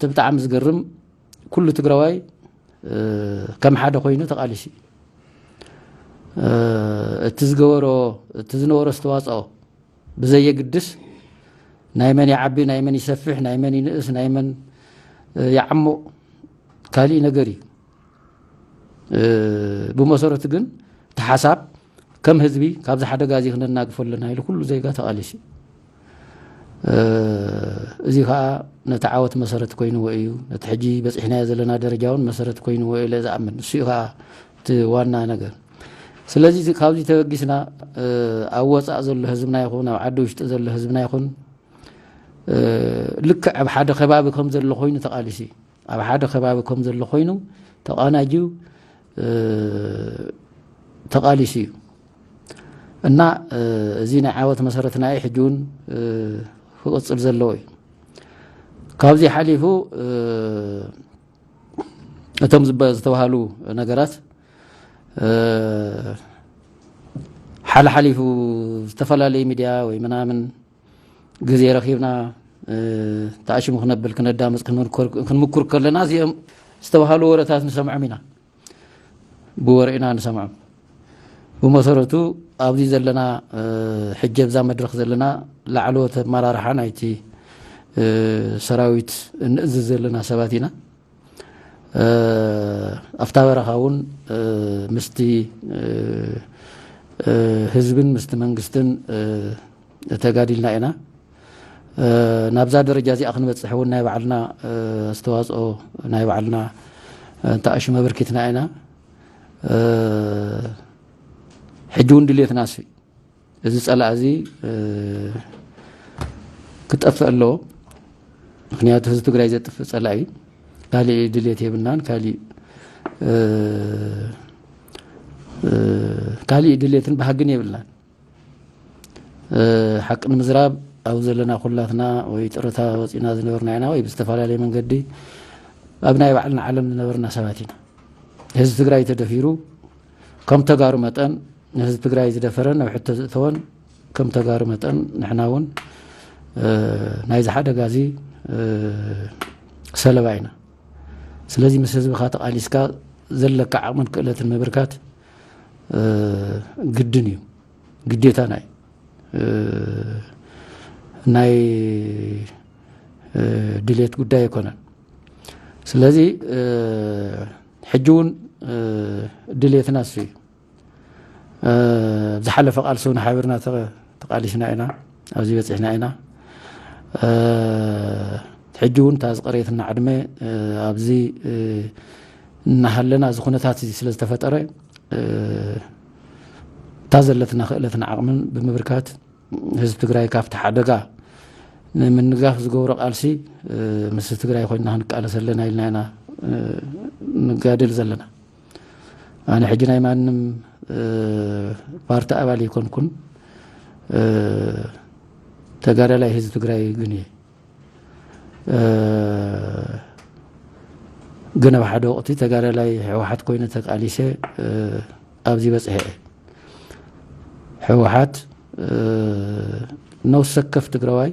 እቲ ብጣዕሚ ዝገርም፣ ኩሉ ትግራዋይ ከም ሓደ ኮይኑ ተቓሊሱ እዩ። እቲ ዝገበሮ፣ እቲ ዝነበሮ ኣስተዋፅኦ ብዘየግድስ፣ ናይ መን ይዓቢ፣ ናይ መን ይሰፍሕ፣ ናይ መን ይንእስ፣ ናይ መን ይዓሙቕ፣ ካሊእ ነገር እዩ። ብመሰረቱ ግን እቲ ሓሳብ ከም ህዝቢ ካብዚ ሓደጋ እዚ ክነናግፎ ኣለና ኢሉ ኩሉ ዜጋ ተቓሊሱ እዩ። እዚ ከዓ ነቲ ዓወት መሰረት ኮይንዎ እዩ። ነቲ ሕጂ በፂሕናዮ ዘለና ደረጃ እውን መሰረት ኮይንዎ ኢለ ዝኣምን። እሱ እዩ ከዓ እቲ ዋና ነገር። ስለዚ ካብዚ ተበጊስና ኣብ ወፃእ ዘሎ ህዝብና ይኹን ኣብ ዓዲ ውሽጢ ዘሎ ህዝብና ይኹን ልክዕ ኣብ ሓደ ከባቢ ከም ዘሎ ኮይኑ ተቓሊሱ እዩ። ኣብ ሓደ ከባቢ ከም ዘሎ ኮይኑ ተቓናጅዩ ተቓሊሱ እዩ እና እዚ ናይ ዓወት መሰረትና እዩ። ሕጂ እውን ክቕፅል ዘለዎ እዩ። ካብዚ ሓሊፉ እቶም ዝበ- ዝተባሃሉ ነገራት ሓለሓሊፉ ዝተፈላለዩ ሚድያ ወይ ምናምን ግዜ ረኺብና ተኣሽሙ ክነብል ክነዳምፅ ክንምኩር ከለና እዚኦም ዝተባሃሉ ወረታት ንሰምዖም ኢና። ብወረ ኢና ንሰምዖም። ብመሰረቱ ኣብዚ ዘለና ሕጂ ኣብዛ መድረኽ ዘለና ላዕለዎት ኣመራርሓ ናይቲ ሰራዊት እንእዝዝ ዘለና ሰባት ኢና። ኣብታ በረኻ እውን ምስቲ ህዝብን ምስቲ መንግስትን ተጋዲልና ኢና። ናብዛ ደረጃ እዚኣ ክንበፅሕ እውን ናይ ባዕልና ኣስተዋፅኦ ናይ ባዕልና ተኣሽሞ ኣበርኪትና ኢና። ሕጂ እውን ድልየትና እሱ እዩ። እዚ ፀላእ እዚ ክጠፍእ ኣለዎ። ምክንያቱ ህዝቢ ትግራይ ዘጥፍእ ፀላእ እዩ። ካሊእ ድልየት የብልናን፣ ካሊእ ካሊእ ድልየትን ባህግን የብልናን። ሓቂ ንምዝራብ ኣብ ዘለና ኩላትና ወይ ጥረታ ወፂና ዝነበርና ኢና ወይ ብዝተፈላለየ መንገዲ ኣብ ናይ ባዕልና ዓለም ዝነበርና ሰባት ኢና። ህዝቢ ትግራይ ተደፊሩ ከም ተጋሩ መጠን ንህዝቢ ትግራይ ዝደፈረን ኣብ ሕቶ ዝእተወን ከም ተጋሩ መጠን ንሕና እውን ናይዚ ሓደጋ እዚ ሰለባ ኢና። ስለዚ ምስ ህዝብኻ ተቓሊስካ ዘለካ ዓቕምን ክእለትን ምብርካት ግድን እዩ፣ ግዴታና እዩ። ናይ ድሌት ጉዳይ ኣይኮነን። ስለዚ ሕጂ እውን ድሌትና እሱ እዩ። ዝሓለፈ ቃልሲ እውን ሓቢርና ተቓሊስና ኢና፣ ኣብዚ በፂሕና ኢና። ሕጂ እውን እታ ዝቐረየትና ዕድመ ኣብዚ እናሃለና እዚ ኩነታት እዚ ስለ ዝተፈጠረ እታ ዘለትና ክእለትን ዓቕምን ብምብርካት ህዝቢ ትግራይ ካብቲ ሓደጋ ንምንጋፍ ዝገብሮ ቃልሲ ምስ ትግራይ ኮይና ክንቃለስ ኣለና ኢልና ኢና ንጋደል ዘለና። ኣነ ሕጂ ናይ ማንም ፓርቲ ኣባል ኣይኮንኩን፣ ተጋዳላይ ህዝቢ ትግራይ ግን እየ። ግን ኣብ ሓደ ወቕቲ ተጋዳላይ ህወሓት ኮይነ ተቃሊሰ ኣብዚ በፅሐ እየ። ህወሓት ነፍሲ ወከፍ ትግራዋይ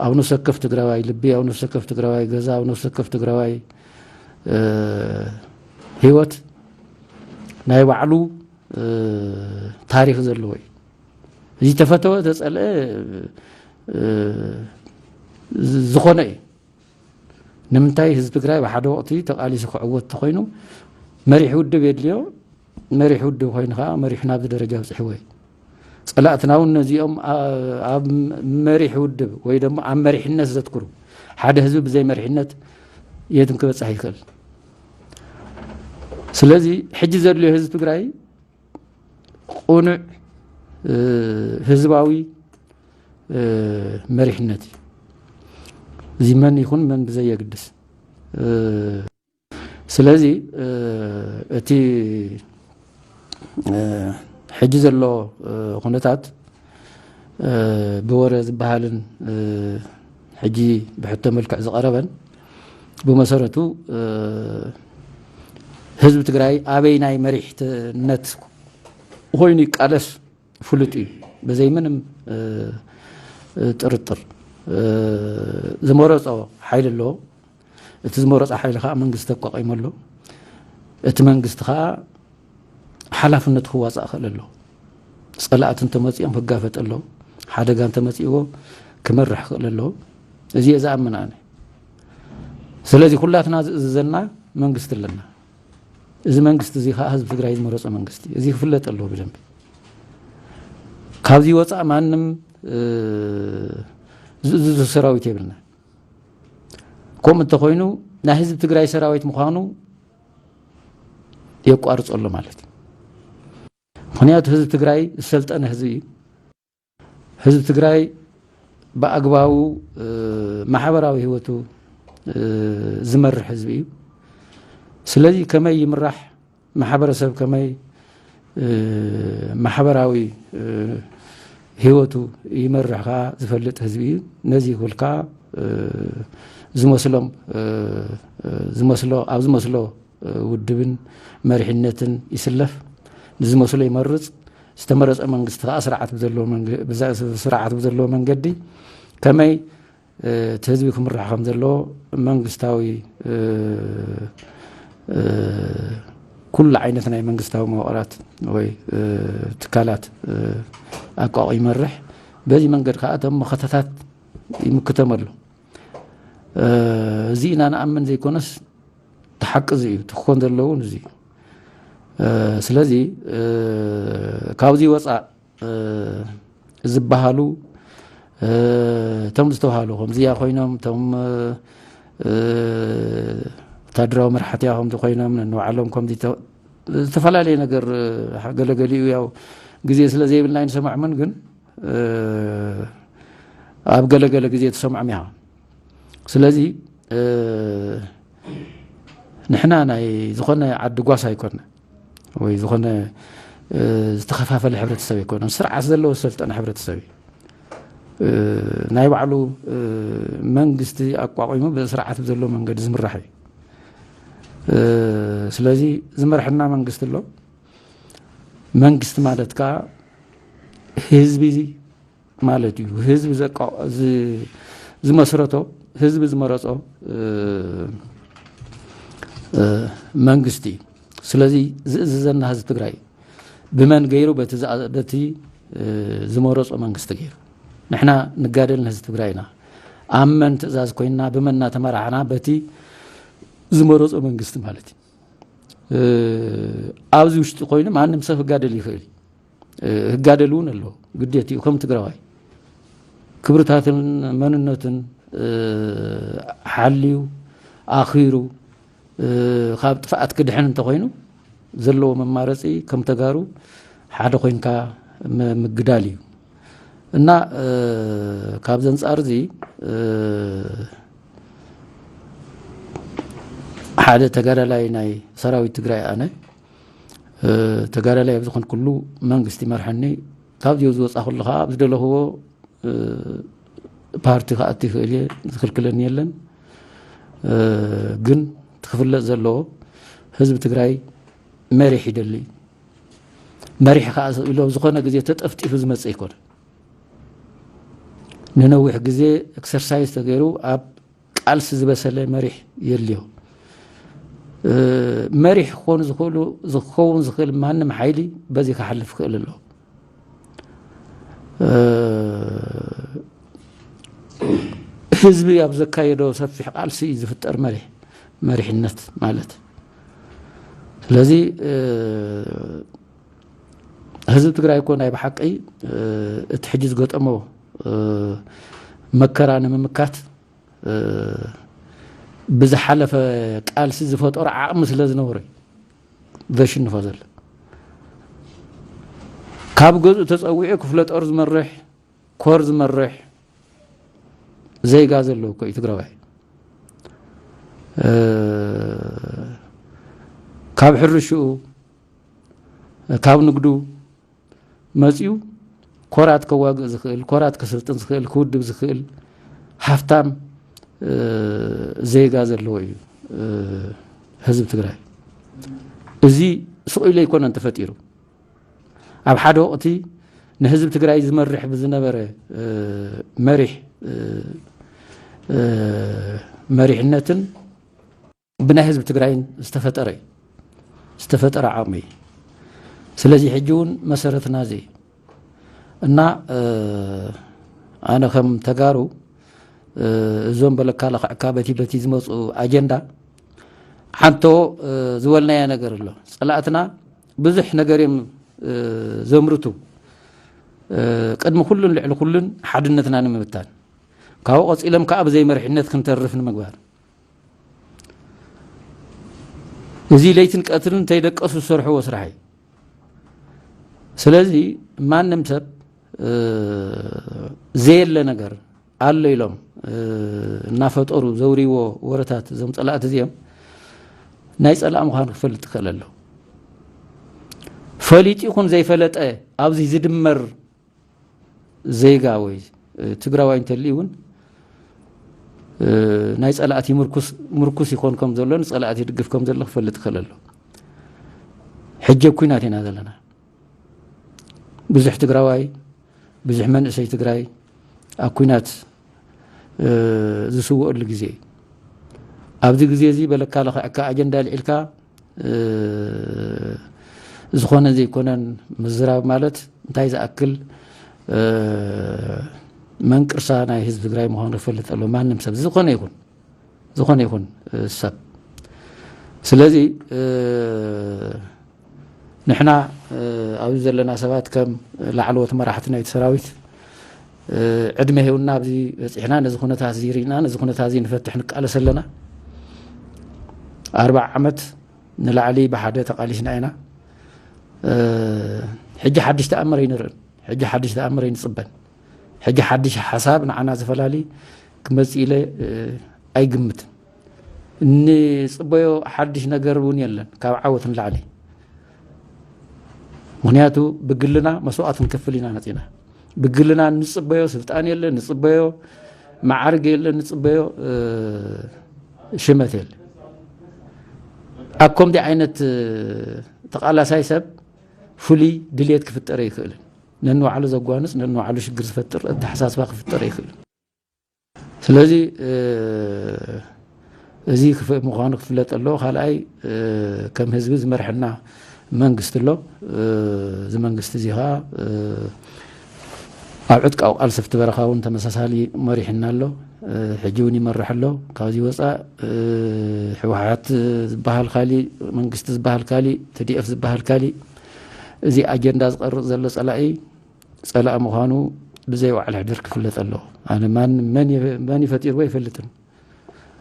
ኣብ ነፍሲ ወከፍ ትግራዋይ ልቢ፣ ኣብ ነፍሲ ወከፍ ትግራዋይ ገዛ፣ ኣብ ነፍሲ ወከፍ ትግራዋይ ህይወት ናይ ባዕሉ ታሪክ ዘለዎ እዩ። ዝተፈተወ ተፀልአ ዝኾነ እዩ። ንምንታይ ህዝቢ ትግራይ ብሓደ ወቕቲ ተቓሊሱ ክዕወት ተኮይኑ መሪሕ ውድብ የድልዮ። መሪሕ ውድብ ኮይኑ ከዓ መሪሑ ናብዚ ደረጃ ኣብፅሕዎ እዩ። ፀላእትና እውን ነዚኦም ኣብ መሪሕ ውድብ ወይ ደሞ ኣብ መሪሕነት ዘትክሩ፣ ሓደ ህዝቢ ብዘይ መሪሕነት የትም ክበፅሕ ይኽእል። ስለዚ ሕጂ ዘድልዮ ህዝቢ ትግራይ ቁኑዕ ህዝባዊ መሪሕነት እዩ። እዚ መን ይኹን መን ብዘየግድስ። ስለዚ እቲ ሕጂ ዘሎ ኩነታት ብወረ ዝበሃልን ሕጂ ብሕቶ መልክዕ ዝቐረበን ብመሰረቱ ህዝቢ ትግራይ ኣበይ ናይ መሪሕነት ኮይኑ ይቃለስ ፍሉጥ እዩ፣ ብዘይ ምንም ጥርጥር። ዝመረጾ ሓይሊ ኣሎ። እቲ ዝመረጾ ሓይሊ ከዓ መንግስቲ ኣቋቒሙ ኣሎ። እቲ መንግስቲ ከዓ ሓላፍነቱ ክዋፃእ ክእል ኣሎ። ፀላእቲ እንተመፂኦም ክጋፈጥ ኣሎ። ሓደጋ እንተመፂእዎ ክመርሕ ክእል ኣሎ። እዚ እየ ዝኣምን ኣነ። ስለዚ ኩላትና ዝእዝዘና መንግስቲ ኣለና። እዚ መንግስቲ እዚ ከዓ ህዝቢ ትግራይ ዝመረፆ መንግስቲ እዩ። እዚ ክፍለጥ ኣለዎ ብደንቢ። ካብዚ ወፃእ ማንም ዝእዝዞ ሰራዊት የብልና። ከምኡ እንተኮይኑ ናይ ህዝቢ ትግራይ ሰራዊት ምዃኑ የቋርፀሉ ማለት እዩ። ምክንያቱ ህዝቢ ትግራይ ዝሰልጠነ ህዝቢ እዩ። ህዝቢ ትግራይ ብኣግባቡ ማሕበራዊ ህይወቱ ዝመርሕ ህዝቢ እዩ። ስለዚ ከመይ ይምራሕ፣ ማሕበረሰብ ከመይ ማሕበራዊ ህይወቱ ይመርሕ ከዓ ዝፈልጥ ህዝቢ እዩ። ነዚ ክብል ከዓ ዝመስሎም ዝመስሎ ኣብ ዝመስሎ ውድብን መሪሕነትን ይስለፍ፣ ንዝመስሎ ይመርፅ። ዝተመረፀ መንግስቲ ከዓ ስርዓት ብዘለዎ መንገ- ብዛ- ስርዓት ብዘለዎ መንገዲ ከመይ እቲ ህዝቢ ክምራሕ ከም ዘለዎ መንግስታዊ ኩሉ ዓይነት ናይ መንግስታዊ መዋቕራት ወይ ትካላት ኣቋቑ ይመርሕ። በዚ መንገድ ከዓ እቶም መኸተታት ይምክተም ኣሎ። እዚ ኢና ንኣምን ዘይኮነስ፣ እቲ ሓቂ እዚ እዩ። እቲ ክኾን ዘለዎ እውን እዚ እዩ። ስለዚ ካብዚ ወፃእ ዝበሃሉ እቶም ዝተባሃሉ ከምዚኣ ኮይኖም፣ እቶም ወታደራዊ መራሕቲ እዮም ከምዚ ኮይኖም፣ ነንባዕሎም ከምዚ ተ- ዝተፈላለየ ነገር ገለገሊኡ ያው ግዜ ስለ ዘይብልና ኣይንሰማዕምን፣ ግን ኣብ ገለገለ ግዜ ትሰምዖም ኢኻ። ስለዚ ንሕና ናይ ዝኾነ ዓዲ ጓሳ ኣይኮነ ወይ ዝኾነ ዝተኸፋፈለ ሕብረተሰብ ኣይኮነን። ስርዓት ዘለዎ ዝሰልጠነ ሕብረተሰብ እዩ። ናይ ባዕሉ መንግስቲ ኣቋቒሙ ብስርዓት ብዘለዎ መንገዲ ዝምራሕ እዩ። ስለዚ ዝመርሐና መንግስቲ ኣሎ። መንግስቲ ማለት ከዓ ህዝቢ ማለት እዩ። ህዝቢ ዘቃ- ዝ- ዝመስረቶ፣ ህዝቢ ዝመረጾ መንግስቲ እዩ። ስለዚ ዝእዝዘና ህዝቢ ትግራይ እዩ። ብመን ገይሩ? በቲ ዝኣ- በቲ ዝመረጾ መንግስቲ ገይሩ። ንሕና ንጋደል ንህዝቢ ትግራይ ኢና። ኣብ መን ትእዛዝ ኮይንና፣ ብመን እናተመራሕና፣ በቲ ዝመረጾ መንግስቲ ማለት እዩ። ኣብዚ ውሽጢ ኮይኑ ማንም ሰብ ክጋደል ይኽእል እዩ። ህጋደል እውን ኣሎ፣ ግዴት እዩ። ከም ትግራዋይ ክብርታትን መንነትን ሓልዩ ኣኺሩ ካብ ጥፍኣት ክድሕን እንተኮይኑ ዘለዎ መማረፂ ከም ተጋሩ ሓደ ኮይንካ ም- ምግዳል እዩ። እና ካብዚ ኣንፃር እዚ ሓደ ተጋዳላይ ናይ ሰራዊት ትግራይ ኣነ ተጋዳላይ ኣብ ዝኾንኩሉ መንግስቲ ይመርሐኒ። ካብዚኦ ዝወፃ ኩሉ ከዓ ኣብ ዝደለኽዎ ፓርቲ ክኣቱ ይኽእል እየ፣ ዝኽልክለኒ የለን። ግን እቲ ክፍለጥ ዘለዎ ህዝቢ ትግራይ መሪሕ ይደሊ። መሪሕ ከዓ ኢሎ ዝኾነ ግዜ ተጠፍጢፉ ዝመፅእ ኣይኮነ። ንነዊሕ ግዜ ኤክሰርሳይዝ ተገይሩ ኣብ ቃልሲ ዝበሰለ መሪሕ የድልዮ። መሪሕ ክኾኑ ዝኽእሉ ዝኸውን ዝኽእል ማንም ሓይሊ በዚ ክሓልፍ ክእል ኣሎ። ህዝቢ ኣብ ዘካየዶ ሰፊሕ ቃልሲ እዩ ዝፍጠር መሪሕ መሪሕነት ማለት። ስለዚ ህዝቢ ትግራይ እኮ ናይ ብሓቂ እቲ ሕጂ ዝገጠሞ መከራ ንምምካት ብዝሓለፈ ቃልሲ ዝፈጠሮ ዓቕሚ ስለ ዝነበረ ዘሽንፎ ዘሎ። ካብ ገዝኡ ተፀዊዑ ክፍለ ጦር ዝመርሕ፣ ኮር ዝመርሕ ዜጋ ዘለዎ እኮ እዩ ትግራዋይ። ካብ ሕርሽኡ፣ ካብ ንግዱ መፂኡ ኮራት ከዋግእ ዝኽእል፣ ኮራት ከስልጥን ዝኽእል፣ ክውድብ ዝኽእል ሃፍታም ዜጋ ዘለዎ እዩ ህዝቢ ትግራይ። እዚ ስቕ ኢሉ ኣይኮነን ተፈጢሩ። ኣብ ሓደ ወቕቲ ንህዝቢ ትግራይ ዝመርሕ ብዝነበረ መሪሕ መሪሕነትን ብናይ ህዝቢ ትግራይን ዝተፈጠረ እዩ። ዝተፈጠረ ዓቕሚ እዩ። ስለዚ ሕጂ እውን መሰረትና እዚ እዩ። እና ኣነ ከም ተጋሩ እዞም በለካ ለኽዕካ በቲ በቲ ዝመፁ ኣጀንዳ ሓንቶ ዝበልናዮ ነገር ኣሎ። ፀላእትና ብዙሕ ነገር እዮም ዘምርቱ። ቅድሚ ኩሉን ልዕሊ ኩሉን ሓድነትና ንምብታን፣ ካብኡ ቀፂሎም ከዓ ብዘይ መሪሕነት ክንተርፍ ንምግባር። እዚ ለይትን ቀትርን እንተይደቀሱ ዝሰርሕዎ ስራሕ እዩ። ስለዚ ማንም ሰብ ዘየለ ነገር ኣሎ ኢሎም እናፈጠሩ ዘውርይዎ ወረታት እዞም ፀላእቲ እዚኦም ናይ ፀላእ ምዃኑ ክፈልጥ ይኽእል ኣሎ። ፈሊጡ ይኹን ዘይፈለጠ ኣብዚ ዝድመር ዜጋ ወይ ትግራዋይ እንተልዩ እውን ናይ ፀላእቲ ምርኩስ ይኾን ከም ዘሎ፣ ንፀላእቲ ይድግፍ ከም ዘሎ ክፈልጥ ይኽእል ኣሎ። ሕጂ ኣብ ኩናት ኢና ዘለና። ብዙሕ ትግራዋይ፣ ብዙሕ መንእሰይ ትግራይ ኣብ ኩናት ዝስወአሉ ግዜ እዩ። ኣብዚ ግዜ እዚ በለካ ለኽዕካ ኣጀንዳ ልዒልካ ዝኾነ ዘይኮነን ምዝራብ ማለት እንታይ ዝኣክል መንቅርሳ ናይ ህዝቢ ትግራይ ምዃኑ ክፈልጥ ኣሎ። ማንም ሰብ ዝኾነ ይኹን፣ ዝኾነ ይኹን ሰብ። ስለዚ ንሕና ኣብዚ ዘለና ሰባት ከም ላዕለዎት መራሕቲ ናይቲ ሰራዊት ዕድመ ሂብና ኣብዚ በፂሕና፣ ነዚ ኩነታት እዚ ርኢና፣ ነዚ ኩነታት እዚ ንፈትሕ ንቃለስ ኣለና። ኣርባዓ ዓመት ንላዕሊ ብሓደ ተቓሊስና ኢና። ሕጂ ሓድሽ ተኣምር ኣይንርእን። ሕጂ ሓድሽ ተኣምር ኣይንፅበን። ሕጂ ሓድሽ ሓሳብ ንዓና ዝፈላሊ ክመፅእ ኢለ ኣይግምትን። እንፅበዮ ሓድሽ ነገር እውን የለን ካብ ዓወት ንላዕሊ። ምኽንያቱ ብግልና መስዋእቲ ክንከፍል ኢና መፂና። ብግልና እንፅበዮ ስልጣን የለን፣ ንፅበዮ መዓርግ የለን፣ ንፅበዮ ሽመት የለን። ኣብ ከምዚ ዓይነት ተቓላሳይ ሰብ ፍሉይ ድልየት ክፍጠር ኣይኽእልን። ነንባዕሉ ዘጓንፅ፣ ነንባዕሉ ሽግር ዝፈጥር ኣተሓሳስባ ክፍጠር ኣይኽእልን። ስለዚ እዚ ምዃኑ ክፍለጥ ኣለዎ። ካልኣይ ከም ህዝቢ ዝመርሐና መንግስቲ ኣሎ። እዚ መንግስቲ እዚ ከዓ ኣብ ዕጥቃዊ ቃልሲ ኣብቲ በረኻ እውን ተመሳሳሊ መሪሕና ኣሎ። ሕጂ እውን ይመርሕ ኣሎ። ካብዚ ወፃእ ህወሓት ዝበሃል ካሊእ፣ መንግስቲ ዝበሃል ካሊእ፣ ቲ ዲ ኤፍ ዝበሃል ካሊእ። እዚ ኣጀንዳ ዝቐርፅ ዘሎ ፀላኢ ፀላኢ ምዃኑ ብዘይ ዋዕላ ሕደር ክፍለጥ ኣለዎ። ኣነ ማን መን የ- መን ይፈጢርዎ ኣይፈልጥን።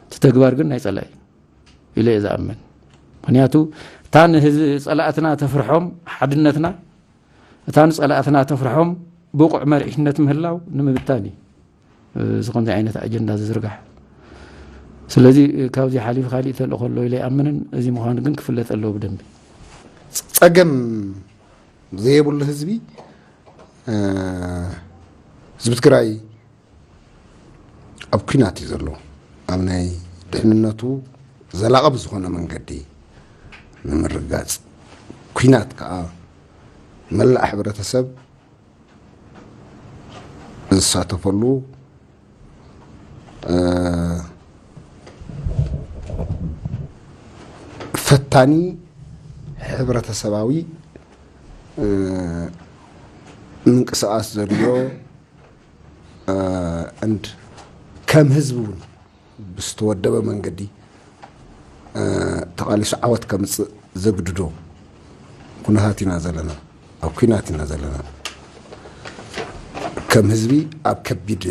እቲ ተግባር ግን ናይ ፀላኢ ኢለ እየ ዝኣምን። ምክንያቱ እታ ንህዝ- ፀላእትና ተፍርሖም ሓድነትና፣ እታ ንፀላእትና ተፍርሖም ብቑዕ መሪሕነት ምህላው ንምብታን እዩ። እዚ ከምዚ ዓይነት ኣጀንዳ ዝዝርጋሕ። ስለዚ ካብዚ ሓሊፉ ካሊእ ተልእኾ ኣሎ ኢለ ኣይኣምንን። እዚ ምዃኑ ግን ክፍለጥ ኣለዎ ብደንቢ። ፀገም ዘየብሉ ህዝቢ ህዝቢ ትግራይ ኣብ ኩናት እዩ ዘሎ። ኣብ ናይ ድሕንነቱ ዘላቒ ብዝኾነ መንገዲ ንምርጋፅ ኩናት ከዓ መላእ ሕብረተሰብ ዝሳተፈሉ ፈታኒ ሕብረተሰባዊ ምንቅስቃስ ዘድልዮ and ከም ህዝቢ እውን ብዝተወደበ መንገዲ ተቓሊሱ ዓወት ከምፅእ ዘግድዶ ኩነታት ኢና ዘለና፣ ኣብ ኩናት ኢና ዘለና። ከም ህዝቢ ኣብ ከቢድ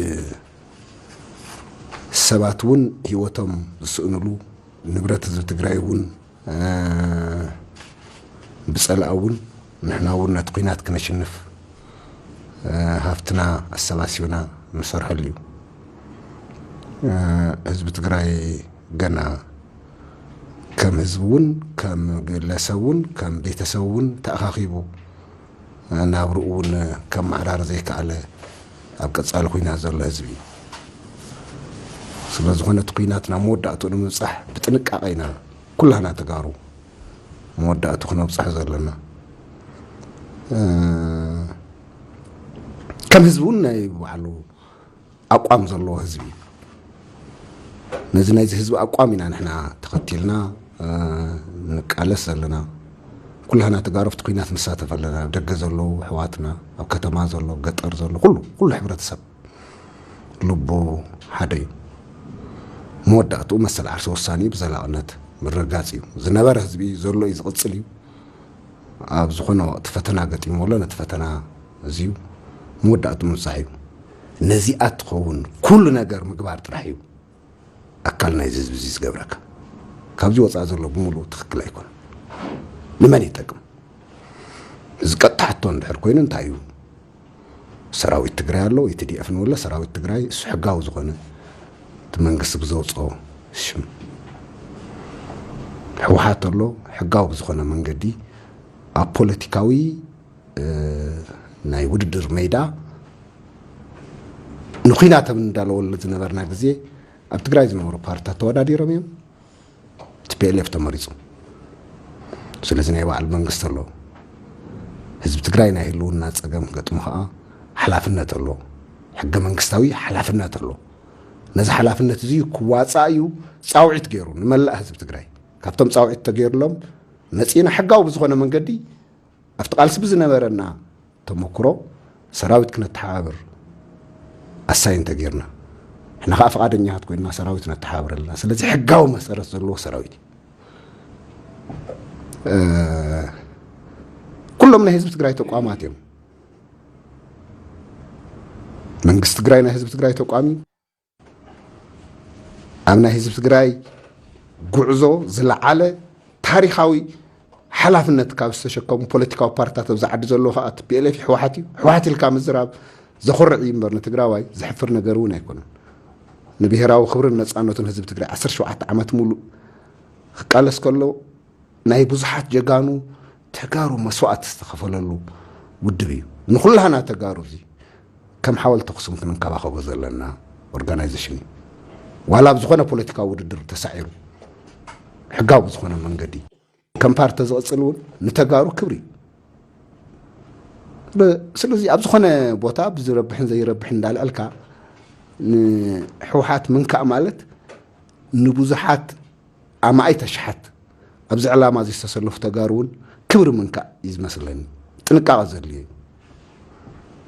ሰባት እውን ህይወቶም ዝስእንሉ፣ ንብረት ህዝቢ ትግራይ እውን ብፀላእ እውን ንሕና እውን ነቲ ኩናት ክነሽንፍ ሃፍትና ኣሰባሲብና ንሰርሐሉ እዩ። ህዝቢ ትግራይ ገና ከም ህዝቢ እውን ከም ግለሰብ እውን ከም ቤተሰብ እውን ተኣኻኺቡ ናብርኡ እውን ከመዓራሪ ዘይከኣለ ኣብ ቀፃሊ ኩናት ዘሎ ህዝቢ እዩ። ስለዝኾነ እቲ ኩናት ናብ መወዳእትኡ ንምብፃሕ ብጥንቃቄ ኢና ኩላህና ተጋሩ መወዳእቱ ክነብፅሖ ዘለና። ከም ህዝቢ እውን ናይ ባዕሉ ኣቋም ዘለዎ ህዝቢ እዩ። ነዚ ናይዚ ህዝቢ ኣቋም ኢና ንሕና ተኸቲልና ንቃለስ ዘለና። ኩላህና ተጋሩ ኣብቲ ኩናት ንሳተፍ ኣለና። ኣብ ደገ ዘለዉ ኣሕዋትና፣ ኣብ ከተማ ዘሎ፣ ገጠር ዘሎ፣ ኩሉ ኩሉ ሕብረተሰብ ልቡ ሓደ እዩ። መወዳእትኡ መሰል ዓርሲ ወሳኒ እዩ። ብዘላቕነት ምርግጋፅ እዩ። ዝነበረ ህዝቢ ዘሎ እዩ፣ ዝቕፅል እዩ። ኣብ ዝኾነ ወቕቲ ፈተና ገጢሞ ኣሎ። ነቲ ፈተና እዚዩ መወዳእቱ ምብፃሕ እዩ። ነዚኣ ትኸውን ኩሉ ነገር ምግባር ጥራሕ እዩ ኣካል ናይዚ ህዝቢ እዚ ዝገብረካ። ካብዚ ወፃኢ ዘሎ ብምሉኡ ትኽክል ኣይኮነን። ንመን ይጠቅም? እዚ ቀጥታ ሕቶ እንድሕር ኮይኑ እንታይ እዩ? ሰራዊት ትግራይ ኣሎ፣ ቲ ዲ ኤፍ ንብሎ። ሰራዊት ትግራይ እሱ ሕጋዊ ዝኾነ እቲ መንግስቲ ብዘውፅኦ ሽም፣ ህወሓት ኣሎ። ሕጋዊ ብዝኾነ መንገዲ ኣብ ፖለቲካዊ ናይ ውድድር ሜዳ ንኹናት ኣብ እንዳለወሉ ዝነበርና ግዜ ኣብ ትግራይ ዝነበሩ ፓርትታት ተወዳዲሮም እዮም። ቲ ፒ ኤል ኤፍ ተመሪፁ። ስለዚ ናይ ባዕሉ መንግስቲ ኣሎ። ህዝቢ ትግራይ ናይ ህልውና ፀገም ክገጥሙ ከዓ ሓላፍነት ኣሎ። ሕገ መንግስታዊ ሓላፍነት ኣሎ። ነዚ ሓላፍነት እዚ ክዋፃእ እዩ ፃውዒት ገይሩ ንመላእ ህዝቢ ትግራይ። ካብቶም ፃውዒት ተገይሩሎም መፂና ሕጋዊ ብዝኾነ መንገዲ ኣብቲ ቃልሲ ብዝነበረና ተመክሮ ሰራዊት ክነተሓባብር ኣሳይን ተገይርና። ንሕና ከዓ ፈቓደኛታት ኮይንና ሰራዊት ነተሓባብር ኣለና። ስለዚ ሕጋዊ መሰረት ዘለዎ ሰራዊት እዩ። እ፣ ኩሎም ናይ ህዝቢ ትግራይ ተቋማት እዮም። መንግስቲ ትግራይ ናይ ህዝቢ ትግራይ ተቋም እዩ። ኣብ ናይ ህዝቢ ትግራይ ጉዕዞ ዝለዓለ ታሪኻዊ ሓላፍነት ካብ ዝተሸከሙ ፖለቲካዊ ፓርትታት ኣብዚ ዓዲ ዘለዎ ከዓ ቲ ፒ ኤል ኤፍ ህወሓት እዩ። ህወሓት ኢልካ ምዝራብ ዘኹርዕ እዩ እምበር ንትግራዋይ ዘሕፍር ነገር እውን ኣይኮነን። ንብሄራዊ ክብርን ነፃነቱን ህዝቢ ትግራይ ዓሰርተ ሸውዓተ ዓመት ሙሉእ ክቃለስ ከሎ ናይ ብዙሓት ጀጋኑ ተጋሩ መስዋእቲ ዝተኸፈለሉ ውድብ እዩ። ንኹላህና ተጋሩ እዚ ከም ሓወልቲ ኣኽሱም ክንንከባኸቦ ዘለና ኦርጋናይዜሽን እዩ። ዋላ ኣብ ዝኾነ ፖለቲካዊ ውድድር ተሳዒሩ ሕጋዊ ብዝኾነ መንገዲ ከም ፓርቲ ዝቕፅል እውን ንተጋሩ ክብሪ እዩ። ብ-፣ ስለዚ ኣብ ዝኾነ ቦታ ብዝረብሕን ዘይረብሕን እንዳልዐልካ ንህወሓት ምንካእ ማለት ንብዙሓት ኣማኢት ኣሽሓት ኣብዚ ዕላማ እዚ ዝተሰለፉ ተጋሩ እውን ክብሪ ምንካእ እዩ ዝመስለኒ። ጥንቃቐ ዘድልዮ እዩ።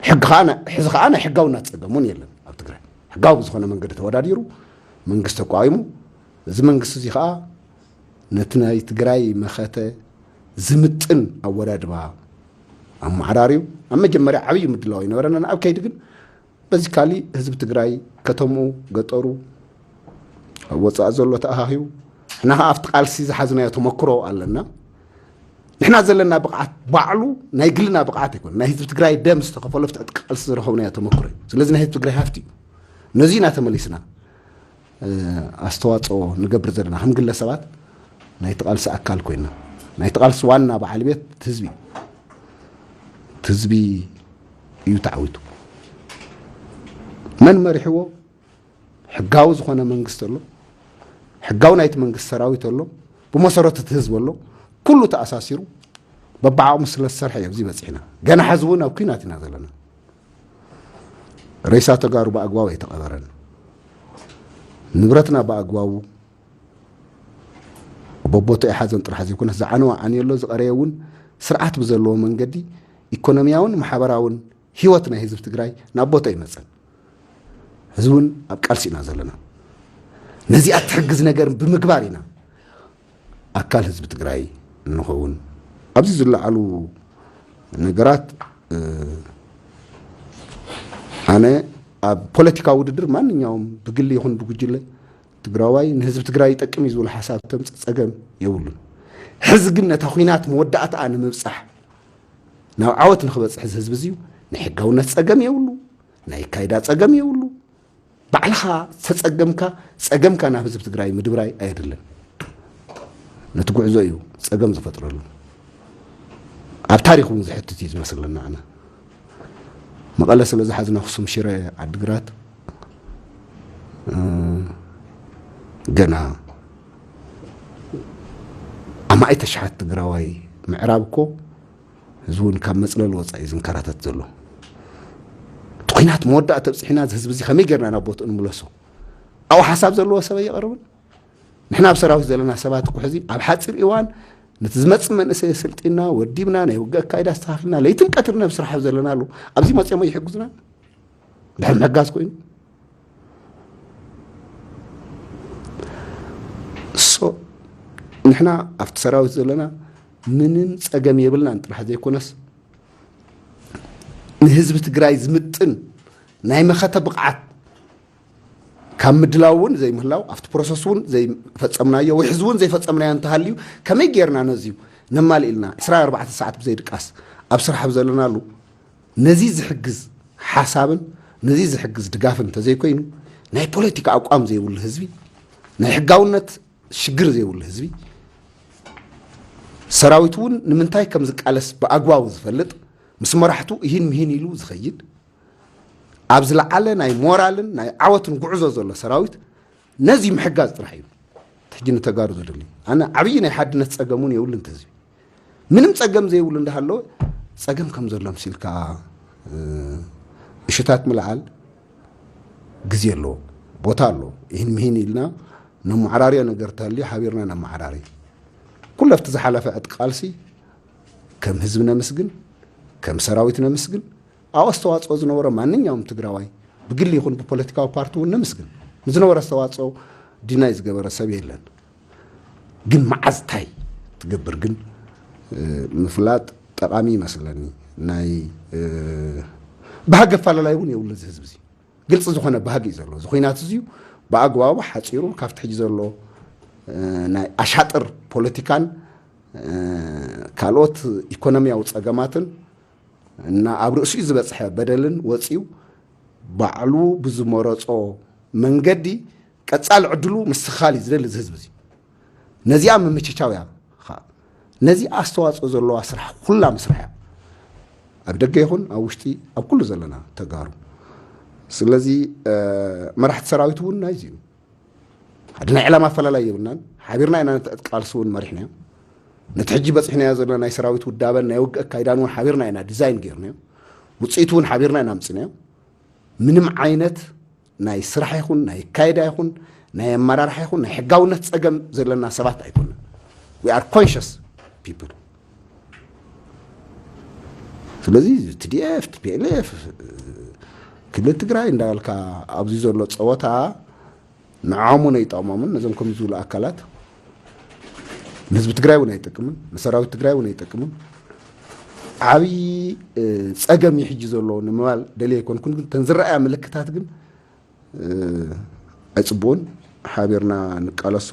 ሕጊ ከዓ ናይ-፣ ሕዚ ከዓ ናይ ሕጋውነት ፀገም እውን የለን ኣብ ትግራይ። ሕጋዊ ብዝኾነ መንገዲ ተወዳዲሩ መንግስቲ ተቋዊሙ፣ እዚ መንግስቲ እዚ ከዓ ነቲ ናይ ትግራይ መኸተ ዝምጥን ኣወዳድባ ኣመዓራርዩ ኣብ መጀመርያ ዓብዪ ምድላው ኣይነበረናን። ኣብ ከይዲ ግን በዚ ካሊ ህዝቢ ትግራይ ከተምኡ፣ ገጠሩ፣ ኣብ ወፃኢ ዘሎ ተኣኻኺቡ፣ ንሕና ከዓ ኣብቲ ቃልሲ ዝሓዝናዮ ተመክሮ ኣለና። ንሕና ዘለና ብቕዓት ባዕሉ ናይ ግልና ብቕዓት ኣይኮነ፣ ናይ ህዝቢ ትግራይ ደም ዝተኸፈሎ ኣብቲ ዕጥቂ ቃልሲ ዝረኸብናዮ ተመክሮ እዩ። ስለዚ ናይ ህዝቢ ትግራይ ሃፍቲ እዩ። ነዚ ኢና ተመሊስና እ፣ ኣስተዋፅኦ ንገብር ዘለና ከም ግለሰባት ናይቲ ቃልሲ ኣካል ኮይና፣ ናይቲ ቃልሲ ዋና በዓል ቤት ህዝቢ፣ ህዝቢ እዩ ተዓዊቱ። መን መሪሕዎ? ሕጋዊ ዝኾነ መንግስቲ ኣሎ። ሕጋዊ ናይቲ መንግስቲ ሰራዊት ኣሎ። ብመሰረቱ እቲ ህዝቢ ኣሎ። ኩሉ ተኣሳሲሩ በብዓቕሙ ስለ ዝሰርሐ እዩ ኣብዚ በፂሕና። ገና ሕዚ እውን ኣብ ኲናት ኢና ዘለና። ሬሳ ተጋሩ ብኣግባቡ ኣይተቐበረን። ንብረትና ብኣግባቡ በቦትኡ ኣይሓዘን ጥራሕ ዘይኮነስ ዝዓነወ ዓንዩ ኣሎ፣ ዝቐረየ እውን ስርዓት ብዘለዎ መንገዲ ኢኮኖሚያውን ማሕበራውን ህይወት ናይ ህዝቢ ትግራይ ናብ ቦትኡ ኣይመፀን። ሕዚ እውን ኣብ ቃልሲ ኢና ዘለና። ነዚኣ እትሕግዝ ነገር ብምግባር ኢና ኣካል ህዝቢ ትግራይ እንኸውን። ኣብዚ ዝለዓሉ ነገራት፣ እ፣ ኣነ ኣብ ፖለቲካዊ ውድድር ማንኛውም ብግሊ ይኹን ብጉጅለ ትግራዋይ ንህዝቢ ትግራይ ይጠቅም እዩ ዝብል ሓሳብ ተምፅእ ፀገም የብሉን። ሕዚ ግን ነታ ኲናት መወዳእታኣ ንምብፃሕ ናብ ዓወት ንክበፅሕ እዚ ህዝቢ እዚዩ ናይ ሕጋውነት ፀገም የብሉ፣ ናይ ካይዳ ፀገም የብሉ። ባዕልኻ ዝተፀገምካ ፀገምካ ናብ ህዝቢ ትግራይ ምድብራይ ኣየድልን። ነቲ ጉዕዞ እዩ ፀገም ዝፈጥረሉ። ኣብ ታሪክ እውን ዝሕትት እዩ ዝመስለና ኣነ። መቐለ ስለ ዝሓዝና ኣኽሱም፣ ሽረ፣ ዓድግራት፣ እ፣ ገና ኣማኢት ኣሽሓት ትግራዋይ ምዕራብ እኮ ህዝቢ እውን ካብ መፅለሊ ወፃኢ እዩ ዝንከራተት ዘሎ። እቲ ኩናት መወዳእታ ኣብፅሒና፣ እዚ ህዝቢ እዚ ከመይ ጌርና ናብ ቦትኡ ንምለሶ? ኣብኡ ሓሳብ ዘለዎ ሰብ ኣይቐርብን። ንሕና ኣብ ሰራዊት ዘለና ሰባት እኮ ሕዚ ኣብ ሓፂር እዋን ነቲ ዝመፅእ መንእሰይ ኣሰልጢና፣ ወዲብና፣ ናይ ውግእ ኣካይዳ ኣስተኻኺልና፣ ለይትን ቀትርን ኣብ ስራሕ ዘለናሉ፣ ኣብዚ መፅኦም ኣይሕግዙና? ድሕሪ ምሕጋዝ ኮይኑ። ሶ ንሕና ኣብቲ ሰራዊት ዘለና ምንም ፀገም የብልናን ጥራሕ ዘይኮነስ፣ ንህዝቢ ትግራይ ዝምጥን ናይ መኸተ ብቕዓት ካብ ምድላው እውን ዘይምህላው፣ ኣብቲ ፕሮሰስ እውን ዘይፈጸምናዮ ወይ ሕዚ እውን ዘይፈጸምናዮ እንተሃልዩ፣ ከመይ ጌርና ነዚዩ ነማልእ ኢልና ዕስራን ኣርባዕተን ሰዓት ብዘይድቃስ ኣብ ስራሕ ኣብ ዘለናሉ፣ ነዚ ዝሕግዝ ሓሳብን ነዚ ዝሕግዝ ድጋፍን እንተዘይኮይኑ፣ ናይ ፖለቲካ ኣቋም ዘይብሉ ህዝቢ፣ ናይ ሕጋውነት ሽግር ዘይብሉ ህዝቢ፣ ሰራዊት እውን ንምንታይ ከም ዝቃለስ ብኣግባቡ ዝፈልጥ፣ ምስ መራሕቱ እሂን ምሂን ኢሉ ዝኸይድ፣ ኣብ ዝለዓለ ናይ ሞራልን ናይ ዓወትን ጉዕዞ ዘሎ ሰራዊት ነዚ ምሕጋዝ ጥራሕ እዩ ሕጂ ንተጋሩ ዘድሊ። ኣነ ዓብዪ ናይ ሓድነት ጸገም እውን የብሉን እቲ ህዝቢ። ምንም ጸገም ዘይብሉ እንዳሃለወ ጸገም ከም ዘሎ ምሲልካ፣ እ፣ እሽታት ምልዓል ግዜ ኣለዎ፣ ቦታ ኣለዎ። ይህን ምሂን ኢልና ነመዓራርዮ ነገር ተልዩ ሓቢርና ነመዓራርዮ። ኩሉ ኣብቲ ዝሓለፈ ዕጥቂ ቃልሲ ከም ህዝቢ ነመስግን፣ ከም ሰራዊት ነመስግን። ኣብ ኣስተዋጽኦ ዝነበረ ማንኛውም ትግራዋይ ብግሊ ይኹን ብፖለቲካዊ ፓርቲ እውን ነመስግን። ንዝነበረ ኣስተዋጽኦ ዲናይ ዝገበረ ሰብ የለን። ግን መዓዝ ታይ ትገብር ግን፣ እ፣ ምፍላጥ ጠቓሚ ይመስለኒ። ናይ፣ እ፣ ባህጊ ኣፈላላይ እውን የብሉ እዚ ህዝቢ እዚ። ግልፂ ዝኾነ ባህጊ እዩ ዘሎ። እዚ ኹናት እዚ እዩ ብኣግባቡ ሓፂሩ ካብቲ ሕጂ ዘሎ፣ እ፣ ናይ ኣሻጥር ፖለቲካን፣ እ፣ ካልኦት ኢኮኖሚያዊ ጸገማትን እና ኣብ ርእሲኡ ዝበፅሐ በደልን ወፂኡ ባዕሉ ብዝመረጾ መንገዲ ቀጻሊ ዕድሉ ምስትኻል እዩ ዝደሊ እዚ ህዝቢ እዚ። ነዚኣ ምምችቻው እያ ኸዓ። ነዚ ኣስተዋጽኦ ዘለዋ ስራሕ ኩላ ምስራሕ እያ። ኣብ ደገ ይኹን ኣብ ውሽጢ ኣብ ኩሉ ዘለና ተጋሩ። ስለዚ፣ እ፣ መራሕቲ ሰራዊት እውን ናይዚ እዩ። ሓደ ናይ ዕላማ ኣፈላላይ የብልናን። ሓቢርና ኢና ነቲ ዕጥቂ ቃልሲ እውን መሪሕናዮ። ነቲ ሕጂ በፂሕናዮ ዘለና ናይ ሰራዊት ውዳበን ናይ ውግእ ኣካይዳን እውን ሓቢርና ኢና ዲዛይን ገይርናዮ። ውፅኢቱ እውን ሓቢርና ኢና ኣምፅናዮ። ምንም ዓይነት ናይ ስራሕ ይኹን ናይ ኣካይዳ ይኹን ናይ ኣመራርሓ ይኹን ናይ ሕጋውነት ፀገም ዘለና ሰባት ኣይኮነን። We are conscious people። ስለዚ ቲ ዲ ኤፍ፣ ቲ ፒ ኤል ኤፍ፣ ክልል ትግራይ እንዳበልካ ኣብዚ ዘሎ ፀወታ ንዖም እውን ኣይጠቕሞምን። ነዞም ከምዚ ዝብሉ ኣካላት ንህዝቢ ትግራይ እውን ኣይጠቅምን፣ ንሰራዊት ትግራይ እውን ኣይጠቅምን። ዓብዪ፣ እ፣ ፀገም እዩ ሕጂ ዘሎ ንምባል ደልየ ኣይኮንኩን፣ ግን እተን ዝረኣያ ምልክታት ግን፣ እ፣ ኣይፅቡቕን። ሓቢርና ንቃለሶ።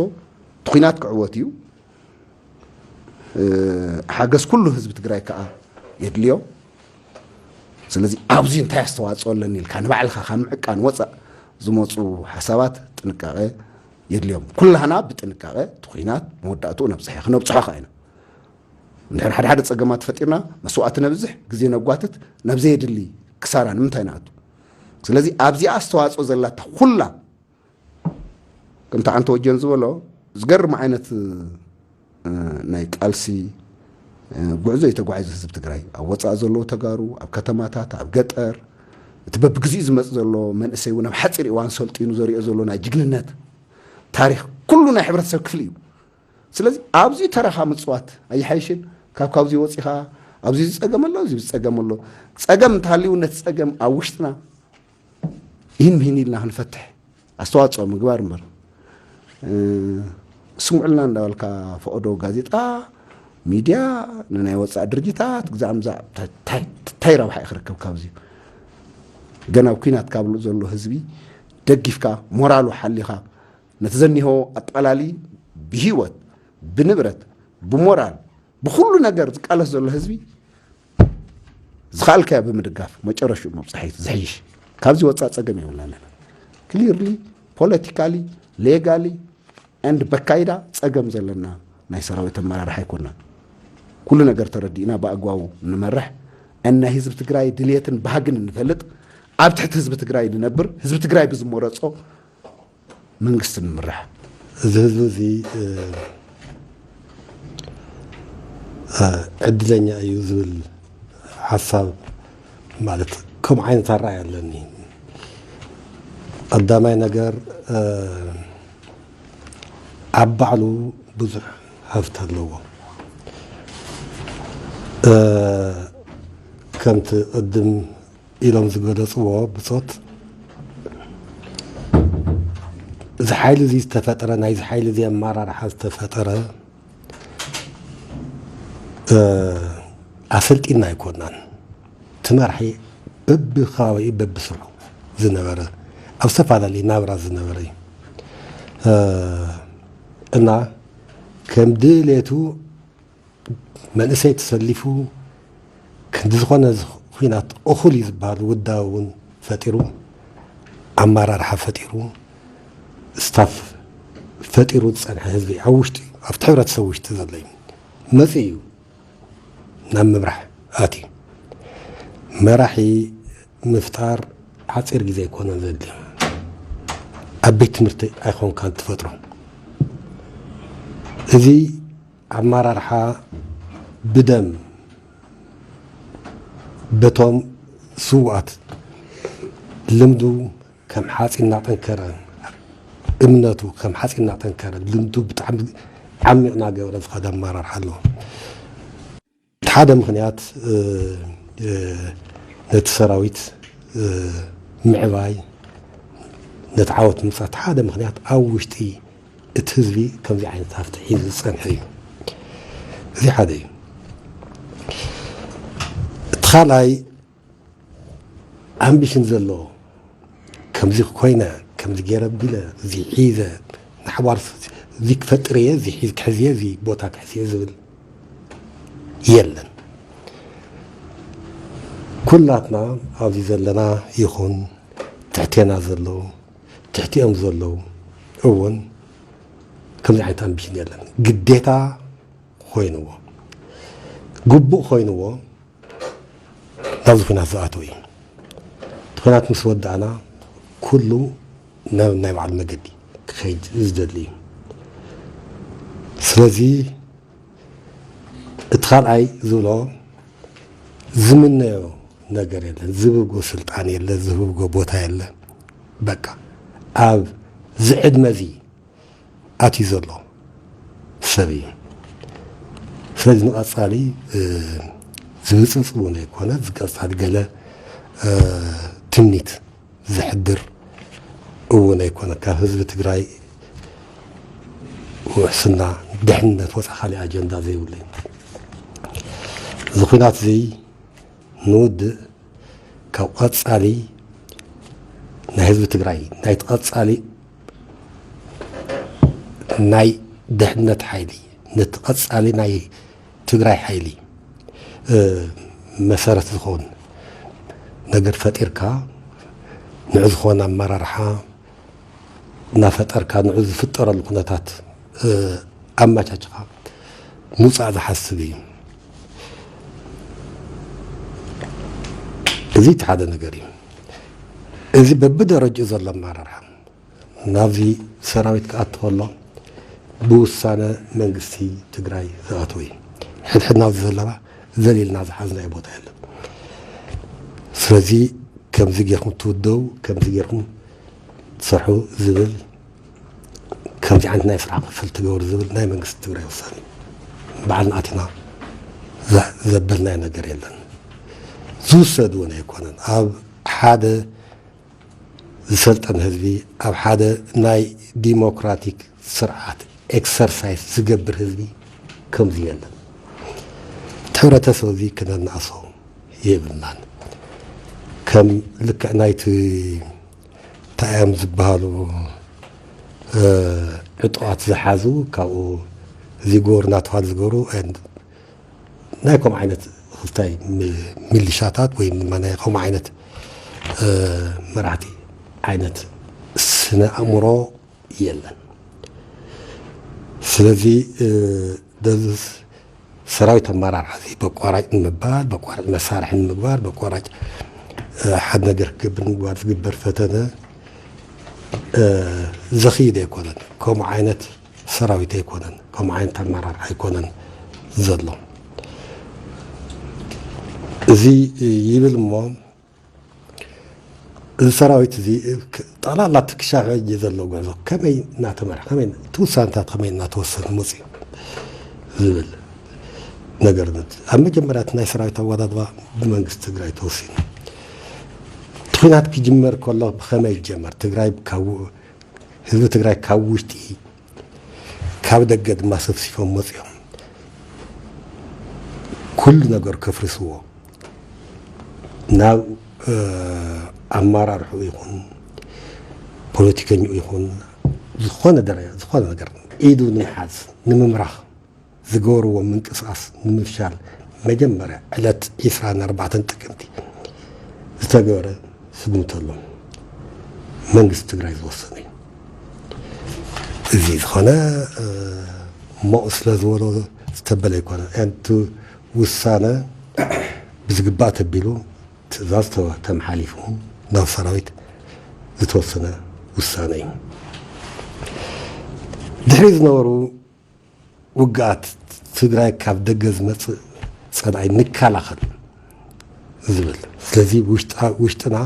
እቲ ኹናት ክዕወት እዩ። እ፣ ሓገዝ ኩሉ ህዝቢ ትግራይ ከዓ የድልዮ። ስለዚ ኣብዚ እንታይ ኣስተዋፅኦ ኣለኒ ኢልካ ንባዕልኻ ካብ ምዕቃን ወፃእ ዝመፁ ሓሳባት ጥንቃቐ የድልዮም። ኩላህና ብጥንቃቐ እቲ ኹናት መወዳእትኡ ነብፅሐ፣ ክነብፅሖ ከዓ ኢና። እንድሕር ሓደ ሓደ ፀገማት ፈጢርና መስዋእቲ ነብዝሕ፣ ግዜ ነጓትት፣ ናብ ዘየድሊ ክሳራ ንምንታይ ንኣቱ? ስለዚ ኣብዚኣ ኣስተዋፅኦ ዘላታ ኩላ ከምቲ ዓንተ ወጀን ዝበሎ ዝገርም ዓይነት፣ እ፣ ናይ ቃልሲ፣ እ፣ ጉዕዞ እዩ ተጓዒዙ ህዝቢ ትግራይ። ኣብ ወፃኢ ዘለዉ ተጋሩ፣ ኣብ ከተማታት፣ ኣብ ገጠር፣ እቲ በብግዚኡ ዝመፅ ዘሎ መንእሰይ እውን ኣብ ሓፂር እዋን ሰልጢኑ ዘሪኦ ዘሎ ናይ ጅግንነት ታሪክ ኩሉ ናይ ሕብረተሰብ ክፍሊ እዩ። ስለዚ ኣብዚ ተረኻ ምፅዋት ኣይሓይሽን? ካብ ካብዚ ወፂኻ ኣብዚ ዝፀገም ኣሎ፣ እዚ ዝፀገም ኣሎ። ፀገም እንተሃልዩ ነቲ ፀገም ኣብ ውሽጥና ይህን ምሂን ኢልና ክንፈትሕ ኣስተዋፅኦ ምግባር እምበር፣ እ፣ ስምዑልና እንዳበልካ ፈቐዶ ጋዜጣ፣ ሚድያ፣ ንናይ ወፃኢ ድርጅታት ግዛዕ ምዛዕ ታይ፣ ታይ፣ ታይ ረብሓ እዩ ክረክብ ካብዚ? ገና ኣብ ኲናት ካብ ዘሎ ህዝቢ ደጊፍካ፣ ሞራሉ ሓሊኻ፣ ነቲ ዘኒሆ ኣጠቓላሊ ብህይወት፣ ብንብረት፣ ብሞራል፣ ብኹሉ ነገር ዝቃለስ ዘሎ ህዝቢ ዝኸኣልካዮ ብምድጋፍ መጨረሽኡ መብፅሐይቲ ዝሕይሽ። ካብዚ ወፃእ ፀገም የብልናን። ክሊርሊ፣ ፖለቲካሊ፣ ሌጋሊ፣ ኤንድ በካይዳ ፀገም ዘለና ናይ ሰራዊት ኣመራርሓ ኣይኮናን። ኩሉ ነገር ተረዲእና ብኣግባቡ ንመርሕ፣ እና ህዝቢ ትግራይ ድልየትን ባህግን ንፈልጥ፣ ኣብ ትሕቲ ህዝቢ ትግራይ ንነብር፣ ህዝቢ ትግራይ ብዝመረፆ መንግስቲ ንምራሕ። እዚ ህዝቢ እዚ፣ እ፣ እ፣ ዕድለኛ እዩ ዝብል ሓሳብ፣ ማለት ከምኡ ዓይነት ኣረኣእያ ኣለኒ። ቀዳማይ ነገር፣ እ፣ ኣብ ባዕሉ ብዙሕ ሃፍቲ ኣለዎ። እ፣ ከምቲ ቅድም ኢሎም ዝገለጽዎ ብጾት፣ እዚ ሓይሊ እዚ ዝተፈጠረ፣ ናይዚ ሓይሊ እዚ ኣመራርሓ ዝተፈጠረ፣ እ፣ ኣሰልጢና ኣይኮናን። እቲ መራሒ በብከባቢኡ በብስርሑ ዝነበረ፣ ኣብ ዝተፈላለየ ናብራ ዝነበረ እዩ። እ፣ እና ከም ድሌቱ መንእሰይ ተሰሊፉ፣ ክንዲ ዝኾነ ዝ-፣ ኲናት እኹል እዩ ዝበሃል ውዳበ እውን ፈጢሩ፣ ኣመራርሓ ፈጢሩ፣ ስታፍ ፈጢሩ ዝጸንሐ ህዝቢ ኣብ ውሽጢ፣ ኣብቲ ሕብረተሰብ ውሽጢ ዘሎ እዩ። መጺኡ እዩ ናብ ምምራሕ ኣትዩ። መራሒ ምፍጣር ሓጺር ግዜ ኣይኮነን ዘድልዮ። ኣብ ቤት ትምህርቲ ኣይኮንካን ትፈጥሮ። እዚ ኣመራርሓ ብደም በቶም ስውኣት ልምዱ ከም ሓጺን እናጠንከረ፣ እምነቱ ከም ሓጺን እናጠንከረ፣ ልምዱ ብጣዕሚ ዓሚቕ እናገበረ ዝኸደ ኣመራርሓ ኣለዎ። እቲ ሓደ ምኽንያት፣ እ፣ እ፣ ነቲ ሰራዊት፣ እ፣ ምዕባይ፣ ነቲ ዓወት ምምጻእ፣ እቲ ሓደ ምኽንያት ኣብ ውሽጢ እቲ ህዝቢ ከምዚ ዓይነት ሃፍቲ ሒዙ ዝጸንሐ እዩ። እዚ ሓደ እዩ። እቲ ካልኣይ፣ ኣምቢሽን ዘለዎ፣ ከምዚ ኮይነ፣ ከምዚ ገይረ ቢለ፣ እዚ ሒዘ፣ ንሓዋር እዚ ክፈጥር እየ፣ እዚ ሒዝ ክሕዝ እየ፣ እዚ ቦታ ክሕዝ እየ ዝብል የለን። ኩላትና ኣብዚ ዘለና ይኹን ትሕቴና ዘለዉ፣ ትሕቲኦም ዘለዉ እውን ከምዚ ዓይነት ኣምቢሽን የለን። ግዴታ ኮይንዎ፣ ግቡእ ኮይንዎ፣ ናብዚ ኲናት ዝኣተወ እዩ። እቲ ኲናት ምስ ወዳእና፣ ኩሉ ናብ ናይ ባዕሉ መገዲ ክኸይድ ዝደሊ እዩ። ስለዚ፣ እቲ ካልኣይ ዝብሎ፣ ዝምነዮ ነገር የለን፣ ዝብጎ ስልጣን የለ፣ ዝብጎ ቦታ የለ። በቃ፣ ኣብ ዝዕድመ እዚ ኣትዩ ዘሎ ሰብ እዩ። ስለዚ ንቐጻሊ፣ እ፣ ዝብጽጽ እውን ኣይኮነ፣ ዝቀጻሊ ገለ፣ እ፣ ትምኒት ዘሕድር እውን ኣይኮነ። ካብ ህዝቢ ትግራይ ውሕስና፣ ድሕነት ወፃእ ካሊእ ኣጀንዳ ዘይብሉ እዩ። እዚ ኲናት እዚ ንውድእ፣ ካብ ቀጻሊ ናይ ህዝቢ ትግራይ፣ ናይቲ ቀጻሊ ናይ ድሕነት ሓይሊ፣ ነቲ ቀጻሊ ናይ ትግራይ ሓይሊ፣ እ፣ መሰረት ዝኸውን ነገር ፈጢርካ፣ ንዑ ዝኾነ ኣመራርሓ እናፈጠርካ፣ ንዑ ዝፍጠረሉ ኩነታት፣ እ፣ ኣመቻችኻ ምውፃእ ዝሓስብ እዩ። እዚ እቲ ሓደ ነገር እዩ። እዚ በብደረጅኡ ዘሎ ኣመራርሓ ናብዚ ሰራዊት ክኣቱ ከሎ ብውሳነ መንግስቲ ትግራይ ዝኣተወ እዩ። ሕድሕድና ኣብዚ ዘለና ዘሊልና ዝሓዝናዮ ቦታ የለን። ስለዚ ከምዚ ጌርኩም ትውደቡ፣ ከምዚ ጌርኩም ትሰርሑ ዝብል፣ ከምዚ ዓይነት ናይ ስራሕ ክፍል ትገብሩ ዝብል ናይ መንግስቲ ትግራይ ውሳነ እዩ። ባዕልና ኣቲና ዘ-፣ ዘበልናዮ ነገር የለን። ዝውሰድ እውን ኣይኮነን። ኣብ ሓደ ዝሰልጠነ ህዝቢ፣ ኣብ ሓደ ናይ ዲሞክራቲክ ስርዓት ኤክሰርሳይዝ ዝገብር ህዝቢ ከምዚ የለን። እቲ ሕብረተሰብ እዚ ክነናእሶ የብልናን። ከም ልክዕ ናይቲ እንታይ እዮም ዝበሃሉ፣ እ፣ ዕጡቓት ዝሓዙ፣ ካብኡ እዚ ጎር እናተባህሉ ዝገብሩ፣ ናይ ከምኡ ዓይነት ክስታይ ሚ-፣ ሚሊሻታት ወይ ድማ ናይ ከምኡ ዓይነት፣ እ፣ መራሕቲ ዓይነት ስነ ኣእምሮ የለን። ስለዚ፣ እ፣ በዚ ሰራዊት ኣመራርሓ እዚ በቋራጭ ንምባል፣ በቋራጭ መሳርሒ ንምግባር፣ በቋራጭ፣ እ፣ ሓደ ነገር ክገብር ንምግባር ዝግበር ፈተነ፣ እ፣ ዘኽይድ ኣይኮነን። ከምኡ ዓይነት ሰራዊት ኣይኮነን፣ ከምኡ ዓይነት ኣመራርሓ ኣይኮነን ዘሎ። እዚ ይብል እሞ፣ እዚ ሰራዊት እዚ ጠቕላላ እቲ ክሻብ ሕጂ ዘሎ ጉዕዞ ከመይ እናተመርሐ፣ ከመይ እቲ ውሳነታት ከመይ እናተወሰነ መፅኡ ዝብል ነገር ነት ኣብ መጀመርያ እቲ ናይ ሰራዊት ኣወዳድባ ብመንግስቲ ትግራይ ተወሲኑ። እቲ ኲናት ክጅመር ከሎ ብኸመይ ይጀመር? ትግራይ ካብ ህዝቢ ትግራይ ካብ ውሽጢ ካብ ደገ ድማ ሰብሲፎም መፅኦም ኩሉ ነገር ከፍርስዎ ናብ ኣማራርሑ ይኹን ፖለቲከኛኡ ይኹን ዝኾነ ደረጃ ዝኾነ ነገር ኢዱ ንምሓዝ ንምምራኽ ዝገበርዎ ምንቅስቃስ ንምፍሻል መጀመርያ ዕለት ዕስራን ኣርባዕተን ጥቅምቲ ዝተገበረ ስጉምቲ ኣሎ። መንግስቲ ትግራይ ዝወሰነ እዩ። እዚ ዝኾነ ሞቕ ስለ ዝበሎ ዝተበለ ኣይኮነ። እቲ ውሳነ ብዝግባእ ተቢሉ ትእዛዝ ተመሓሊፉ ናብ ሰራዊት ዝተወሰነ ውሳነ እዩ። ድሕሪ ዝነበሩ ውግኣት ትግራይ ካብ ደገ ዝመፅእ ፀላኢ ንከላኸል ዝብል። ስለዚ ውሽጥና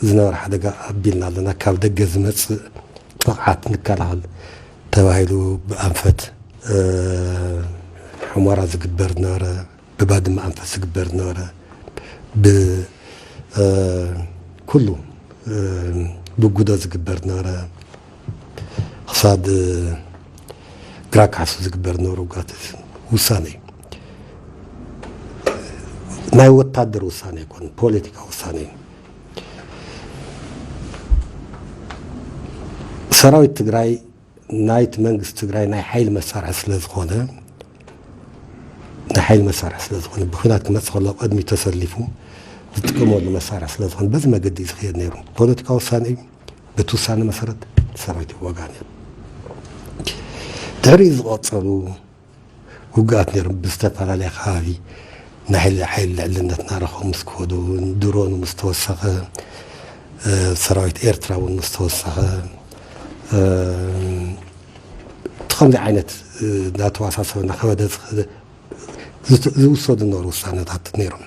ዝነበረ ሓደጋ ኣቢልና ኣለና። ካብ ደገ ዝመፅእ ጥቕዓት ንከላኸል ተባሂሉ ብኣንፈት ሑመራ ዝግበር ዝነበረ፣ ብባድመ ኣንፈት ዝግበር ዝነበረ፣ ብኩሉ ብጉዶ ዝግበር ዝነበረ፣ ክሳድ ግራ ካሕሱ ዝግበር ዝነበረ ውግኣት ውሳነ እዩ። ናይ ወታደር ውሳነ ኣይኮን፣ ፖለቲካ ውሳነ እዩ። ሰራዊት ትግራይ ናይቲ መንግስቲ ትግራይ ናይ ሓይሊ መሳርሒ ስለ ዝኾነ ናይ ሓይሊ መሳርሒ ስለ ዝኾነ ብኩናት ክመፅእ ከሎ ቅድሚ ተሰሊፉ ዝጥቀመሉ መሳርሒ ስለ ዝኾነ በዚ መገዲ እዩ ዝኽየድ ነይሩ። ፖለቲካዊ ውሳነ እዩ። በቲ ውሳነ መሰረት ሰራዊት ይዋጋእ ነይሩ። ድሕሪ ዝቐፀሉ ውግኣት ነይሮም ብዝተፈላለየ ከባቢ ናይ ሓይሊ ልዕልነት እናረኸቡ ምስ ከዱ ድሮን ምስ ተወሰኸ ሰራዊት ኤርትራ እውን ምስ ተወሰኸ ከምዚ ዓይነት እናተዋሳሰበ እናኸበደ ዝውሰዱ ነበሩ ውሳነታት ነይሮም።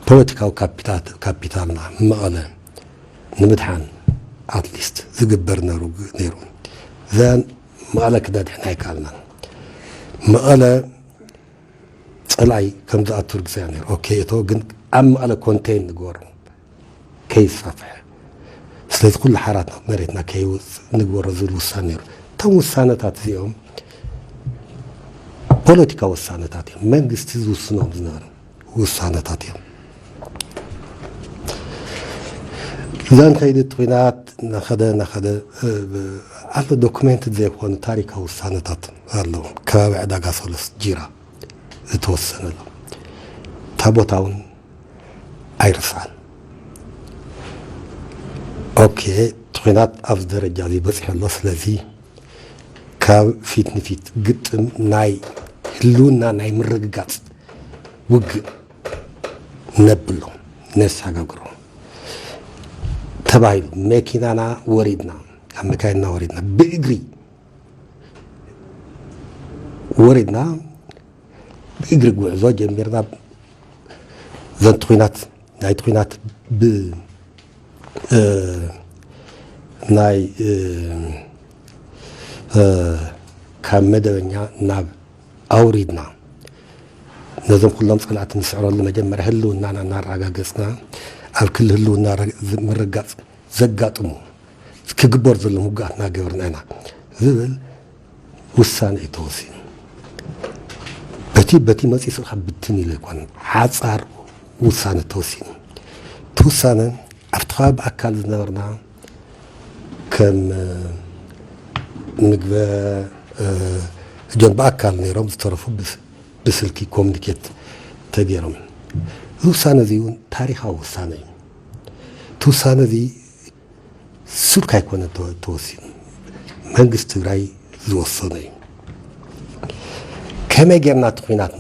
ፖለቲካዊ ካፒታልና መቐለ ንምድሓን ኣትሊስት ዝግበር ነሩ ነይሩ ዘን መቐለ ክነድሕን ኣይከኣልናን። መቐለ ፀላኢ ከም ዝኣቱ ርግፀያ ነይሩ። ኦኬ እቶ ግን ኣብ መቐለ ኮንቴን ንግበሮ ከይስፋፍሐ ስለዚ ኩሉ ሓራት ናብ መሬትና ከይውፅ ንግበሮ ዝብል ውሳነ ነይሩ። እቶም ውሳነታት እዚኦም ፖለቲካ ውሳነታት እዮም። መንግስቲ ዝውስኖም ዝነበረ ውሳነታት እዮም። እዛ ንኸይዲ እቲ ኲናት ናኸደ ናኸደ ኣሎ ዶኩሜንት ዘይኮኑ ታሪካዊ ውሳነታት ኣለዉ። ከባቢ ዕዳጋ ሰለስት ጂራ ዝተወሰነ ኣሎ። እታ ቦታ እውን ኣይርስዓን። ኦኬ እቲ ኲናት ኣብዚ ደረጃ እዚ በፂሑ ኣሎ። ስለዚ ካብ ፊት ንፊት ግጥም ናይ ህልውና ናይ ምርግጋፅ ውግእ ነብሎ ነሳጋግሮ ተባሂሉ መኪናና ወሪድና ካብ መካይንና ወሪድና ብእግሪ ወሪድና ብእግሪ ጉዕዞ ጀሚርና ዘንቲ ኲናት ናይቲ ኲናት ብ ናይ ካብ መደበኛ ናብ ኣውሪድና ነዞም ኩሎም ፀላእቲ ንስዕረሉ መጀመርያ ህልውናና እናረጋገፅና ኣብ ክሊ ህልውና ምርጋፅ ዘጋጥሙ ክግበር ዘሎ ምጉኣት እናገበርና ኢና ዝብል ውሳነ እዩ ተወሲኑ። በቲ በቲ መፂእ ስልካ ብትን ኢሉ ኣይኮነን ሓፃር ውሳነ ተወሲኑ። እቲ ውሳነ ኣብቲ ከባቢ ብኣካል ዝነበርና ከም ምግበ እጆን ብኣካል ነይሮም ዝተረፉ ብስልኪ ኮሚኒኬት ተገይሮም። እዚ ውሳነ እዚ እውን ታሪካዊ ውሳነ እዩ። እቲ ውሳነ እዚ ስልካ ኣይኮነ ተወሲኑ መንግስቲ ትግራይ ዝወሰኖ እዩ። ከመይ ጌርና እቲ ኩናት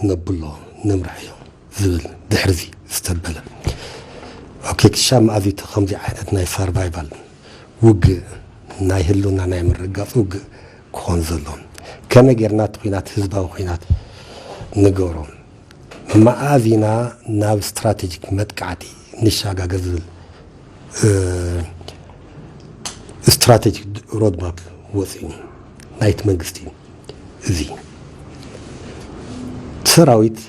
ነብሎ ንምርሕዮ ዝብል ድሕርዚ ዝተበለ ኦኬ ክሻ መኣዚቱ ከምዚ ዓይነት ናይ ሳርቫይቫል ውግእ ናይ ህልውና ናይ ምርጋፅ ውግእ ክኾን ዘሎ ከመይ ጌርና እቲ ኩናት ህዝባዊ ኩናት ንገብሮ መኣዚና ናብ ስትራቴጂክ መጥቃዕቲ ንሻጋገር ዝብል ስትራቴጂክ ሮድማፕ ወፂኡ ናይቲ መንግስቲ እዩ። እዚ ሰራዊት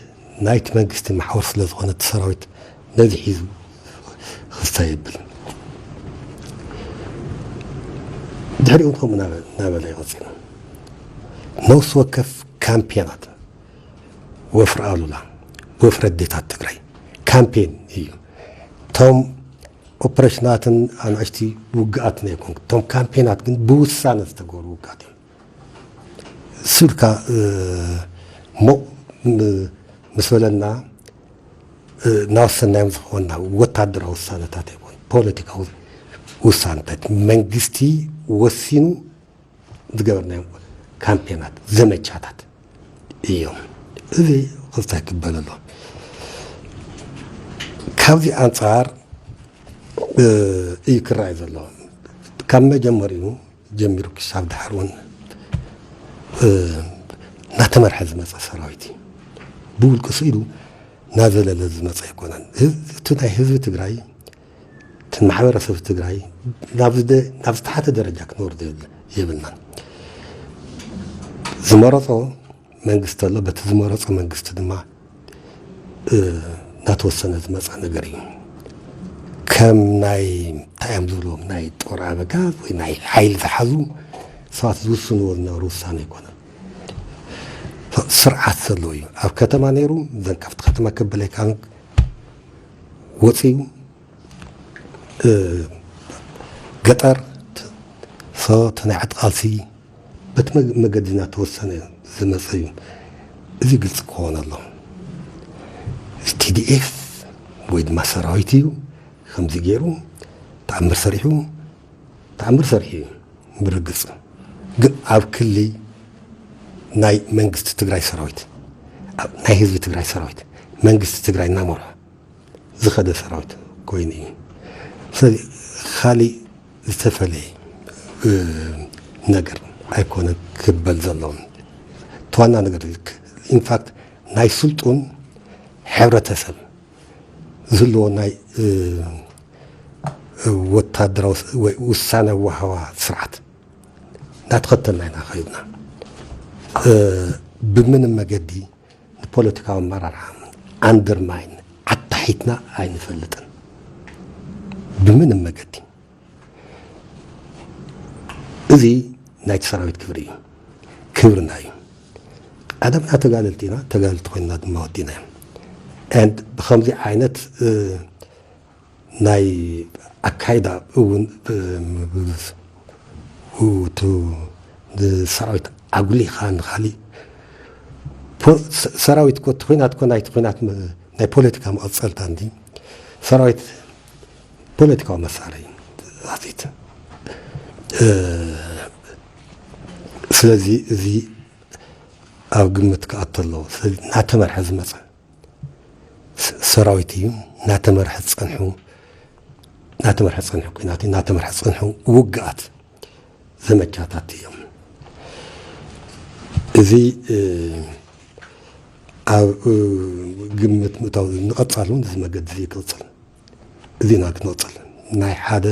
ናይቲ መንግስቲ ማሕወር ስለ ዝኾነ እቲ ሰራዊት ነዚ ሒዙ ክስታይ የብል። ድሕሪኡ ከምኡ እናበለ ይቐፅል። ነፍሲ ወከፍ ካምፔናት ወፍሪ ኣሉላ፣ ወፍሪ ኣዴታት ትግራይ ካምፔን እዩ። እቶም ኦፕሬሽናትን ኣናእሽቲ ውግኣትን ኣይኮን። እቶም ካምፔናት ግን ብውሳነ ዝተገብሩ ውግኣት እዮም። ስልካ ሞቕ ምስ በለና እናወሰናዮም ዝኾንና ወታደራዊ ውሳነታት ኣይኮን፣ ፖለቲካዊ ውሳነታት መንግስቲ ወሲኑ ዝገበርናዮም ካምፔናት፣ ዘመቻታት እዮም። እዚ ክስታይ ክበል ኣሎ። ካብዚ ኣንጻር እዩ ክረኣይ ዘሎ። ካብ መጀመሪኡ ጀሚሩ ክሳብ ድሓር እውን እናተመርሐ ዝመፀ ሰራዊት እዩ። ብውልቂ ስኢሉ እናዘለለ ዝመፀ ኣይኮነን። እቲ ናይ ህዝቢ ትግራይ፣ እቲ ማሕበረሰብ ትግራይ ናብ ዝተሓተ ደረጃ ክንወርድ የብልናን። ዝመረፆ መንግስቲ ኣሎ። በቲ ዝመረፆ መንግስቲ ድማ እናተወሰነ ዝመፀ ነገር እዩ። ከም ናይ እንታይ እዮም ዝብልዎም፣ ናይ ጦር ኣበጋዝ ወይ ናይ ሓይሊ ዝሓዙ ሰባት ዝውስንዎ ዝነበሩ ውሳነ ኣይኮነን። ስርዓት ዘለዎ እዩ። ኣብ ከተማ ነይሩ፣ ዘን ካብቲ ከተማ ከበል ኣይከኣልን፣ ወፂኡ ገጠር እቲ ናይ ዕጥቂ ቃልሲ በቲ መገዲ እናተወሰነ ዝመፀ እዩ። እዚ ግልፂ ክኸውን ኣሎ። ቲዲኤፍ ወይ ድማ ሰራዊት እዩ ከምዚ ገይሩ ተኣምር ሰሪሑ፣ ተኣምር ሰሪሑ እዩ። ብርግፅ ግን ኣብ ክሊ ናይ መንግስቲ ትግራይ ሰራዊት፣ ናይ ህዝቢ ትግራይ ሰራዊት፣ መንግስቲ ትግራይ እናመርሖ ዝኸደ ሰራዊት ኮይኑ እዩ። ስለዚ ካሊእ ዝተፈለየ ነገር ኣይኮነ ክበል ዘለዎም። እቲ ዋና ነገር ኢንፋክት ናይ ስልጡን ሕብረተሰብ ዝህልዎ ናይ ወታደራዊ ወይ ውሳነ ወሃባ ስርዓት እናተኸተልና ኢና ከይድና። ብምንም መገዲ ንፖለቲካዊ ኣመራርሓ ኣንደርማይን ኣታሒትና ኣይንፈልጥን ብምንም መገዲ። እዚ ናይቲ ሰራዊት ክብሪ እዩ፣ ክብርና እዩ። ቀደምና ተጋደልቲ ኢና፣ ተጋደልቲ ኮይንና ድማ ወዲና እዮም። And ብከምዚ ዓይነት ናይ ኣካይዳ እውን ንሰራዊት ኣጉሊኻ ንካሊእ ሰራዊት ኮ እቲ ኩናት ኮ ናይቲ ኩናት ናይ ፖለቲካ መቐፀልታ እንዲ ሰራዊት ፖለቲካዊ መሳርሒ ኣዚት ስለዚ እዚ ኣብ ግምት ክኣቶ ኣለዎ። ስለዚ እናተመርሐ ዝመፀ ሰራዊት እዩ። እናተመርሐ ዝፀንሑ እናተመርሐ ዝፀንሑ ኩናት እዩ። እናተመርሐ ዝፀንሑ ውግኣት ዘመቻታት እዮም። እዚ ኣብ ግምት ምእታው ንቐፃሉ እዚ መገዲ እዚ ክቕፅል እዚና ክንወፅል ናይ ሓደ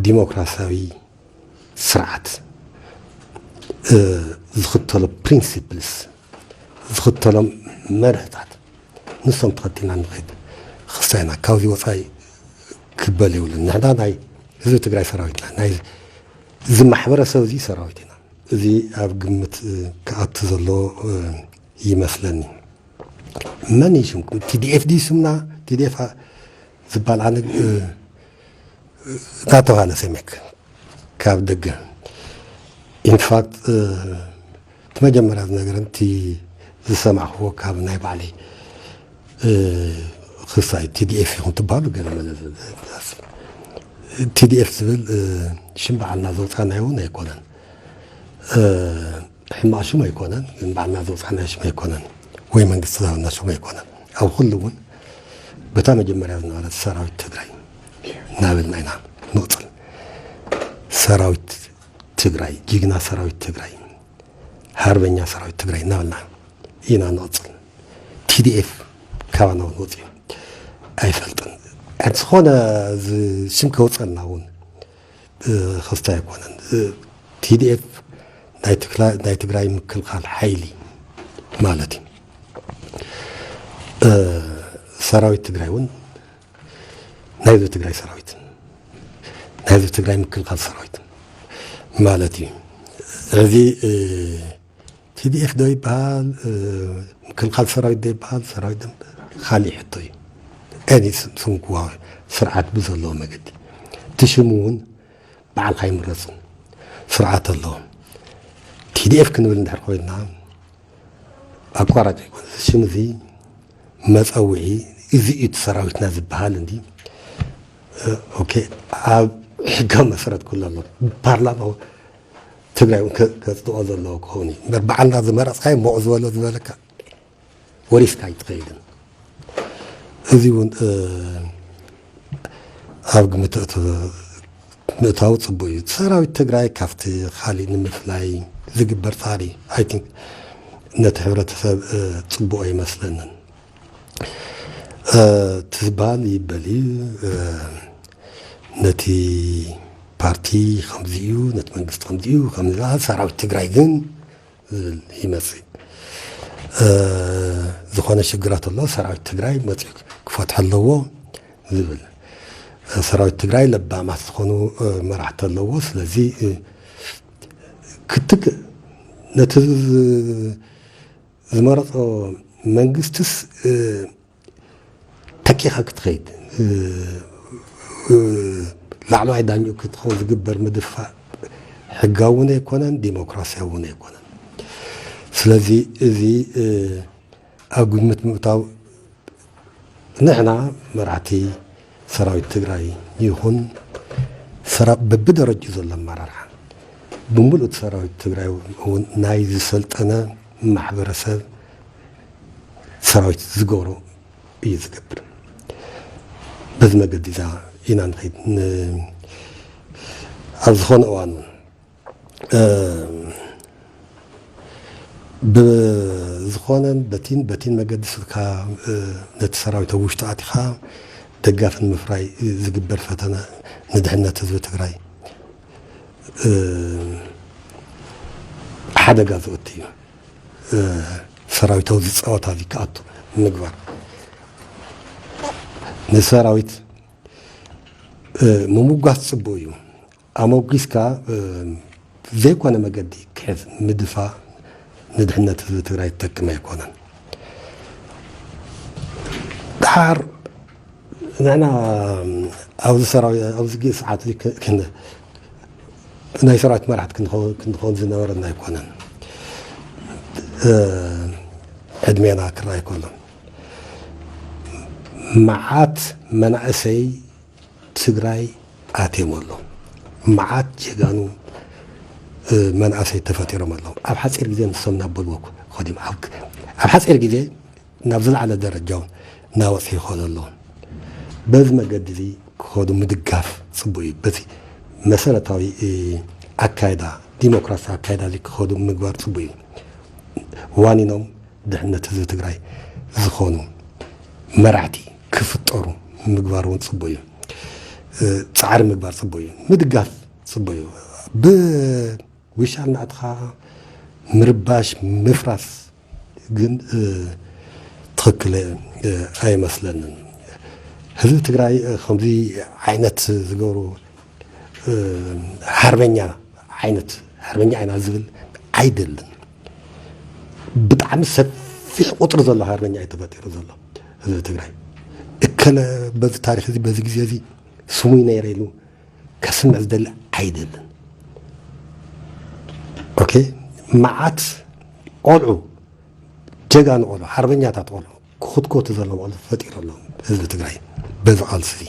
ዲሞክራሲያዊ ስርዓት ዝኽተሎ ፕሪንሲፕልስ ዝኽተሎም መርህታት ንሶም ተኸቲልና ንኸይድ ክስታይና ካብዚ ወፃኢ ክበል የብሉን። ንሕና ናይ ህዝቢ ትግራይ ሰራዊትና ናይ እዚ ማሕበረሰብ እዚ ሰራዊት ኢና። እዚ ኣብ ግምት ክኣቱ ዘሎ ይመስለኒ። መን እዩ ሽምኩም? ቲዲኤፍ ድዩ ስምና? ቲዲኤፍ ዝበሃል ኣነ እናተባህለ ሰሚዕክ ካብ ደገ። ኢንፋክት እቲ መጀመርያ ዝነገረን እቲ ዝሰማዕክዎ ካብ ናይ ባዕለይ ክሳይ ቲዲኤፍ ኢኹም ትበሃሉ ገለ መለ ቲዲኤፍ ዝብል ሽም በዓልና ዘውፃናዮ እውን ኣይኮነን። ሕማቕ ሽም ኣይኮነን፣ ግን ባዕልና ዘውፃናዮ ሽም ኣይኮነን፣ ወይ መንግስቲ ዝሃበና ሽም ኣይኮነን። ኣብ ኩሉ እውን በታ መጀመርያ ዝነበረት ሰራዊት ትግራይ እናበልና ኢና ንቕፅል። ሰራዊት ትግራይ፣ ጅግና ሰራዊት ትግራይ፣ ሃርበኛ ሰራዊት ትግራይ እናበልና ኢና ንቕፅል። ቲዲኤፍ ካባና እውን ወፂኡ ኣይፈልጥን። ዝኾነ ሽም ከውፀልና እውን ክስታይ ኣይኮነን። ቲዲኤፍ ናይ ትግራይ ምክልኻል ሓይሊ ማለት እዩ። ሰራዊት ትግራይ እውን ናይ ህዝቢ ትግራይ ሰራዊት፣ ናይ ህዝቢ ትግራይ ምክልኻል ሰራዊት ማለት እዩ። እዚ ቲዲኤፍ ዶ ይበሃል፣ ምክልኻል ሰራዊት ዶ ይበሃል፣ ሰራዊት ዶ፣ ካሊእ ሕቶ እዩ። ኤኒ ስም ክወሃብ፣ ስርዓት ብዘለዎ መገዲ፣ እቲ ሽሙ እውን ባዕልካ ይምረፅን ስርዓት ኣለዎ። ቲዲኤፍ ክንብል እንድሕር ኮይንና፣ ኣቋራጭ ኣይኮነ ሽም እዚ መፀውዒ፣ እዚ እዩ እቲ ሰራዊትና ዝበሃል እንዲ። ኦኬ፣ ኣብ ሕጋዊ መሰረት ኩሉ ኣሎ። ፓርላማ ትግራይ እውን ከፅድቆ ዘለዎ ክኸውን እዩ እምበር፣ ባዕልና ዝመረፅካዮ ሞቕ ዝበሎ ዝበለካ ወሪስካ ኣይትኸይድን። እዚ እውን ኣብ ግምት ምእታው ፅቡቅ እዩ። ሰራዊት ትግራይ ካብቲ ካሊእ ንምፍላይ ዝግበር ፃዕሪ፣ ኣይ ቲንክ፣ ነቲ ሕብረተሰብ ፅቡቅ ኣይመስለንን። ትዝባል ይበል እዩ። ነቲ ፓርቲ ከምዚ እዩ፣ ነቲ መንግስቲ ከምዚ እዩ፣ ከም ሰራዊት ትግራይ ግን ዝብል ይመፅእ። ዝኾነ ሽግራት ኣሎ፣ ሰራዊት ትግራይ መፅኡ ክፈትሖ ኣለዎ ዝብል። ሰራዊት ትግራይ ለባማት ዝኾኑ መራሕቲ ኣለዎ። ስለዚ ክትክ ነቲ ዝመረፆ መንግስትስ ተኪኻ ክትኸይድ፣ ላዕለዋይ ዳኝኡ ክትኸውን ዝግበር ምድፋእ ሕጋዊ እውን ኣይኮነን፣ ዲሞክራሲያዊ እውን ኣይኮነን። ስለዚ እዚ ኣብ ግምት ምእታው፣ ንሕና መራሕቲ ሰራዊት ትግራይ ይኹን በብደረጅኡ ዘሎ ኣመራርሓ፣ ብምሉእ እቲ ሰራዊት ትግራይ እውን ናይ ዝሰልጠነ ማሕበረሰብ ሰራዊት ዝገብሮ እዩ ዝገብር። በዚ መገዲ እዛ ኢና ንኸይድ። ኣብ ዝኾነ እዋን እውን ብዝኾነን በቲን በቲን መገዲ ስልካ ነቲ ሰራዊት ኣብ ውሽጡ ኣቲኻ ደጋፊ ንምፍራይ ዝግበር ፈተነ ንድሕነት ህዝቢ ትግራይ ሓደጋ ዘእቱ እዩ። ሰራዊት ኣብዚ ፀወታ እዚ ክኣቱ ምግባር፣ ንሰራዊት ምምጓስ ፅቡቅ እዩ። ኣመጒስካ ዘይኮነ መገዲ ክሕዝ ምድፋእ ንድሕነት ህዝቢ ትግራይ ዝጠቅም ኣይኮነን። ድሓር ንሕና ኣብዚ ሰራዊት ኣብዚ ግዜ ሰዓት እዚ ናይ ሰራዊት መራሕቲ ክንኸውን ዝነበረና ኣይኮነን። ዕድሜና ክረኣይ ከሎ መዓት መናእሰይ ትግራይ ኣትዮም ኣሎ። መዓት ጀጋኑ መናእሰይ ተፈጢሮም ኣለዉ። ኣብ ሓፂር ግዜ ንሶም ናብ በልዎ ክኸዱ እዮም። ኣብ ሓፂር ግዜ ናብ ዝለዓለ ደረጃ እውን እናወፅኡ ይኸዱ ኣለዉ። በዚ መገዲ እዚ ክኸዱ ምድጋፍ ፅቡቅ እዩ። በዚ መሰረታዊ ኣካይዳ፣ ዲሞክራሲ ኣካይዳ እዚ ክኸዱ ምግባር ፅቡቅ እዩ። ዋኒኖም ድሕነት ህዝቢ ትግራይ ዝኾኑ መራሕቲ ክፍጠሩ ምግባር እውን ፅቡቅ እዩ። ፃዕሪ ምግባር ፅቡቅ እዩ። ምድጋፍ ፅቡቅ እዩ። ብውሻል ናእትኻ ምርባሽ፣ ምፍራስ ግን ትኽክል ኣይመስለንን። ህዝቢ ትግራይ ከምዚ ዓይነት ዝገብሩ ሓርበኛ ዓይነት ሓርበኛ ኢና ዝብል ኣይደልን። ብጣዕሚ ሰፊሕ ቁፅሪ ዘሎ ሓርበኛ እዩ ተፈጢሩ ዘሎ ህዝቢ ትግራይ። እከለ በዚ ታሪክ እዚ በዚ ግዜ እዚ ስሙይ ነይረ ኢሉ ከስምዕ ዝደሊ ኣይደልን። ኦኬ፣ መዓት ቆልዑ፣ ጀጋኑ ቆልዑ፣ ሓርበኛታት ቆልዑ ክኹትኮቱ ዘለዎም ቆልዑ ፈጢሩ ኣሎ ህዝቢ ትግራይ በዚ ቃልሲ እዚ።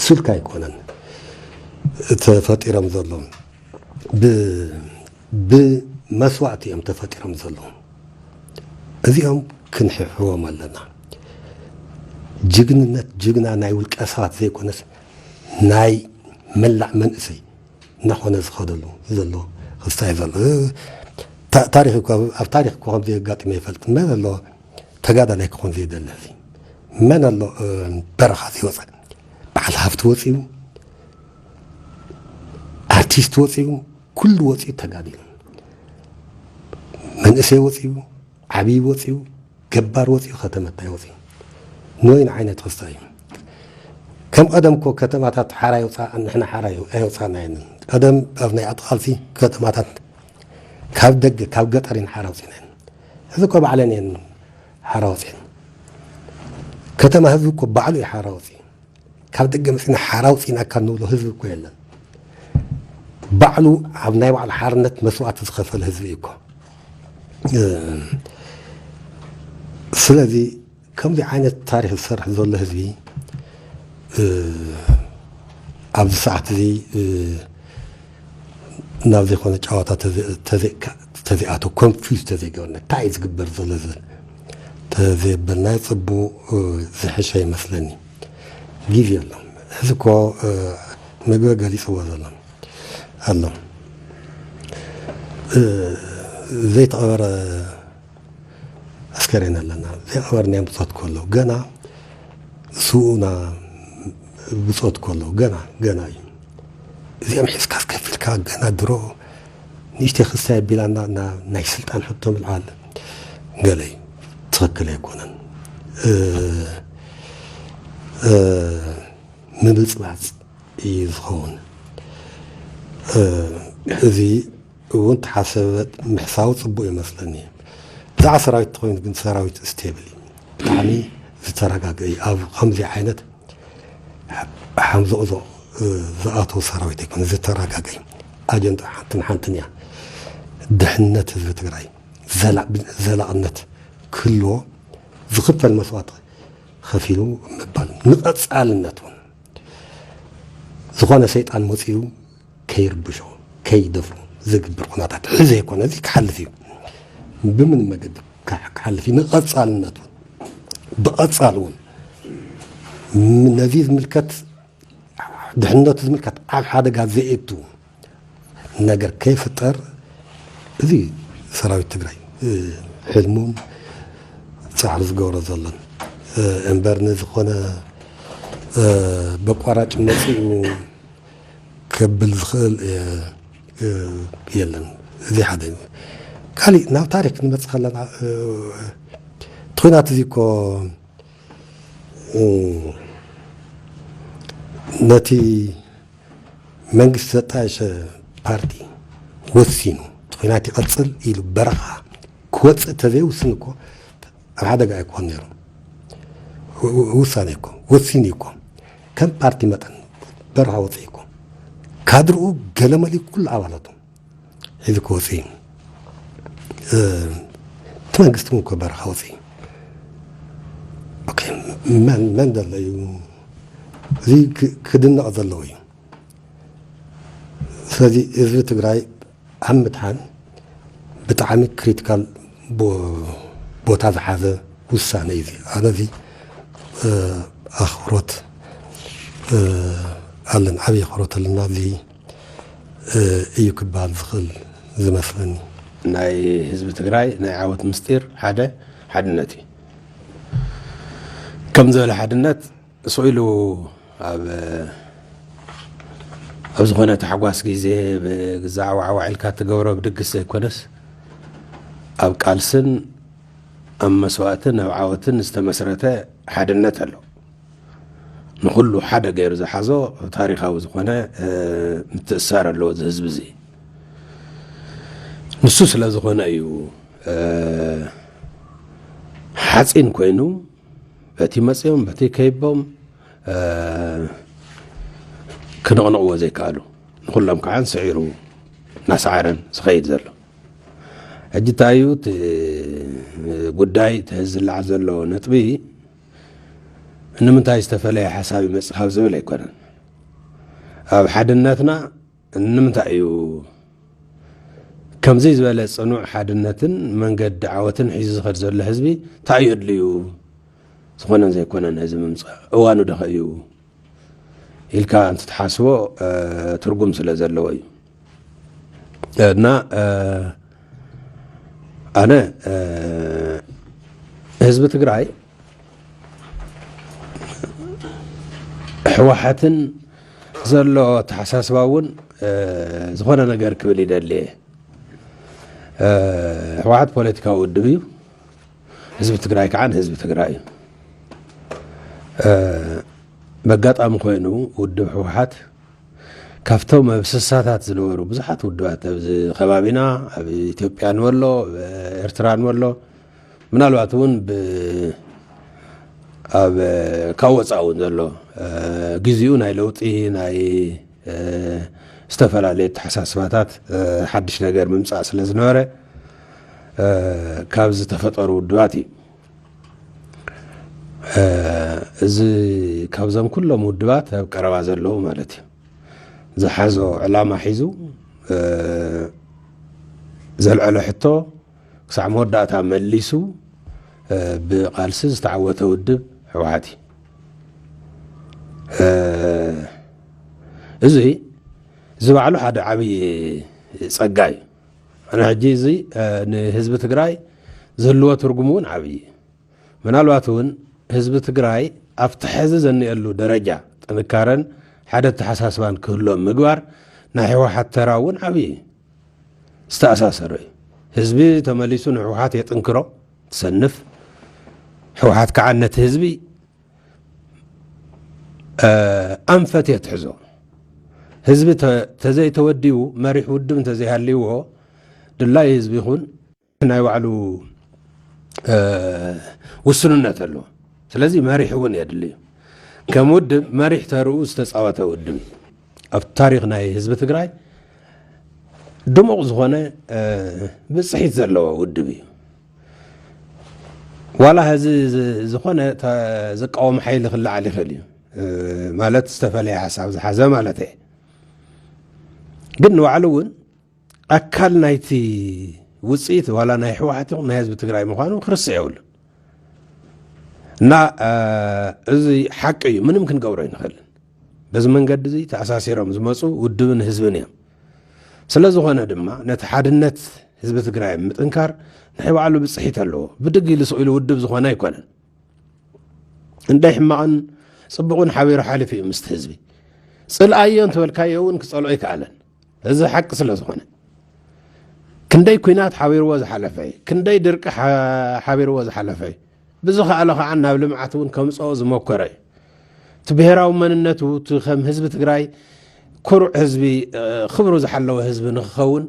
ስልካ ኣይኮነን ተፈጢሮም ዘለዉ፣ ብመስዋእቲ እዮም ተፈጢሮም ዘለዉ። እዚኦም ክንሕሕዎም ኣለና። ጅግንነት፣ ጅግና ናይ ውልቀ ሰባት ዘይኮነስ ናይ መላእ መንእሰይ እናኾነ ዝኸደሉ ዘሎ ክስታይ ዘሎ። ታሪክ እኳ፣ ኣብ ታሪክ እኳ ከምዚ የጋጥም ይፈልጥ መን ኣሎ ተጋዳላይ ክኾን ዘይደሊ እዚ መን ኣሎ በረኻ ዘይወፀ? በዓል ሃፍቲ ወፂኡ፣ ኣርቲስት ወፂኡ፣ ኩሉ ወፂኡ ተጋዲሉ። መንእሰይ ወፂኡ፣ ዓብዪ ወፂኡ፣ ገባር ወፂኡ፣ ከተመታይ ወፂኡ። ንወይን ዓይነት ክስታ እዩ። ከም ቀደም እኮ ከተማታት ሓራ ይውፃእ፣ ንሕና ሓራ ኣይውፃእናየን። ቀደም ኣብ ናይ ኣጥቓልሲ ከተማታት ካብ ደገ ካብ ገጠር እየን ሓራ ውፂእናየን። እዚ እኮ ባዕለን እየን ሓራ ወፂአን። ከተማ ህዝቢ እኮ ባዕሉ እዩ ሓራ ወፂኡ። ካብ ደገ መፂና ሓራ ውፂእናካ እንብሎ ህዝቢ እኮ የለን። ባዕሉ ኣብ ናይ ባዕሉ ሓርነት መስዋእቲ ዝኸፈለ ህዝቢ እዩ እኮ። ስለዚ ከምዚ ዓይነት ታሪኽ ዝሰርሕ ዘሎ ህዝቢ ኣብዚ ሰዓት እዚ ናብ ዘይኮነ ጨዋታ ተዘይኣቶ፣ ኮንፊዝ ተዘይገበርና እንታይ እዩ ዝግበር ዘሎ ዝብል ተዘይበልና ፅቡቕ ዝሕሸ ይመስለኒ። ግዜ ኣሎ። እዚ እኮ ምግበ ገሊፅዎ ዘሎ ኣሎ። ዘይተቐበረ ኣስከሬን ኣለና። ዘይቐበርናዮም ብፆት ከለዉ ገና ስኡና ብፆት ከለዉ ገና ገና እዩ። እዚኦም ሒዝካ ኣስከፊልካ ገና ድሮ ንእሽተይ ክስታይ ኣቢላና ናይ ስልጣን ሕቶ ምልዓል ገለ እዩ። ትኽክል ኣይኮነን። ምብፅባፅ እዩ ዝኸውን። እዚ እውን ተሓሰበ ምሕሳቡ ፅቡቅ ይመስለኒ። ብዛዕባ ሰራዊት ተኮይኑ ግን ሰራዊት ስቴብል እዩ፣ ብጣዕሚ ዝተረጋገ እዩ። ኣብ ከምዚ ዓይነት ሓምዞቕዞቕ ዝኣተው ሰራዊት ኣይኮነ፣ ዝተረጋገ እዩ። ኣጀንዳ ሓንትን ሓንትን እያ። ድሕነት ህዝቢ ትግራይ ዘላቕነት ክህልዎ ዝኽፈል መስዋዕቲ ከፊሉ ምባል ንቐፃልነት እውን ዝኾነ ሰይጣን መፂኡ ከይርብሾ ከይደፍሮ ዝግብር ኩነታት ሕዚ ኣይኮነ። እዚ ክሓልፍ እዩ። ብምን መገዲ ክሓልፍ እዩ። ንቐፃልነት እውን ብቐፃል እውን ነዚ ዝምልከት ድሕነቱ ዝምልከት ኣብ ሓደጋ ዘየእቱ ነገር ከይፍጠር እዚ ሰራዊት ትግራይ ሕልሙን ፃዕሪ ዝገብሮ ዘሎን እምበር ንዝኾነ በቋራጭ መፂኡ ከብል ዝኽእል የለን። እዚ ሓደ እዩ። ካሊእ ናብ ታሪክ ንመፅእ ከለና እቲ ኹናት እዚ እኮ ነቲ መንግስቲ ዘጣየሸ ፓርቲ ወሲኑ እቲ ኹናት ይቐፅል ኢሉ በረኻ ክወፅእ ተዘይውስን እኮ ኣብ ሓደጋ ኣይኮን ነይሩ። ውሳኔ እኮ ወሲኑ እኮ ከም ፓርቲ መጠን በረኻ ወፅእ እኮ ካድርኡ ገለመሊ ኩሉ ኣባላቱ ሒዙ ክወፅእ እዩ። እቲ መንግስቲ እውን እኮ በረኻ ወፅእ እዩ። መን ዘሎ እዩ እዚ ክድነቕ ዘለዎ እዩ። ስለዚ ህዝቢ ትግራይ ኣብ ምድሓን ብጣዕሚ ክሪቲካል ቦታ ዝሓዘ ውሳነ እዩ። ኣነ እዚ ኣኽብሮት ኣለን፣ ዓብዪ ኣኽብሮት ኣለና። እዚ እዩ ክበሃል ዝኽእል ዝመስለኒ። ናይ ህዝቢ ትግራይ ናይ ዓወት ምስጢር ሓደ ሓድነት እዩ። ከም ዝበለ ሓድነት ስቕ ኢሉ ኣብ ኣብ ዝኾነ ታሕጓስ ግዜ ብግዛዕ ዋዕዋዕ ኢልካ ትገብሮ ብድግስ ዘይኮነስ ኣብ ቃልስን ኣብ መስዋእትን ኣብ ዓወትን ዝተመስረተ ሓድነት ኣሎ። ንኹሉ ሓደ ገይሩ ዝሓዞ ታሪኻዊ ዝኾነ ምትእሳር ኣለዎ እዚ ህዝቢ እዚ። ንሱ ስለ ዝኾነ እዩ ሓፂን ኮይኑ በቲ መፅዮም በቲ ከይቦም ክነቕንቕዎ ዘይከኣሉ ንኩሎም ከዓ ስዒሩ እናሰዓረን ዝኸይድ ዘሎ። ሕጂ እንታይ እዩ እቲ ጉዳይ እቲ ዝለዓል ዘሎ ነጥቢ ንምንታይ ዝተፈለየ ሓሳብ ይመፅእ ካብ ዝብል ኣይኮነን። ኣብ ሓድነትና ንምንታይ እዩ ከምዚ ዝበለ ፅኑዕ ሓድነትን መንገዲ ዓወትን ሒዙ ዝኸድ ዘሎ ህዝቢ እንታይ እዩ ኣድልዩ? ዝኾነን ዘይኮነን ህዝቢ ምምፃእ እዋኑ ደኸ እዩ ኢልካ እንትትሓስቦ ትርጉም ስለ ዘለዎ እዩ። እና ኣነ ህዝቢ ትግራይ ህወሓትን ዘሎ ኣተሓሳስባ እውን ዝኾነ ነገር ክብል ይደሊ እየ። ህወሓት ፖለቲካዊ ውድብ እዩ። ህዝቢ ትግራይ ከዓ ንህዝቢ ትግራይ እዩ። በጋጣሚ ኮይኑ ውድብ ህወሓት ካብቶም ኣብ ስሳታት ዝነበሩ ብዙሓት ውድባት ኣብዚ ከባቢና ኣብ ኢትዮጵያ ንበሎ ኤርትራ ንበሎ ምናልባት እውን ኣብ ካብ ወፃእ እውን ዘሎ ግዜኡ ናይ ለውጢ ናይ ዝተፈላለዩ ኣተሓሳስባታት ሓድሽ ነገር ምምፃእ ስለ ዝነበረ ካብ ዝተፈጠሩ ውድባት እዩ። እዚ ካብዞም ኩሎም ውድባት ኣብ ቀረባ ዘለዉ ማለት እዩ ዝሓዞ ዕላማ ሒዙ ዘልዐሎ ሕቶ ክሳዕ መወዳእታ መሊሱ ብቃልሲ ዝተዓወተ ውድብ ህወሓት እዩ። እዚ እዚ ባዕሉ ሓደ ዓብዪ ፀጋ እዩ። ኣነ ሕጂ እዚ ንህዝቢ ትግራይ ዝህልዎ ትርጉም እውን ዓብዪ እዩ። ምናልባት እውን ህዝቢ ትግራይ ኣብቲ ሕዚ ዘኒአሉ ደረጃ ጥንካረን ሓደ ኣተሓሳስባን ክህሎ ምግባር ናይ ህወሓት ተራ እውን ዓብዪ እዩ። ዝተኣሳሰረ እዩ። ህዝቢ ተመሊሱ ንህወሓት የጥንክሮ፣ ትሰንፍ። ህወሓት ከዓ ነቲ ህዝቢ ኣንፈት እየ ትሕዞ። ህዝቢ ተዘይተወዲቡ መሪሕ ውድብ እንተዘይሃልይዎ ድላይ ህዝቢ ይኹን ናይ ባዕሉ ውስንነት ኣለዎ። ስለዚ መሪሕ እውን የድሊ እዩ። ከም ውድብ መሪሕ ተርኡ ዝተፃወተ ውድብ እዩ። ኣብ ታሪክ ናይ ህዝቢ ትግራይ ድሙቕ ዝኾነ ብፅሒት ዘለዎ ውድብ እዩ። ዋላ ህዚ ዝኾነ ዝቃወም ሓይሊ ክለዓል ይኽእል እዩ ማለት ዝተፈለየ ሓሳብ ዝሓዘ ማለት እየ። ግን ንባዕሉ እውን ኣካል ናይቲ ውፅኢት ዋላ ናይ ህወሓት ይኹን ናይ ህዝቢ ትግራይ ምዃኑ ክርስዕ የብሉን እና እዚ ሓቂ እዩ። ምንም ክንገብሮ ይንኽእልን። በዚ መንገዲ እዚ ተኣሳሲሮም ዝመፁ ውድብን ህዝብን እዮም። ስለ ዝኾነ ድማ ነቲ ሓድነት ህዝቢ ትግራይ ምጥንካር ናይ ባዕሉ ብፅሒት ኣለዎ። ብድግ ኢሉ ስቕ ኢሉ ውድብ ዝኾነ ኣይኮነን። እንዳ ሕማቕን ፅቡቕን ሓቢሩ ሓሊፉ እዩ ምስቲ ህዝቢ። ፅልኣዮ እንተበልካዮ እውን ክፀልኦ ኣይከኣለን። እዚ ሓቂ ስለ ዝኾነ ክንደይ ኲናት ሓቢርዎ ዝሓለፈ፣ ክንደይ ድርቂ ሓቢርዎ ዝሓለፈ፣ ብዝኸኣሎ ከዓ ናብ ልምዓት እውን ከምፅኦ ዝመኮረ እዩ። እቲ ብሄራዊ መንነቱ እቲ ከም ህዝቢ ትግራይ ኩሩዕ ህዝቢ ክብሩ ዝሓለወ ህዝቢ ንክኸውን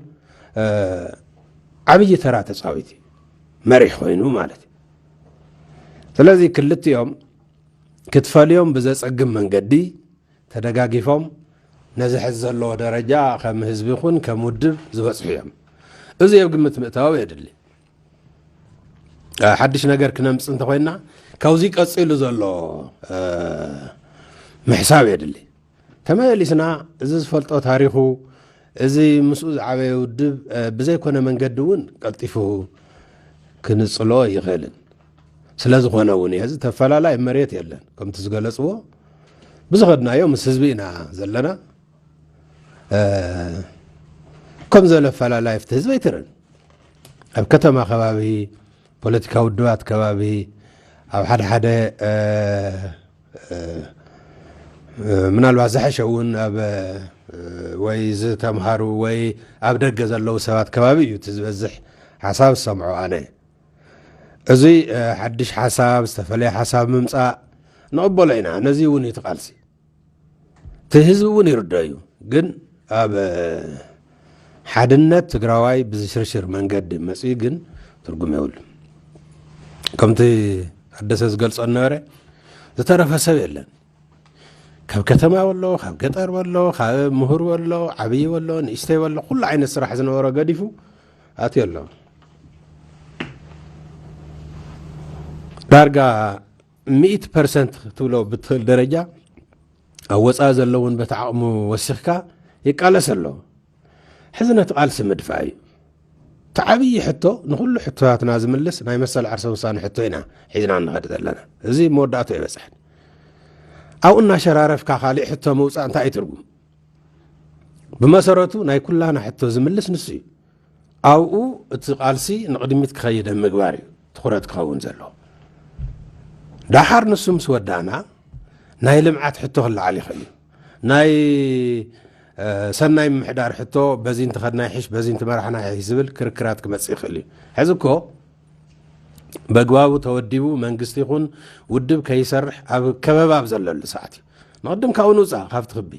ዓብዪ ተራ ተፃዊት እዩ። መሪሕ ኮይኑ ማለት እዩ። ስለዚ ክልቲኦም ክትፈልዮም ብዘፀግም መንገዲ ተደጋጊፎም ነዚ ሕዚ ዘለዎ ደረጃ ከም ህዝቢ ይኹን ከም ውድብ ዝበፅሑ እዮም። እዚ ኣብ ግምት ምእታው የድሊ። ሓድሽ ነገር ክነምፅ እንተኮይና ካብዚ ቀፂሉ ዘሎ ምሕሳብ የድሊ። ተመሊስና እዚ ዝፈልጦ ታሪኹ እዚ ምስኡ ዝዓበየ ውድብ ብዘይኮነ መንገዲ እውን ቀልጢፉ ክንፅሎ ይኽእልን ስለ ዝኾነ እውን እዩ። እዚ ተፈላላይ መሬት የለን። ከምቲ ዝገለፅዎ ብዝኸድናዮ ምስ ህዝቢ ኢና ዘለና። ከም ዘለ ኣፈላላይ ኣብቲ ህዝቢ ኣይትርን ኣብ ከተማ ከባቢ ፖለቲካዊ ውድባት ከባቢ ኣብ ሓደ ሓደ ምናልባት ዝሐሸ እውን ኣብ ወይ ዝተምሃሩ ወይ ኣብ ደገ ዘለዉ ሰባት ከባቢ እዩ እቲ ዝበዝሕ ሓሳብ ዝሰምዖ ኣነ። እዚ ሓድሽ ሓሳብ ዝተፈለየ ሓሳብ ምምፃእ ንቕበሎ ኢና። ነዚ እውን እዩ ትቃልሲ እቲ ህዝቢ እውን ይርዶ እዩ። ግን ኣብ ሓድነት ትግራዋይ ብዝሽርሽር መንገዲ መፅኡ ግን ትርጉም የብሉ። ከምቲ ኣደሰ ዝገልፆ ነበረ ዝተረፈ ሰብ የለን። ካብ ከተማ በሎ ካብ ገጠር በሎ ካብ ምሁር በሎ ዓብዪ በሎ ንእሽተይ በሎ ኩሉ ዓይነት ስራሕ ዝነበሮ ገዲፉ ኣትዮ ኣሎ። ዳርጋ ሚእቲ ፐርሰንት ክትብሎ ብትኽእል ደረጃ ኣብ ወፃኢ ዘለውን በቲ ዓቕሙ ወሲኽካ ይቃለስ ኣሎ። ሕዚ ነቲ ቃልሲ ምድፋእ እዩ እቲ ዓብዪ ሕቶ። ንኩሉ ሕቶታትና ዝምልስ ናይ መሰል ዓርሰ ውሳነ ሕቶ ኢና ሒዝና እንኸድ ዘለና። እዚ መወዳእቶ ይበፅሐን ኣብኡ እናሸራረፍካ ካሊእ ሕቶ ምውፃእ እንታይ እዩ ትርጉም? ብመሰረቱ ናይ ኩላና ሕቶ ዝምልስ ንሱ እዩ። ኣብኡ እቲ ቃልሲ ንቕድሚት ክኸይድ ኣብ ምግባር እዩ ትኹረት ክኸውን ዘለዎ። ዳሓር ንሱ ምስ ወዳእና ናይ ልምዓት ሕቶ ክለዓል ይኽእል እዩ። ናይ ሰናይ ምምሕዳር ሕቶ፣ በዚ እንተኸድና ይሕሽ፣ በዚ እንተመራሕና ይሕሽ ዝብል ክርክራት ክመጽእ ይኽእል እዩ። ሕዚ እኮ በግባቡ ተወዲቡ መንግስቲ ይኹን ውድብ ከይሰርሕ ኣብ ከበባ ኣብ ዘለሉ ሰዓት እዩ። ንቕድም ካብኡ ንውፃእ፣ ካብቲ ክቢ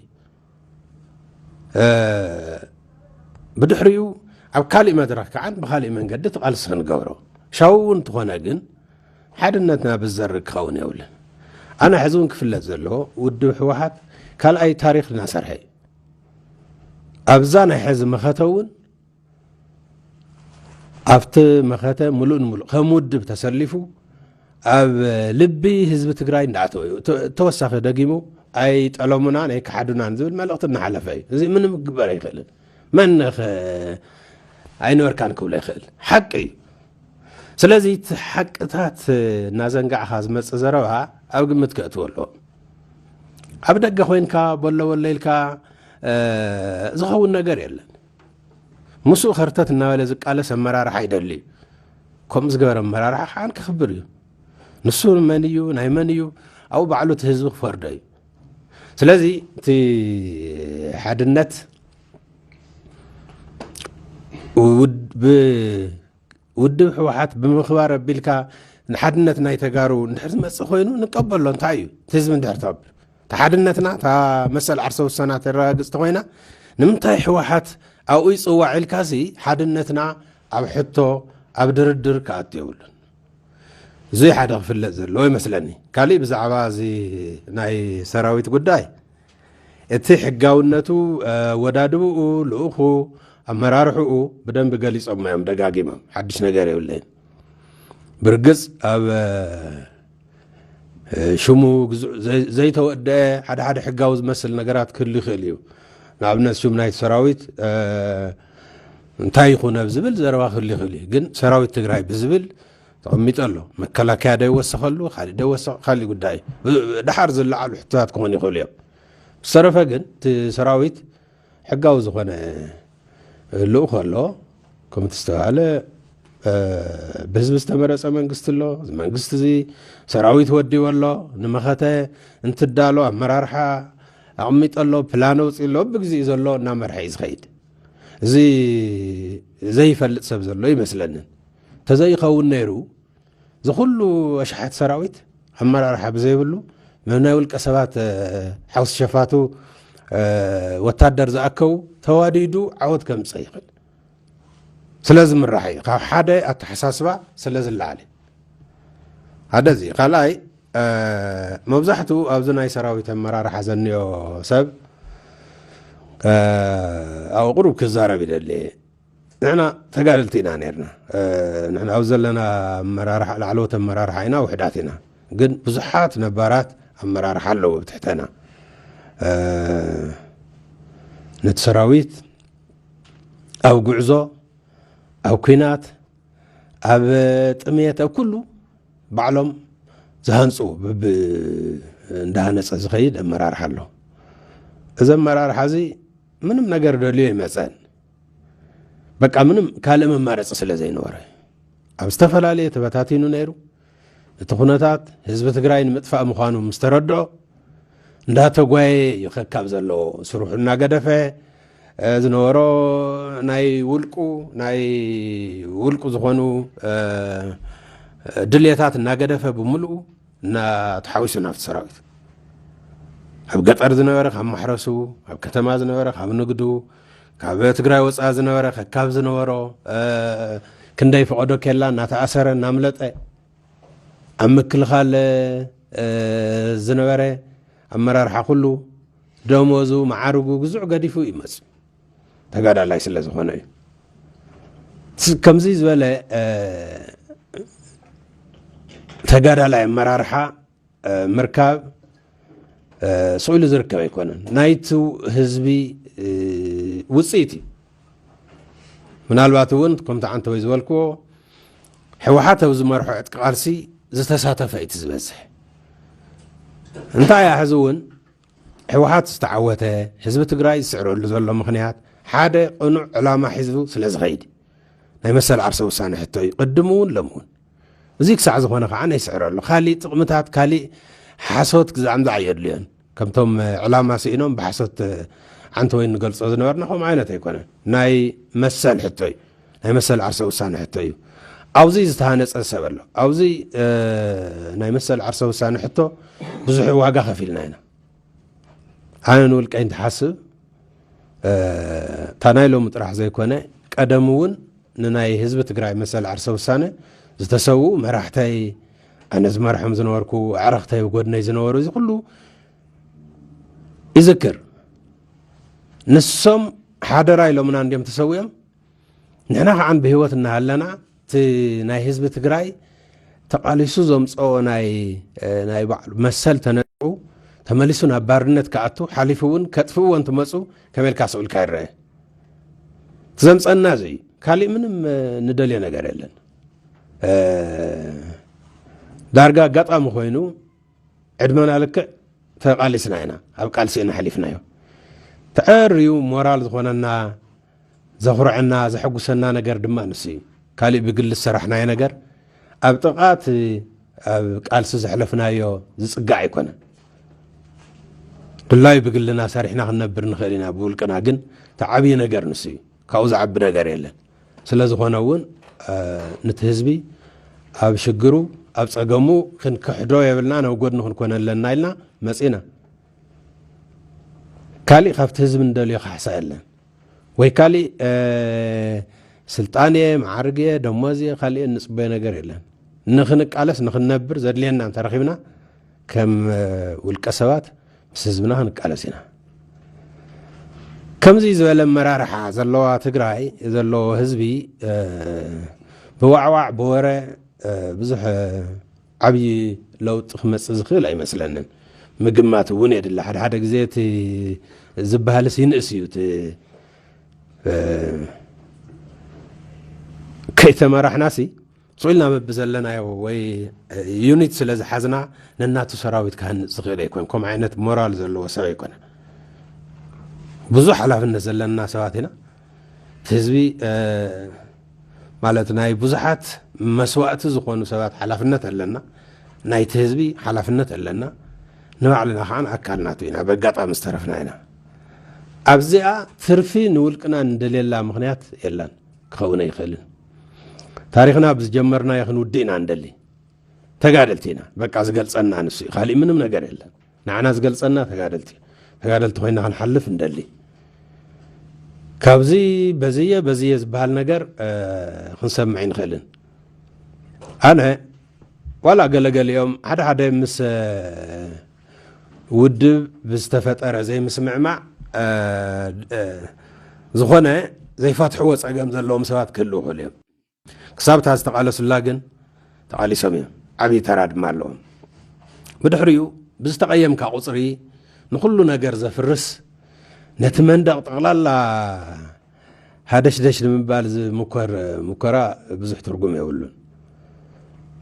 ብድሕሪኡ ኣብ ካሊእ መድረኽ ከዓን ብካሊእ መንገዲ እቲ ቃልሲ ክንገብሮ። ሻው እውን እንተኾነ ግን ሓድነትና ብዘርግ ክኸውን የብልን። ኣነ ሕዚ እውን ክፍለጥ ዘለዎ ውድብ ህወሓት ካልኣይ ታሪኽ እናሰርሐ እዩ። ኣብዛ ናይ ሕዚ መኸተ እውን ኣብቲ መኸተ ምሉእ ንምሉእ ከም ውድብ ተሰሊፉ ኣብ ልቢ ህዝቢ ትግራይ እንዳኣተወ እዩ። ተወሳኺ ደጊሙ ኣይጠለሙናን ኣይከሓዱናን ዝብል መልእኽቲ እናሓለፈ እዩ። እዚ ምንም ክግበር ኣይኽእልን። መን ኸ ኣይነበርካን ክብሎ ይኽእል? ሓቂ እዩ። ስለዚ እቲ ሓቅታት እናዘንጋዕኻ ዝመፅእ ዘረባ ኣብ ግምት ከእትዎ ኣለዎ። ኣብ ደገ ኮይንካ በሎ በሎ ኢልካ ዝኸውን ነገር የለን። ምስኡ ከርተት እናበለ ዝቃለስ ኣመራርሓ ይደሊ እዩ። ከምኡ ዝገበረ ኣመራርሓ ከዓን ክኽብር እዩ። ንሱ መን እዩ ናይ መን እዩ ኣብኡ ባዕሉ እቲ ህዝቢ ክፈርዶ እዩ። ስለዚ እቲ ሓድነት ውድብ ህወሓት ብምኽባር ኣቢልካ ንሓድነት ናይ ተጋሩ እንድሕር ዝመፅእ ኮይኑ ንቀበሎ። እንታይ እዩ እቲ ህዝቢ እንድሕር ተቐብር እቲ ሓድነትና እታ መሰል ዓርሰ ውሳና ተረጋግፅ ተኮይና ንምንታይ ህወሓት ኣብኡ ይፅዋዕ ኢልካ ሲ ሓድነትና ኣብ ሕቶ ኣብ ድርድር ክኣቱ የብሉን። እዙይ ሓደ ክፍለጥ ዘለዎ ይመስለኒ። ካሊእ ብዛዕባ እዚ ናይ ሰራዊት ጉዳይ እቲ ሕጋውነቱ ወዳድብኡ ልኡኹ ኣመራርሕኡ ብደንቢ ገሊፆሞ እዮም ደጋጊሞም። ሓድሽ ነገር የብለይን። ብርግፅ ኣብ ሽሙ ዘይተወደአ ሓደ ሓደ ሕጋዊ ዝመስል ነገራት ክህሉ ይኽእል እዩ። ንኣብነት ሽም ናይቲ ሰራዊት እንታይ ይኹን ኣብ ዝብል ዘረባ ክህሉ ይኽእል እዩ። ግን ሰራዊት ትግራይ ብዝብል ተቐሚጡ ኣሎ። መከላከያ ዶ ይወሰኸሉ፣ ካሊእ ዶ ይወሰኽ፣ ካሊእ ጉዳይ። ብ- ደሓር ዝለዓሉ ሕቶታት ክኾኑ ይኽእሉ እዮም። ብዝተረፈ ግን እቲ ሰራዊት ሕጋዊ ዝኾነ ልኡኽ ኣሎ። ከም እቲ ዝተባህለ ብህዝቢ ዝተመረፀ መንግስቲ ኣሎ። እዚ መንግስቲ እዚ ሰራዊት ወዲቡ ኣሎ። ንመኸተ እንትዳሎ ኣመራርሓ ኣቕሚጡ ኣሎ፣ ፕላን ኣውፂኡ ኣሎ። ብግዜኡ ዘሎ እናመርሐ እዩ ዝኸይድ። እዚ ዘይፈልጥ ሰብ ዘሎ ይመስለንን። ተዘይኸውን ነይሩ እዚ ኩሉ ኣሽሓት ሰራዊት ኣመራርሓ ብዘይብሉ ናይ ውልቀ ሰባት ሓውሲ ሸፋቱ ወታደር ዝኣከቡ ተዋዲዱ ዓወት ከምፅእ ይኽእል ስለ ዝምራሕ እዩ። ካብ ሓደ ኣተሓሳስባ ስለ ዝለዓል ሓደ እዚ ካልኣይ መብዛሕትኡ ኣብዚ ናይ ሰራዊት ኣመራርሓ ዘንዮ ሰብ ኣብ ቁሩብ ክዛረብ ይደሊ። ንሕና ተጋደልቲ ኢና ነርና። ንሕና ኣብ ዘለና ኣመራርሓ ላዕለዎት ኣመራርሓ ኢና ውሕዳት ኢና። ግን ብዙሓት ነባራት ኣመራርሓ ኣለዉ ኣብ ትሕተና። ነቲ ሰራዊት ኣብ ጉዕዞ ኣብ ኲናት ኣብ ጥምየት ኣብ ኩሉ ባዕሎም ዝሃንፁ ብብ እንዳሃነፀ ዝኸይድ ኣመራርሓ ኣሎ። እዚ ኣመራርሓ እዚ ምንም ነገር ደልዮ ይመፀን በቃ ምንም ካልእ መማረፂ ስለ ዘይነበረ ኣብ ዝተፈላለየ ተበታቲኑ ነይሩ። እቲ ኩነታት ህዝቢ ትግራይ ንምጥፋእ ምዃኑ ምስ ተረድኦ እንዳተጓየ እዩ ከካብ ዘሎ ስርሑ እናገደፈ ዝነበሮ ናይ ውልቁ ናይ ውልቁ ዝኾኑ ድልየታት እናገደፈ ብምልኡ እናተሓዊሱ ናብቲ ሰራዊት ኣብ ገጠር ዝነበረ ካብ ማሕረሱ ኣብ ከተማ ዝነበረ ካብ ንግዱ ካብ ትግራይ ወፃኢ ዝነበረ ከካብ ዝነበሮ ክንደይ ፈቐዶ ኬላ እናተኣሰረ እናምለጠ ኣብ ምክልኻል ዝነበረ ኣመራርሓ ኩሉ ደሞዙ መዓርጉ ግዙዕ ገዲፉ ይመፅ ተጋዳላይ ስለ ዝኾነ እዩ። ከምዚ ዝበለ ተጋዳላይ ኣመራርሓ ምርካብ ስኢሉ ዝርከብ ኣይኮነን። ናይቲ ህዝቢ ውፅኢት እዩ። ምናልባት እውን ከምቲ ዓንተወይ ዝበልክዎ ህወሓት ኣብ ዝመርሖ ዕጥቂ ቃልሲ ዝተሳተፈ እቲ ዝበዝሕ። እንታይ እያ ሕዚ እውን ህወሓት ዝተዓወተ ህዝቢ ትግራይ ዝስዕረሉ ዘሎ ምኽንያት ሓደ ቅኑዕ ዕላማ ሒዙ ስለ ዝኸይድ ናይ መሰል ዓርሰ ውሳነ ሕቶ እዩ። ቅድም እውን ሎም እውን እዚ ክሳዕ ዝኾነ ከዓ ነይስዕረሉ ካሊእ ጥቕምታት ካሊእ ሓሶት ክዛዕምዛዕ የድልዮን። ከምቶም ዕላማ ስኢኖም ብሓሶት ዓንተ ወይ ንገልጾ ዝነበርና ከምኡ ዓይነት ኣይኮነን። ናይ መሰል ሕቶ እዩ። ናይ መሰል ዓርሰ ውሳነ ሕቶ እዩ። ኣብዚ ዝተሃነጸ ሰብ ኣሎ። ኣብዚ ናይ መሰል ዓርሰ ውሳነ ሕቶ ብዙሕ ዋጋ ከፊልና ኢና። ኣነ ንውልቀይ እንትሓስብ እታ ናይ ሎሚ ጥራሕ ዘይኮነ ቀደም እውን ንናይ ህዝቢ ትግራይ መሰል ዓርሰ ውሳነ ዝተሰዉ መራሕተይ፣ ኣነ ዝመርሖም ዝነበርኩ ኣዕረኽተይ ጎድነይ ዝነበሩ እዚ ኩሉ ይዝክር። ንሶም ሓደራ ኢሎምና እንዲዮም ተሰዊኦም። ንሕና ከዓን ብህይወት እናሃለና እቲ ናይ ህዝቢ ትግራይ ተቓሊሱ ዘምፀኦ ናይ ናይ ባዕሉ መሰል ተነጥቑ ተመሊሱ ናብ ባርነት ክኣቱ ሓሊፉ እውን ከጥፍእዎ እንትመፁ ከመልካ ስኡልካ ይረአ። ዘምፀና እዚ እዩ። ካሊእ ምንም ንደልዮ ነገር የለን። ዳርጋ ኣጋጣሚ ኮይኑ ዕድመና ልክዕ ተቓሊስና ኢና። ኣብ ቃልሲ ኢና ሓሊፍናዮ። ተዐርዩ ሞራል ዝኾነና ዘኹርዐና ዘሐጉሰና ነገር ድማ ንሱ እዩ። ካሊእ ብግሊ ዝሰራሕናዮ ነገር ኣብ ጥቓ እቲ ኣብ ቃልሲ ዘሕለፍናዮ ዝጽጋዕ ኣይኮነን። ድላዩ ብግልና ሰሪሕና ክንነብር ንኽእል ኢና ብውልቅና፣ ግን እቲ ዓብዪ ነገር ንሱ እዩ። ካብኡ ዝዓቢ ነገር የለን። ስለ ዝኾነ እውን ነቲ ህዝቢ ኣብ ሽግሩ ኣብ ጸገሙ ክንክሕዶ የብልና፣ ናብ ጎድኑ ክንኮነ ኣለና ኢልና መጺና። ካሊእ ካብቲ ህዝቢ ንደልዮ ካሕሳ የለን። ወይ ካሊእ ስልጣን እየ፣ መዓርግ እየ፣ ደሞዝ እየ፣ ካሊእ እንፅበዮ ነገር የለን። ንክንቃለስ ንክንነብር ዘድልየና እንተረኺብና ከም ውልቀ ሰባት ምስ ህዝብና ክንቃለስ ኢና። ከምዚ ዝበለ ኣመራርሓ ዘለዋ ትግራይ ዘለዎ ህዝቢ ብዋዕዋዕ ብወረ ብዙሕ ዓብዪ ለውጢ ክመፅእ ዝኽእል ኣይመስለንን። ምግማት እውን የድሊ። ሓደ ሓደ ግዜ እቲ ዝበሃልስ ይንእስ እዩ። እቲ ከይተመራሕናሲ ስቕ ኢልና በብዘለናዮ ወይ ዩኒት ስለ ዝሓዝና ነናቱ ሰራዊት ክሃንፅ ዝኽእል ኣይኮን። ከምኡ ዓይነት ሞራል ዘለዎ ሰብ ኣይኮነን። ብዙሕ ሓላፍነት ዘለና ሰባት ኢና። እቲ ህዝቢ ማለት ናይ ብዙሓት መስዋእቲ ዝኾኑ ሰባት ሓላፍነት ኣለና። ናይቲ ህዝቢ ሓላፍነት ኣለና። ንባዕልና ከዓ ኣካል ናቱ ኢና። በጋጣሚ ዝተረፍና ኢና። ኣብዚኣ ትርፊ ንውልቅና እንደልየላ ምኽንያት የላን፣ ክኸውን ኣይኽእልን። ታሪኽና ብዝጀመርናዮ ክንውድእ ኢና እንደሊ። ተጋደልቲ ኢና። በቃ ዝገልጸና ንሱ እዩ። ካሊእ ምንም ነገር የለን። ንዓና ዝገልጸና ተጋደልቲ። ተጋደልቲ ኮይና ክንሓልፍ እንደሊ። ካብዚ በዝየ በዝየ ዝበሃል ነገር ክንሰምዕ ኣይንኽእልን። ኣነ ዋላ ገለገሊኦም ሓደ ሓደ ምስ ውድብ ብዝተፈጠረ ዘይምስምዕማዕ ዝኾነ ዘይፈትሕዎ ጸገም ዘለዎም ሰባት ክህልዉ ይኽእሉ እዮም። ክሳብ እታ ዝተቓለሱላ ግን ተቓሊሶም እዮም። ዓብዪ ተራ ድማ ኣለዎም። ብድሕሪኡ ብዝተቐየምካ ቁፅሪ ንኹሉ ነገር ዘፍርስ፣ ነቲ መንደቕ ጠቕላላ ሃደሽደሽ ንምባል ዝምኮር ሙከራ ብዙሕ ትርጉም የብሉን።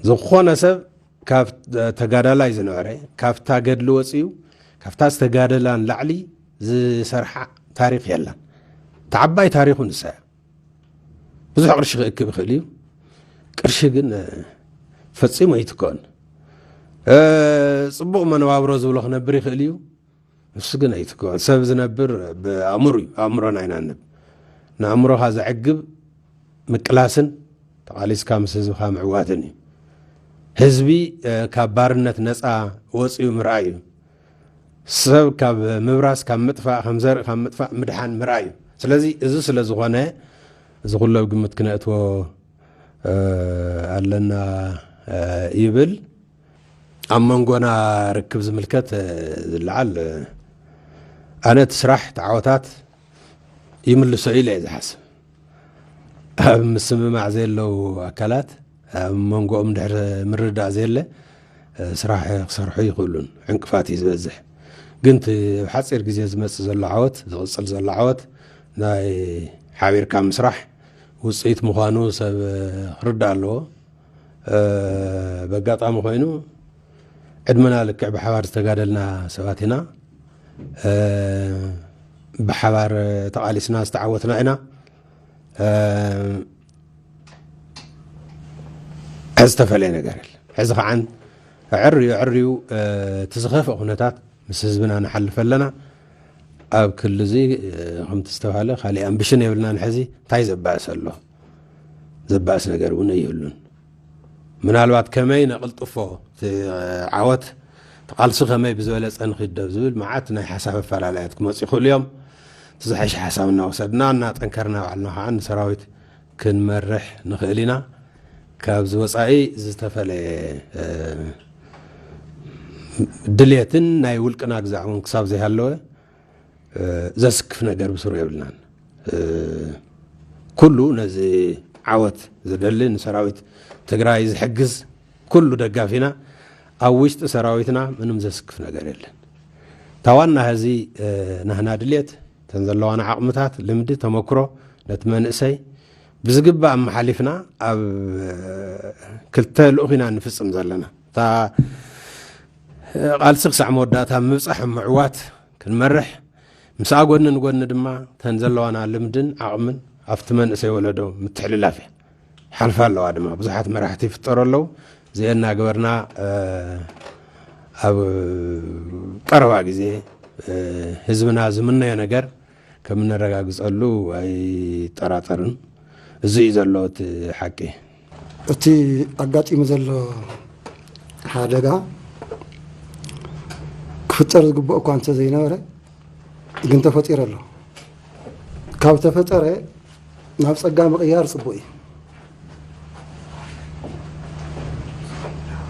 ዝኾነ ሰብ ካብ ተጋዳላይ ዝነበረ፣ ካብታ ገድሊ ወፂኡ ካብታ ዝተጋደላ ንላዕሊ ዝሰርሓ ታሪኽ የላን። እታ ዓባይ ታሪኹ ንሳ እያ። ብዙሕ ቅርሺ ክእክብ ይኽእል እዩ። ቅርሺ ግን ፈጺሙ ኣይትከኦን። ጽቡቕ መነባብሮ ዝብሎ ክነብር ይኽእል እዩ። ንሱ ግን ኣይትከኦን። ሰብ ዝነብር ብኣእምሩ እዩ። ኣእምሮና ኢና ንነብር። ንኣእምሮኻ ዘዕግብ ምቅላስን ተቓሊስካ ምስ ህዝብኻ ምዕዋትን እዩ። ህዝቢ ካብ ባርነት ነፃ ወፂኡ ምርኣይ እዩ። ሰብ ካብ ምብራስ፣ ካብ ምጥፋእ፣ ከም ዘርኢ ካብ ምጥፋእ ምድሓን ምርኣይ እዩ። ስለዚ እዚ ስለ ዝኾነ እዚ ኩሉ ኣብ ግምት ክነእትዎ ኣለና ይብል። ኣብ መንጎና ርክብ ዝምልከት ዝለዓል፣ ኣነ እቲ ስራሕ፣ እቲ ዓወታት ይምልሶ ኢለ እየ ዝሓስብ። ኣብ ምስምማዕ ዘየለዉ ኣካላት ኣብ መንጎኦም ድሕሪ ምርዳእ ዘየለ ስራሕ ክሰርሑ ይኽእሉን፣ ዕንቅፋት እዩ ዝበዝሕ። ግን እቲ ኣብ ሓፂር ግዜ ዝመፅእ ዘሎ ዓወት፣ ዝቕፅል ዘሎ ዓወት ናይ ሓቢርካ ምስራሕ ውፅኢት ምዃኑ ሰብ ክርዳእ ኣለዎ። በጋጣሚ ኮይኑ ዕድመና ልክዕ ብሓባር ዝተጋደልና ሰባት ኢና። ብሓባር ተቓሊስና ዝተዓወትና ኢና። ሕዚ ዝተፈለየ ነገር የለን። ሕዚ ከዓን ኣዕርዩ ኣዕርዩ እቲ ዝኸፍእ ኩነታት ምስ ህዝብና ንሓልፍ ኣለና። ኣብ ክሊ እዚ ከምቲ ዝተባሃለ ካሊእ ኣምብሽን የብልናን። ሕዚ እንታይ ዘባእስ ኣሎ? ዘባእስ ነገር እውን ኣይህሉን። ምናልባት ከመይ ነቕልጥፎ፣ እቲ ዓወት፣ እቲ ቃልሲ ከመይ ብዝበለፀ ንኺደብ ዝብል መዓት ናይ ሓሳብ ኣፈላለያት ክመፁ ይኽእሉ እዮም። እቲ ዝሐሸ ሓሳብ እናወሰድና እናጠንከርና ባዕልና ከዓ ንሰራዊት ክንመርሕ ንኽእል ኢና። ካብዚ ወፃኢ ዝተፈለየ ድልየትን ናይ ውልቅና ግዛዕ እውን ክሳብ ዘይሃለወ ዘስክፍ ነገር ብስሩ የብልናን። ኩሉ ነዚ ዓወት ዝደሊ ንሰራዊት ትግራይ ዝሕግዝ ኩሉ ደጋፊና ኣብ ውሽጢ ሰራዊትና ምንም ዘስክፍ ነገር የለን። እታ ዋና ሕዚ ናህና ድልየት እተን ዘለዋና ዓቕምታት፣ ልምዲ፣ ተመክሮ ነቲ መንእሰይ ብዝግባእ ኣመሓሊፍና ኣብ ክልተ ልኡኽ ኢና ንፍፅም ዘለና። እታ ቃልሲ ክሳዕ መወዳእታ ምብፃሕ ምዕዋት ክንመርሕ፣ ምስኣ ጎኒ ንጎኒ ድማ እተን ዘለዋና ልምድን ዓቕምን ኣብቲ መንእሰይ ወለዶ ምትሕልላፍ እያ። ሓልፋ ኣለዋ ድማ። ብዙሓት መራሕቲ ይፍጠሩ ኣለዉ። እዚአን እናገበርና ኣብ ቀረባ ግዜ ህዝብና ዝምነዮ ነገር ከም እነረጋግፀሉ ኣይጠራጠርን። እዚ እዩ ዘሎ እቲ ሓቂ። እቲ ኣጋጢሙ ዘሎ ሓደጋ ክፍጠር ዝግብኦ እኳ እንተዘይነበረ ግን ተፈጢሩ ኣሎ። ካብ ተፈጠረ ናብ ፀጋ ምቕያር ፅቡቕ እዩ።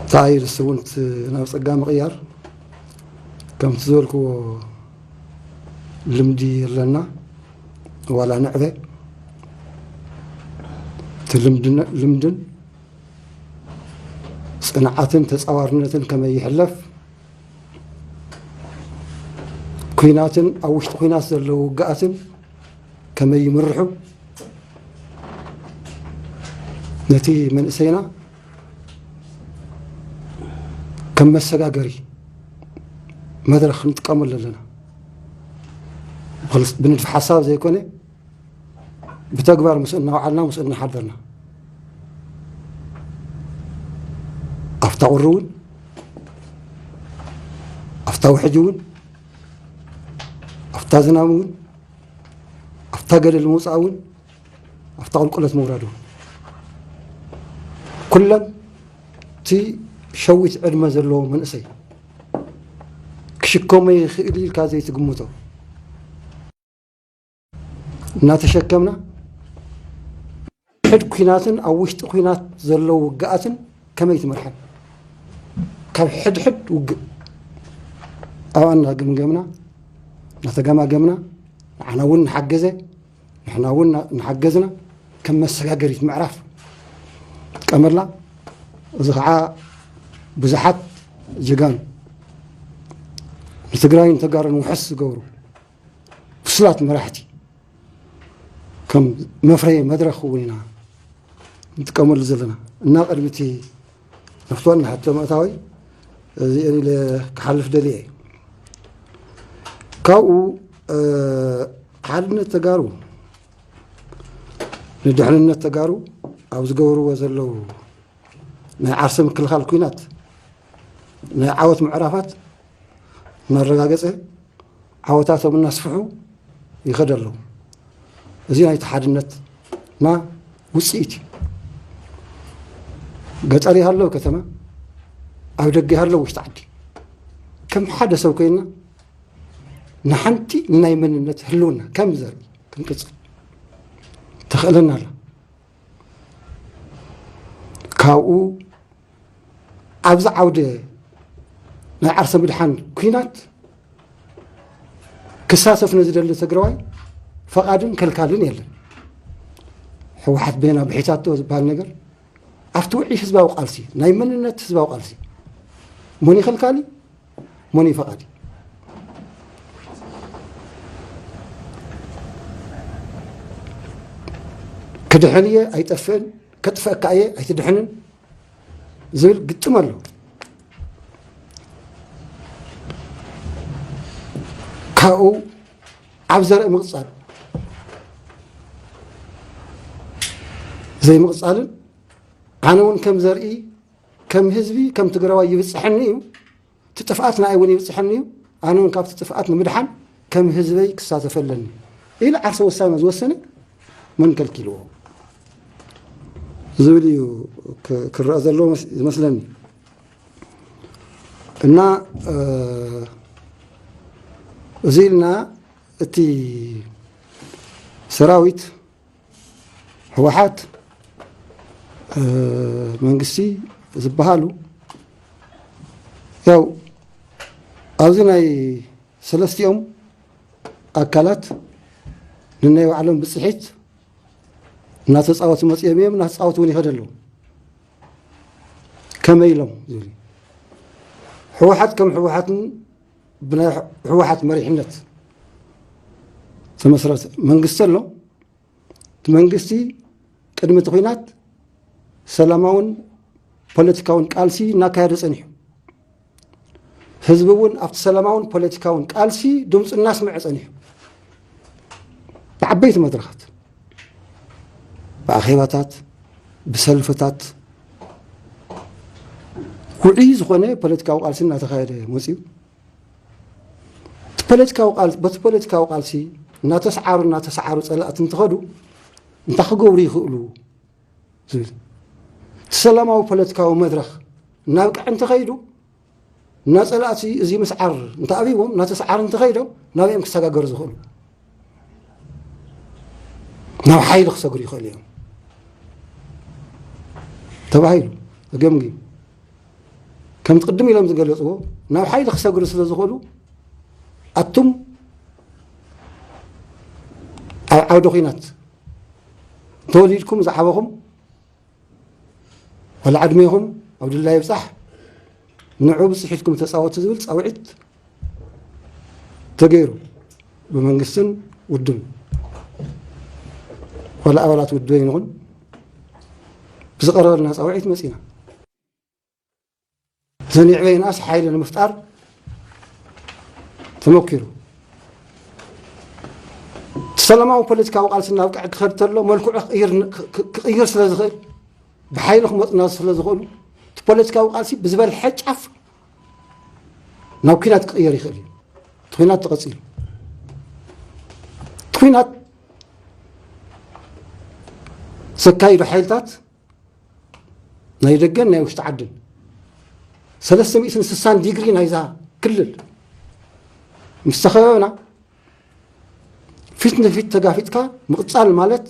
እንታይ ኢልስ እውን እቲ ናብ ፀጋ ምቕያር ከምቲ ዝበልክዎ ልምዲ ኣለና ዋላ ንዕበ እቲ ልምድን ጽንዓትን ተጻዋርነትን ከመይ ይሕለፍ፣ ኲናትን ኣብ ውሽጢ ኲናት ዘለዉ ውግኣትን ከመይ ይምርሑ፣ ነቲ መንእሰይና ከም መሰጋገሪ መድረኽ ክንጥቀመሉ ኣለና። ብንድፊ ሓሳብ ዘይኮነ ብተግባር ምስ እናውዓልና ምስ እናሓደርና ኣብታ ቁሪ እውን ኣብታ ውሕጅ እውን ኣብታ ዝናም እውን ኣብታ ገደል ምውፃእ እውን ኣብታ ቁልቁለት ምውራድ እውን ኩለን እቲ ሸዊት ዕድመ ዘለዎ መንእሰይ ክሽከሞ ይኽእል ኢልካ ዘይትግምቶ እናተሸከምና ሕድ ኲናትን ኣብ ውሽጢ ኲናት ዘለዉ ውግኣትን ከመይ ትመርሐን ካብ ሕድሕድ ውግእ ኣብኣ እናገምገምና እናተገማገምና ንዓና እውን ንሓገዘ ንሕና እውን እናሓገዝና ከም መሰጋገሪት ምዕራፍ ንጥቀመላ። እዚ ከዓ ብዙሓት ጀጋኑ ንትግራይን ተጋሩን ውሕስ ዝገብሩ ብሱላት መራሕቲ ከም መፍረየ መድረኽ እውን ኢና ንጥቀመሉ ዘለና እና ቅድሚ እቲ ናብቲ ዋና ሕቶ ምእታወይ እዚአን ኢለ ክሓልፍ ደልየ እየ። ካብኡ ሓድነት ተጋሩ ንድሕንነት ተጋሩ ኣብ ዝገብርዎ ዘለዉ ናይ ዓርሰ ምክልኻል ኲናት ናይ ዓወት ምዕራፋት እናረጋገፀ ዓወታቶም እናስፍሑ ይኸዱ ኣለዉ። እዚ ናይቲ ሓድነትና ውፅኢት እዩ። ገጠር ይሃለዉ ከተማ፣ ኣብ ደገ ይሃለዉ ውሽጢ ዓዲ ከም ሓደ ሰብ ኮይንና ንሓንቲ ናይ መንነት ህልውና ከም ዘርኢ ክንቅፅል ተኽእለና ኣላ። ካብኡ ኣብዚ ዓውደ ናይ ዓርሰ ምድሓን ኲናት ክሳተፍ ንዝደሊ ትግራዋይ ፈቓድን ከልካልን የለን። ህወሓት በይና ብሒታቶ ዝበሃል ነገር ኣብቲ ውዒ ህዝባዊ ቃልሲ ናይ መንነት ህዝባዊ ቃልሲ መን ይኸልካሊ መን ፈቓዲ ክድሕን እየ ኣይጠፍእን ከጥፈእካ እየ ኣይትድሕንን ዝብል ግጥም ኣሎ። ካብኡ ኣብ ዘርኢ ምቕፃል ዘይምቕፃልን ኣነ እውን ከም ዘርኢ ከም ህዝቢ ከም ትግራዋይ ይብፅሐኒ እዩ፣ እቲ ጥፍኣት ንኣይ እውን ይብፅሐኒ እዩ፣ ኣነ እውን ካብቲ ጥፍኣት ንምድሓን ከም ህዝበይ ክሳተፍ ኣለኒ ኢሉ ዓርሰ ውሳነ ዝወሰነ መን ከልኪልዎ ዝብል እዩ ክረአ ዘለዎ ዝመስለኒ። እና እዚ ኢልና እቲ ሰራዊት ህወሓት መንግስቲ ዝበሃሉ ያው ኣብዚ ናይ ሰለስቲኦም ኣካላት ንናይ ባዕሎም ብፅሒት እናተፃወቱ መፅኦም እዮም፣ እናተፃወቱ እውን ይኸደ ኣለዉ። ከመይ ኢሎም ዝብል ህወሓት ከም ህወሓትን ብናይ ህወሓት መሪሕነት ተመስረተ መንግስቲ ኣሎ። እቲ መንግስቲ ቅድሚ እቲ ኲናት ሰላማውን ፖለቲካውን ቃልሲ እናካየደ ጸኒሑ፣ ህዝቢ እውን ኣብቲ ሰላማውን ፖለቲካውን ቃልሲ ድምፁ እናስምዐ ጸኒሑ፣ ብዓበይቲ መድረኻት፣ ብኣኼባታት፣ ብሰልፍታት ውዑይ ዝኾነ ፖለቲካዊ ቃልሲ እናተኻየደ መፅዩ። እቲ ፖለቲካዊ ቃል በቲ ፖለቲካዊ ቃልሲ እናተሰዓሩ እናተሰዓሩ ፀላእቲ እንትኸዱ እንታይ ክገብሩ ይኽእሉ ዝብል እቲ ሰላማዊ ፖለቲካዊ መድረኽ እናብቅዐ እንተኸይዱ፣ እና ፀላእቲ እዚ ምስዓር እንተኣብዎም እናተሰዓሩ እንተኸይዶም ናበኦም ክሰጋገሩ ዝኽእሉ ናብ ሓይሊ ክሰግሩ ይኽእሉ እዮም ተባሂሉ ተገምጊሙ። ከምቲ ቅድም ኢሎም ዝገለፅዎ ናብ ሓይሊ ክሰግሩ ስለ ዝኽእሉ ኣቱም ኣብ ዓውደ ኹናት ተወሊድኩም ዝዓበኹም ዋላ ዕድሜኹም ኣብ ድላይ ይብፃሕ ንዑ ብፅሒትኩም ተፃወቱ ዝብል ፃውዒት ተገይሩ ብመንግስትን ውድብን ዋላ ኣባላት ውድበ ይንኹን ብዝቐረበልና ፃውዒት መፂና። ዘን ይዕበይናስ ሓይሊ ንምፍጣር ተመኪሩ። እቲ ሰላማዊ ፖለቲካዊ ቃልሲ ናብ ቅዕድ ክኸድ ተሎ መልክዑ ክቕይር ስለ ዝኽእል ብሓይሊ ክመፁና ስለ ዝኽእሉ እቲ ፖለቲካዊ ቃልሲ ብዝበልሐ ጫፍ ናብ ኲናት ክቕየር ይኽእል እዩ። እቲ ኲናት ተቐፂሉ እቲ ኲናት ዘካይዱ ሓይልታት ናይ ደገን ናይ ውሽጢ ዓድን ሰለስተ ሚእትን ስሳን ዲግሪ ናይዛ ክልል ምስ ተኸበብና ፊት ንፊት ተጋፊጥካ ምቕፃል ማለት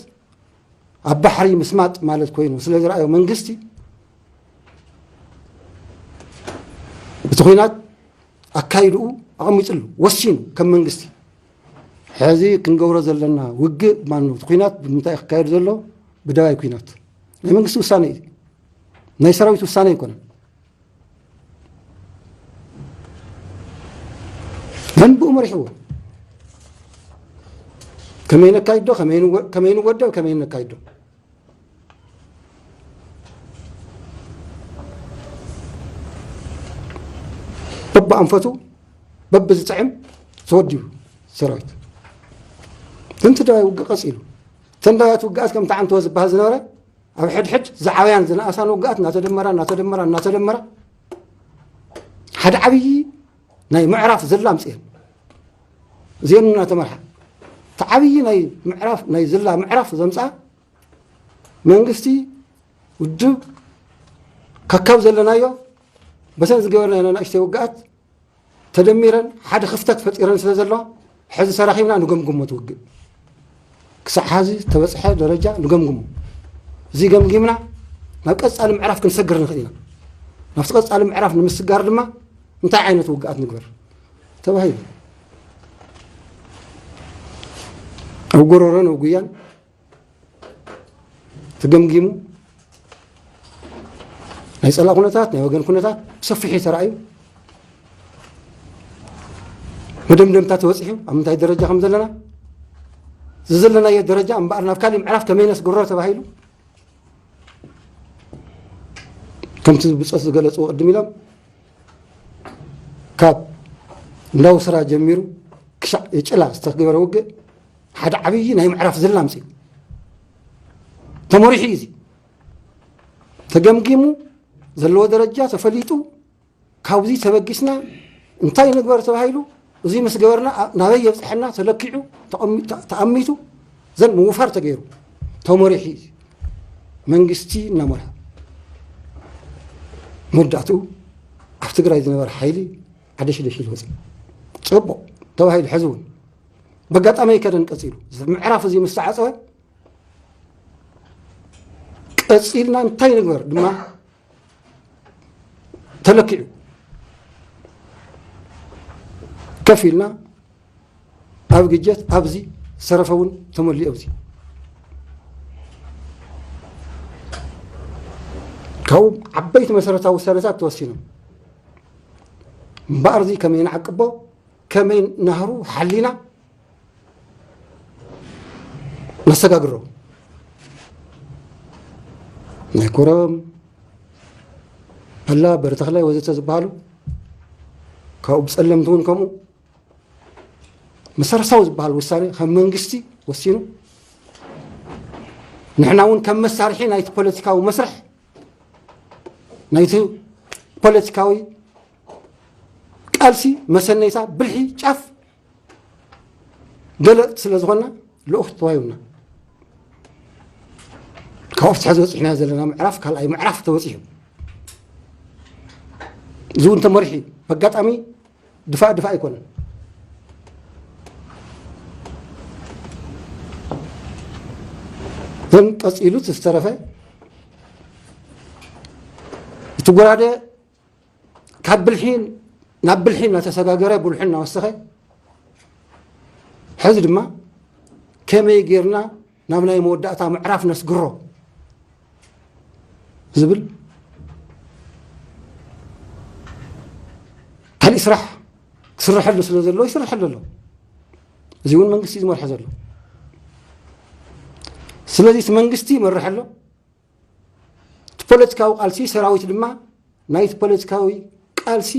ኣብ ባሕሪ ምስማጥ ማለት ኮይኑ ስለ ዝረኣዮ መንግስቲ እቲ ኹናት ኣካይድኡ ኣቐሚጥሉ ወሲኑ ከም መንግስቲ ሕዚ ክንገብሮ ዘለና ውግእ ማኑ እቲ ኹናት ብምንታይ ክካየድ ዘሎ ብደባይ ኲናት ናይ መንግስቲ ውሳነ እዩ። ናይ ሰራዊት ውሳነ ኣይኮነን። መን ብኡ መሪሕዎ ከመይ ነካይዶ ከመይ ንወደብ ከመይ ነካይዶ በብኣንፈቱ በብዝጥዕም ተወዲቡ ሰራዊት እንቲ ደባይ ውግእ ቀፂሉ እተን ደባያት ውግኣት ከምቲ ዓንተወ ዝበሃል ዝነበረ ኣብ ሕድሕድ ዝዓብያን ዝነኣሳን ውግኣት እናተደመራ እናተደመራ እናተደመራ ሓደ ዓብዪ ናይ ምዕራፍ ዝላ ኣምፅኤን እዚአን እናተመርሓ እቲ ዓብዪ ናይ ምዕራፍ ናይ ዝላ ምዕራፍ ዘምፅኣ መንግስቲ ውድብ ከካብ ዘለናዮ በተን ዝገበርናዮ ንእሽተይ ውግኣት ተደሚረን ሓደ ክፍተት ፈጢረን ስለ ዘለዋ ሕዚ ሰራኺብና ንገምግሞ ትውግእ ክሳዕ ሓዚ ተበፅሐ ደረጃ ንገምግሞ እዚ ገምጊምና ናብ ቀፃሊ ምዕራፍ ክንሰግር ንኽእል ኢና ናብቲ ቀፃሊ ምዕራፍ ንምስጋር ድማ እንታይ ዓይነት ውግኣት ንግበር ተባሂሉ ኣብ ጎረሮን ኣብ ጉያን ተገምጊሙ ናይ ፀላ ኩነታት ናይ ወገን ኩነታት ብሰፊሑ ተራእዩ መደምደምታ ተበፂሑ ኣብ ምንታይ ደረጃ ከም ዘለና ዝዘለናዮ ደረጃ እምበኣር ናብ ካሊእ ምዕራፍ ከመይ ነስግሮ ተባሂሉ ከምቲ ብፆት ዝገለፅዎ ቅድም ኢሎም ካብ እንዳውስራ ጀሚሩ ክሻዕ የጭላ ዝተገበረ ውግእ ሓደ ዓብዪ ናይ ምዕራፍ ዝላ ኣምፅኡ ተመሪሑ እዩ እዚ ተገምጊሙ ዘለዎ ደረጃ ተፈሊጡ፣ ካብዚ ተበጊስና እንታይ ንግበር ተባሂሉ፣ እዚ ምስ ገበርና ናበይ የብፅሐና ተለኪዑ ተኣሚቱ፣ ዘን ምውፋር ተገይሩ ተመሪሑ እዩ መንግስቲ እናመርሐ። መወዳእትኡ ኣብ ትግራይ ዝነበረ ሓይሊ ዓደሽደሽ ኢሉ ወፅእ። ፅቡቕ ተባሂሉ። ሕዚ እውን በጋጣሚ ኣይከደን ቀፂሉ። ምዕራፍ እዚ ምስ ተዓፀወ ቀፂልና እንታይ ንግበር ድማ ተለኪዑ። ከፍ ኢልና ኣብ ግጀት ኣብዚ ዝተረፈ እውን ተመሊኡ ኣብዚ። ካብኡ ዓበይቲ መሰረታዊ ውሳነታት ተወሲኖም። እምበኣር እዚ ከመይ ንዓቅቦ፣ ከመይ ናህሩ ሓሊና ነሰጋግሮ። ናይ ኮረም፣ ኣላ በርተኽላይ ወዘተ ዝበሃሉ፣ ካብኡ ብፀለምቲ እውን ከምኡ መሰረታዊ ዝበሃል ውሳኔ ከም መንግስቲ ወሲኑ፣ ንሕና እውን ከም መሳርሒ ናይቲ ፖለቲካዊ መስርሕ፣ ናይቲ ፖለቲካዊ ቃልሲ መሰነይታ ብልሒ ጫፍ ገለ ስለ ዝኾንና ልኡኽ ተዋሂቡና። ካብኡ ፍትሒ ዝበፂሕና ዘለና ምዕራፍ ካልኣይ ምዕራፍ ተወፂሑ። እዚ እውን ተመሪሑ እዩ። በጋጣሚ ድፋእ ድፋእ ኣይኮነን። ግን ቀፂሉ እቲ ዝተረፈ እቲ ጎራደ ካብ ብልሒ ናብ ብልሒ እናተሰጋገረ ብልሑ እናወሰኸ፣ ሕዚ ድማ ከመይ ጌርና ናብ ናይ መወዳእታ ምዕራፍ ነስግሮ ዝብል ካሊእ ስራሕ ክስረሐሉ ስለ ዘሎ ይስረሐሉ ኣሎ። እዚ እውን መንግስቲ እዩ ዝመርሖ ዘሎ። ስለዚ እቲ መንግስቲ ይመርሕ ኣሎ። እቲ ፖለቲካዊ ቃልሲ ሰራዊት ድማ ናይቲ ፖለቲካዊ ቃልሲ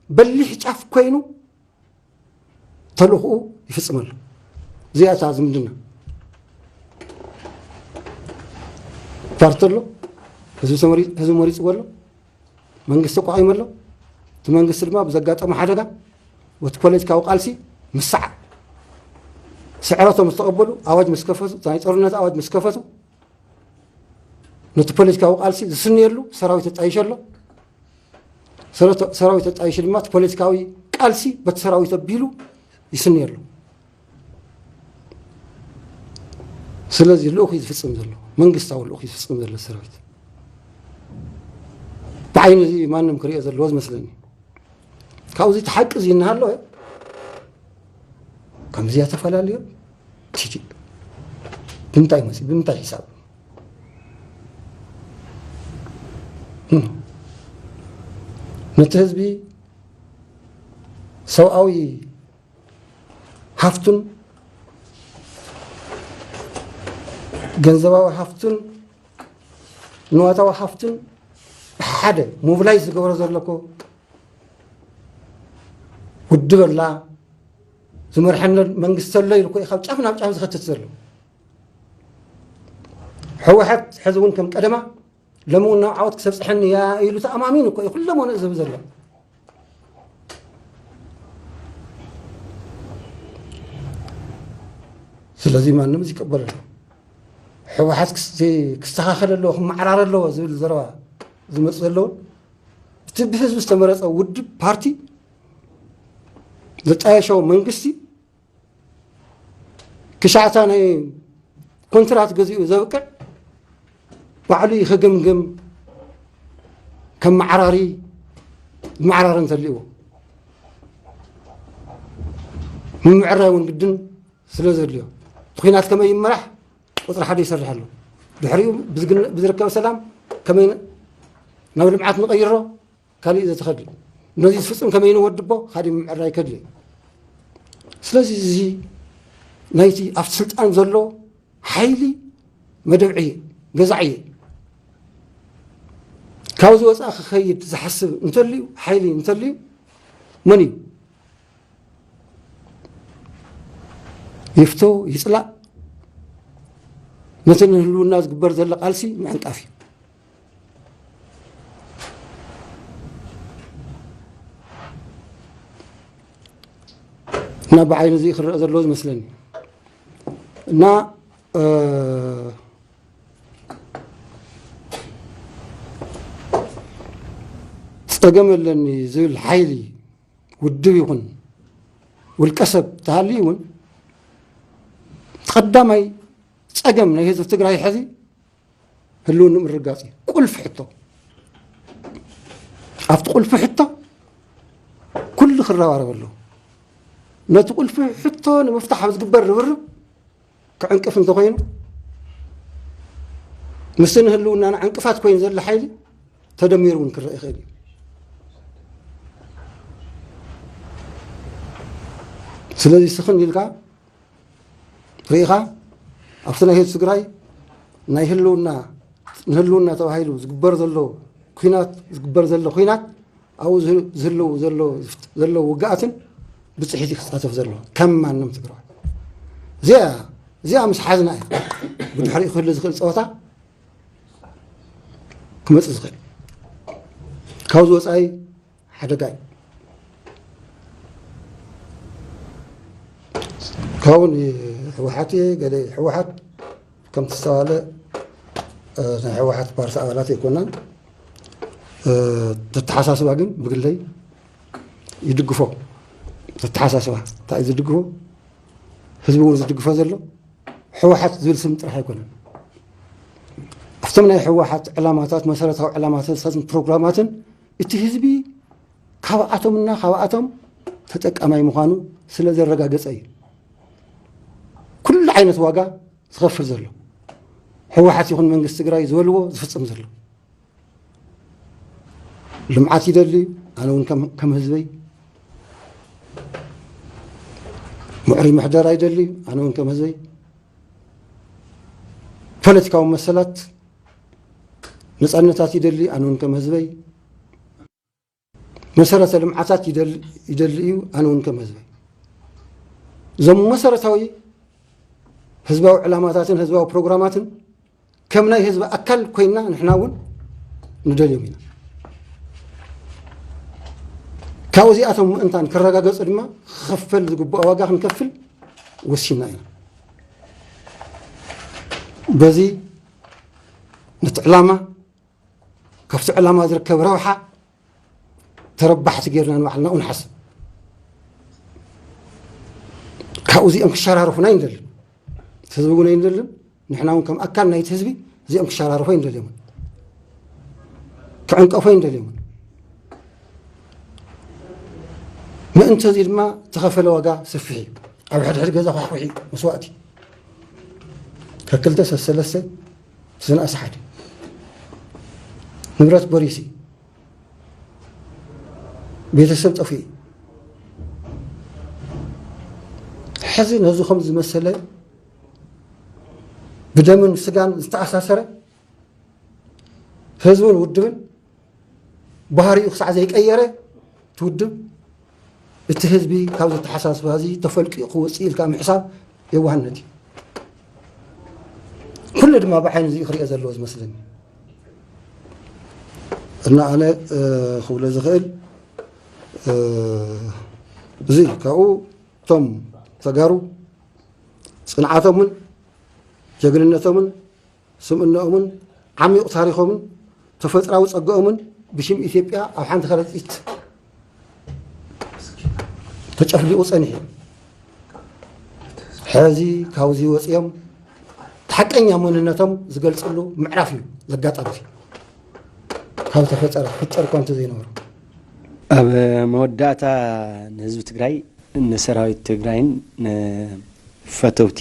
በሊሕ ጫፍ ኮይኑ ተልእኽኡ ይፍፅም ኣሎ። እዚኣ እታ ዝምድና። ፓርቲ ኣሎ፣ ህዝቢ ተመሪ-፣ ህዝቢ መሪፅዎ ኣሎ፣ መንግስቲ ኣቋቒሙ ኣሎ። እቲ መንግስቲ ድማ ብዘጋጠሞ ሓደጋ በቲ ፖለቲካዊ ቃልሲ ምስ ሰዓ-፣ ስዕረቶም ዝተቐበሉ፣ ኣዋጅ ምስ ከፈቱ፣ ናይ ጦርነት ኣዋጅ ምስ ከፈቱ፣ ነቲ ፖለቲካዊ ቃልሲ ዝስንየሉ ሰራዊት ኣጣይሸ ኣሎ። ሰረተ-፣ ሰራዊት ኣጣይሹ ድማ እቲ ፖለቲካዊ ቃልሲ በቲ ሰራዊት ኣቢሉ ይስንየሉ። ስለዚ ልኡኽ እዩ ዝፍጽም ዘሎ፣ መንግስታዊ ልኡኽ እዩ ዝፍጽም ዘሎ ሰራዊት። ብዓይኒ እዚ ማንም ክሪኦ ዘለዎ ዝመስለኒ። ካብዚ እቲ ሓቂ እዚ እናሃለወ ከምዚያ ተፈላለዮ ቺቺ ብምንታይ መፂ፣ ብምንታይ ሒሳብ? እም። ነቲ ህዝቢ ሰብኣዊ ሃፍቱን ገንዘባዊ ሃፍቱን ንዋታዊ ሃፍቱን ሓደ ሞቢላይዝ ዝገብሮ ዘሎ እኮ ውድብ ኣላ፣ ዝመርሐኒ መንግስቲ ኣሎ ኢሉ እኮ እዩ ካብ ጫፍ ናብ ጫፍ ዝኸትት ዘሎ። ህወሓት ሕዚ እውን ከም ቀደማ ሎሚ እውን ናብ ዓወት ክሰብፅሐኒ እያ ኢሉ ተኣማሚኑ እኮ እዩ ኩሎም ወነ ዝህብ ዘሎ። ስለዚ ማንም እዚ ይቀበሎ። ህወሓት ክስ-፣ ክስተኻኸል ኣለዎ፣ ክመዓራር ኣለዎ ዝብል ዘረባ ዝመፁ ዘለውን እቲ ብህዝቢ ዝተመረፀ ውድብ ፓርቲ ዘጣየሸዎ መንግስቲ ክሻዕታ ናይ ኮንትራት ገዚኡ ዘብቅዕ ባዕሉ እዩ ክግምግም፣ ከመዓራሪ፣ መዓራሪ እንተልዎ ምምዕራይ እውን ግድን ስለ ዘድልዮ እቲ ኲናት ከመይ ይመራሕ ቁፅሪ ሓደ ይሰርሕ ኣሎ። ድሕሪኡ ብዝግነ-፣ ብዝርከብ ሰላም ከመይ ን-፣ ናብ ልምዓት ንቐይሮ ካሊእ ዘተኸድል ነዚ ዝፍፅም ከመይ ንወድቦ ካሊእ ምምዕራይ ከድሊ። ስለዚ እዚ ናይቲ ኣብቲ ስልጣን ዘሎ ሓይሊ መደብዒ ገዛዒ ካብዚ ወፃኢ ክኸይድ ዝሓስብ እንተልዩ፣ ሓይሊ እንተልዩ መን እዩ? ይፍቶ ይፅላእ፣ ነቲ ንህልውና ዝግበር ዘሎ ቃልሲ ምዕንቃፍ እዩ። እና ብዓይኒ እዚ ክረአ ዘለዎ ዝመስለኒ እና ጸገም ኣለኒ ዝብል ሓይሊ ውድብ ይኹን ውልቀ ሰብ ተሃልዩ እውን ቀዳማይ ጸገም ናይ ህዝቢ ትግራይ ሕዚ ህልውንኡ ምርጋጽ እዩ። ቁልፊ ሕቶ ኣብቲ ቁልፊ ሕቶ ኩሉ ክረባረብ ኣለዎ። ነቲ ቁልፊ ሕቶ ንምፍታሕ ኣብ ዝግበር ርብርብ ክዕንቅፍ እንተኮይኑ ምስቲ ንህልውናና ዕንቅፋት ኮይኑ ዘሎ ሓይሊ ተደሚሩ እውን ክረአ ይኽእል እዩ። ስለዚ ስኽን ኢልካ ርኢኻ ኣብቲ ናይ ህዝቢ ትግራይ ናይ ህልውና ንህልውና ተባሂሉ ዝግበር ዘሎ ኩናት ዝግበር ዘሎ ኩናት ኣብኡ ዝህልው ዘሎ ውግኣትን ብፅሒት ክሳተፍ ዘለዎ ከም ማንም ትግራዋይ እዚኣ እዚኣ ምስ ሓዝና እዩ ብድሕሪኡ ክህሉ ዝኽእል ፀወታ ክመፅእ ዝኽእል። ካብዚ ወፃኢ ሓደጋ እዩ። ካብኡ ንህወሓት እየ ገለ ህወሓት ከምቲ ዝተባሃለ ናይ ህወሓት ፓርቲ ኣባላት ኣይኮናን። ተተሓሳስባ ግን ብግለይ ይድግፎ። ተተሓሳስባ እንታይ እዩ ዝድግፎ? ህዝቢ እውን ዝድግፎ ዘሎ ህወሓት ዝብል ስም ጥራሕ ኣይኮነን። ኣብቶም ናይ ህወሓት ዕላማታት መሰረታዊ ዕላማታትን ፕሮግራማትን እቲ ህዝቢ ካብኣቶምና ካብኣቶም ተጠቃማይ ምዃኑ ስለ ዘረጋገጸ እዩ ኩሉ ዓይነት ዋጋ ዝኸፍል ዘሎ። ህወሓት ይኹን መንግስቲ ትግራይ ዝበልዎ ዝፍጽም ዘሎ። ልምዓት ይደሊ፣ ኣነ እውን ከም ህዝበይ። ምዕሪ ምሕደራ ይደሊ፣ ኣነ እውን ከም ህዝበይ። ፖለቲካዊ መሰላት ነፃነታት ይደሊ፣ ኣነ እውን ከም ህዝበይ። መሰረተ ልምዓታት ይደሊ እዩ ኣነ እውን ከም ህዝቢ እዞም መሰረታዊ ህዝባዊ ዕላማታትን ህዝባዊ ፕሮግራማትን ከም ናይ ህዝቢ ኣካል ኮይና ንሕና እውን ንደልዮም ኢና። ካብኡ እዚኣቶም ምእንታን ክረጋገፁ ድማ ክኸፈል ዝግብኦ ዋጋ ክንከፍል ወሲና ኢና። በዚ ነቲ ዕላማ ካብቲ ዕላማ ዝርከብ ረብሓ ተረባሕቲ ጌርና ንባዕልና ንሓስብ። ካብኡ እዚኦም ክሸራርፉና ኣይንደልን። ህዝቢ እውን ኣይንደልን። ንሕና እውን ከም ኣካል ናይቲ ህዝቢ እዚኦም ክሸራርፉ ኣይንደልዮምን። ክዕንቀፉ ኣይንደልዮምን። ምእንቲ እዚ ድማ ዝተኸፈለ ዋጋ ሰፊሕ እዩ። ኣብ ሕድሕድ ገዛ ኳሕኩሒ መስዋእቲ ካብ ክልተ ሰብ ሰለስተ ዝነኣሰ ሓደ ንብረት በሪሲ ቤተሰብ ጠፊኡ ሕዚ ነዚ ከም ዝመሰለ ብደምን ስጋን ዝተኣሳሰረ ህዝብን ውድብን ባህሪኡ ክሳዕ ዘይቀየረ ትውድብ እቲ ህዝቢ ካብ ዘተሓሳስባ እዚ ተፈልቂቑ ክወፅእ ኢልካ ምሕሳብ የዋህነት እዩ። ኩሉ ድማ ብዓይኒ እዚ ክሪኦ ዘለዎ ዝመስለኒ እና ኣነ ክብሎ ዝኽእል እዚ ካብኡ እቶም ተጋሩ ፅንዓቶምን ጀግንነቶምን ስምእነኦምን ዓሚቕ ታሪኾምን ተፈጥራዊ ጸግኦምን ብሽም ኢትዮጵያ ኣብ ሓንቲ ከረጺት ተጨፍሊቑ ጸኒሑ ሕዚ ካብዚ ወጺኦም ሓቀኛ መንነቶም ዝገልጽሉ ምዕራፍ እዩ ዘጋጣሚ ካብ ተፈጠረ ክፍጠር እኳ እንተዘይነበሩ ኣብ መወዳእታ ንህዝቢ ትግራይ ንሰራዊት ትግራይን ንፈተውቲ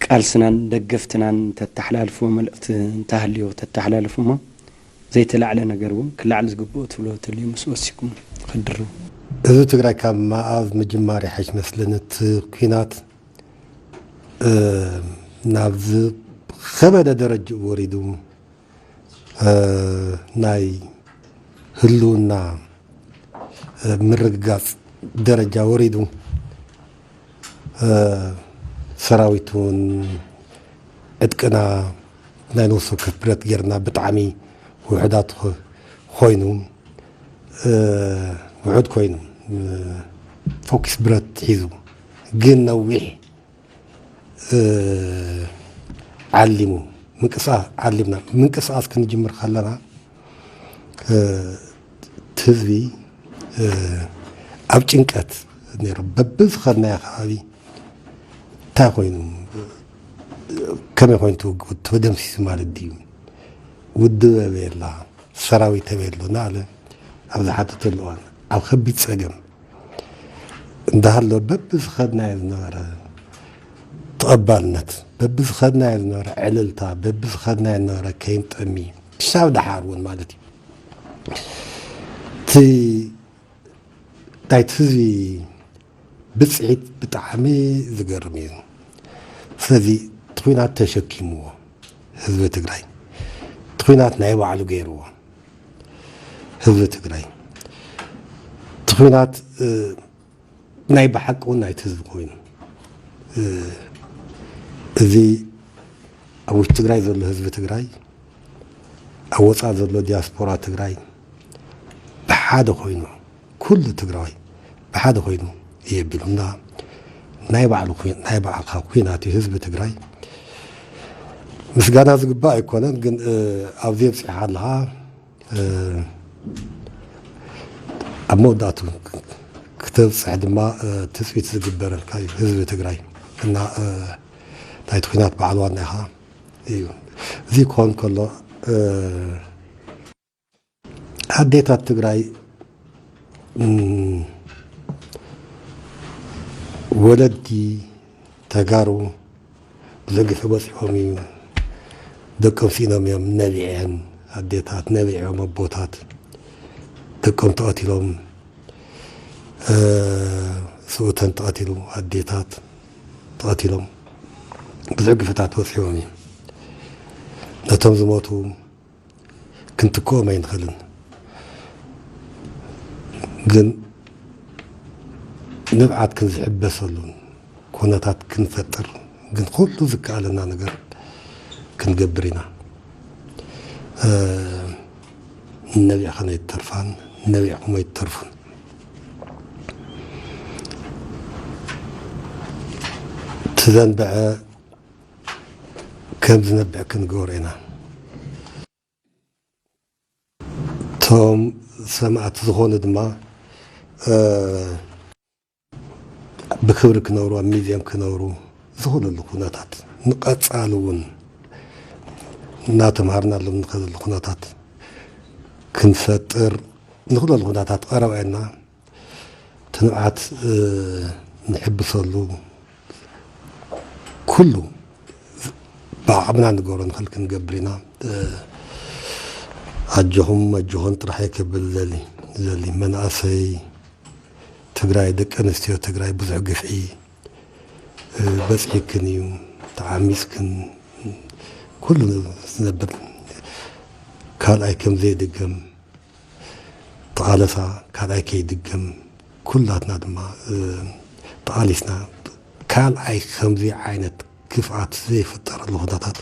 ቃልስናን ደገፍትናን ተተሓላልፍዎ መልእኽቲ እንተሃልዮ ተተሓላልፉ እሞ ዘይተላዕለ ነገር እውን ክላዕል ዝግብኦ ትብሎ ተልዩ ምስ ወሲኩም ክድርቡ። ህዝቢ ትግራይ ካብ መኣዝ ምጅማር ይሓይሽ መስለኒ እቲ ኲናት ናብ ዝኸበደ ደረጅኡ ወሪዱ ናይ ህልውና ምርግጋፅ ደረጃ ወሪዱ ሰራዊት እውን ዕጥቅና ናይ ነፍሲ ወከፍ ብረት ጌርና ብጣዕሚ ውሑዳት ኮይኑ ውሑድ ኮይኑ እቲ ፎኪስ ብረት ሒዙ ግን ነዊሕ፣ እ፣ ዓሊሙ ምንቅስቃስ ዓሊምና ምንቅስቃስ ክንጅምር ከለና፣ እ፣ እቲ ህዝቢ፣ እ፣ ኣብ ጭንቀት ነይሩ። በብዝኸድናዮ ከባቢ እንታይ ኮይኑ፣ ከመይ ኮይኑ ትውግኡ፣ ተደምሲሱ ማለት ድዩ? ውድብ ኣበይ ኣላ? ሰራዊት ኣበይ ኣሎ? እናበለ ኣብ ዝሓተተሉ እዋን፣ ኣብ ከቢድ ጸገም እንዳሃሎ፣ በብዝኸድናዮ ዝነበረ ተቐባልነት፣ በብዝኸድናዮ ዝነበረ ዕልልታ፣ በብዝኸድናዮ ዝነበረ ከይንጠሚ፣ ክሳብ ደሓር እውን ማለት እዩ። እቲ ናይቲ ህዝቢ ብፅዒት ብጣዕሚ ዝገርም እዩ። ስለዚ እቲ ኹናት ተሸኪምዎ ህዝቢ ትግራይ፣ እቲ ኹናት ናይ ባዕሉ ገይርዎ ህዝቢ ትግራይ፣ እቲ ኹናት፣ እ፣ ናይ ብሓቂ እውን ናይቲ ህዝቢ ኮይኑ፣ እ፣ እዚ ኣብ ውሽጢ ትግራይ ዘሎ ህዝቢ ትግራይ፣ ኣብ ወፃኢ ዘሎ ዲያስፖራ ትግራይ ብሓደ ኮይኑ፣ ኩሉ ትግራዋይ ብሓደ ኮይኑ የቢሉና ናይ ባዕሉ ኩ-፣ ናይ ባዕልካ ኩናት እዩ ህዝቢ ትግራይ። ምስጋና ዝግባእ ኣይኮነን፣ ግን፣ እ፣ ኣብዚ ኣብፂሓ ኣለኻ፣ እ፣ ኣብ መወዳእቱ ክተብፅሕ ድማ፣ እ፣ ትፅቢት ዝግበረልካ እዩ ህዝቢ ትግራይ። እና፣ እ፣ ናይቲ ኩናት በዓል ዋና ኢኻ እዩ። እዚ ክኾን ከሎ፣ እ፣ ኣዴታት ትግራይ፣ እም፣ ወለዲ ተጋሩ ብዙሕ ግፍዒ በፂሖም እዩ። ደቆም ስኢኖም እዮም። ነቢዐን ኣዴታት፣ ነቢዖም ኣቦታት፣ ደቆም ተቐቲሎም፣ እ፣ ስኡተን ተቐቲሉ፣ ኣዴታት ተቐቲሎም፣ ብዙሕ ግፍታት በፂሖም እዩ። ነቶም ዝሞቱ ክንትክኦም ኣይንኽእልን። ግን ንብዓት ክንዝሕበሰሉን ኩነታት ክንፈጥር ግን ኩሉ ዝከኣለና ነገር ክንገብር ኢና። እ፣ ነቢዕኸን ኣይትተርፋን፣ ነቢዕኹም ኣይትተርፉን። እቲ ዘንበዐ ከም ዝነብዕ ክንገብሮ ኢና። እቶም ሰማዕቲ ዝኾኑ ድማ፣ እ፣ ብክብሪ ክነብሩ፣ ኣብ ሚዝየም ክነብሩ ዝኽእልሉ ኩነታት፣ ንቐጻሊ እውን እናተምሃርናሎም ንኸደሉ ኩነታት ክንፈጥር ንኽእለሉ ኩነታት ቀረባ ኢልና እቲ ንብዓት፣ እ፣ ንሕብሰሉ ኩሉ ብዓቕምና ንገብሮ ንኽእል ክንገብር ኢና። እ፣ ኣጆኹም፣ ኣጆኹም ጥራሕ እየ ክብል ዘሊ፣ ዘሊ። መናእሰይ ትግራይ፣ ደቂ ኣንስትዮ ትግራይ ብዙሕ ግፍዒ፣ እ፣ በፂሕክን እዩ። ተዓሚፅክን፣ ኩሉ ዝነብር ካልኣይ ከም ዘይድገም ተቓለሳ፣ ካልኣይ ከይድገም። ኩላትና ድማ፣ እ፣ ተቓሊስና ካልኣይ ከምዚ ዓይነት ክፍኣት ዘይፍጠረሉ ኩነታት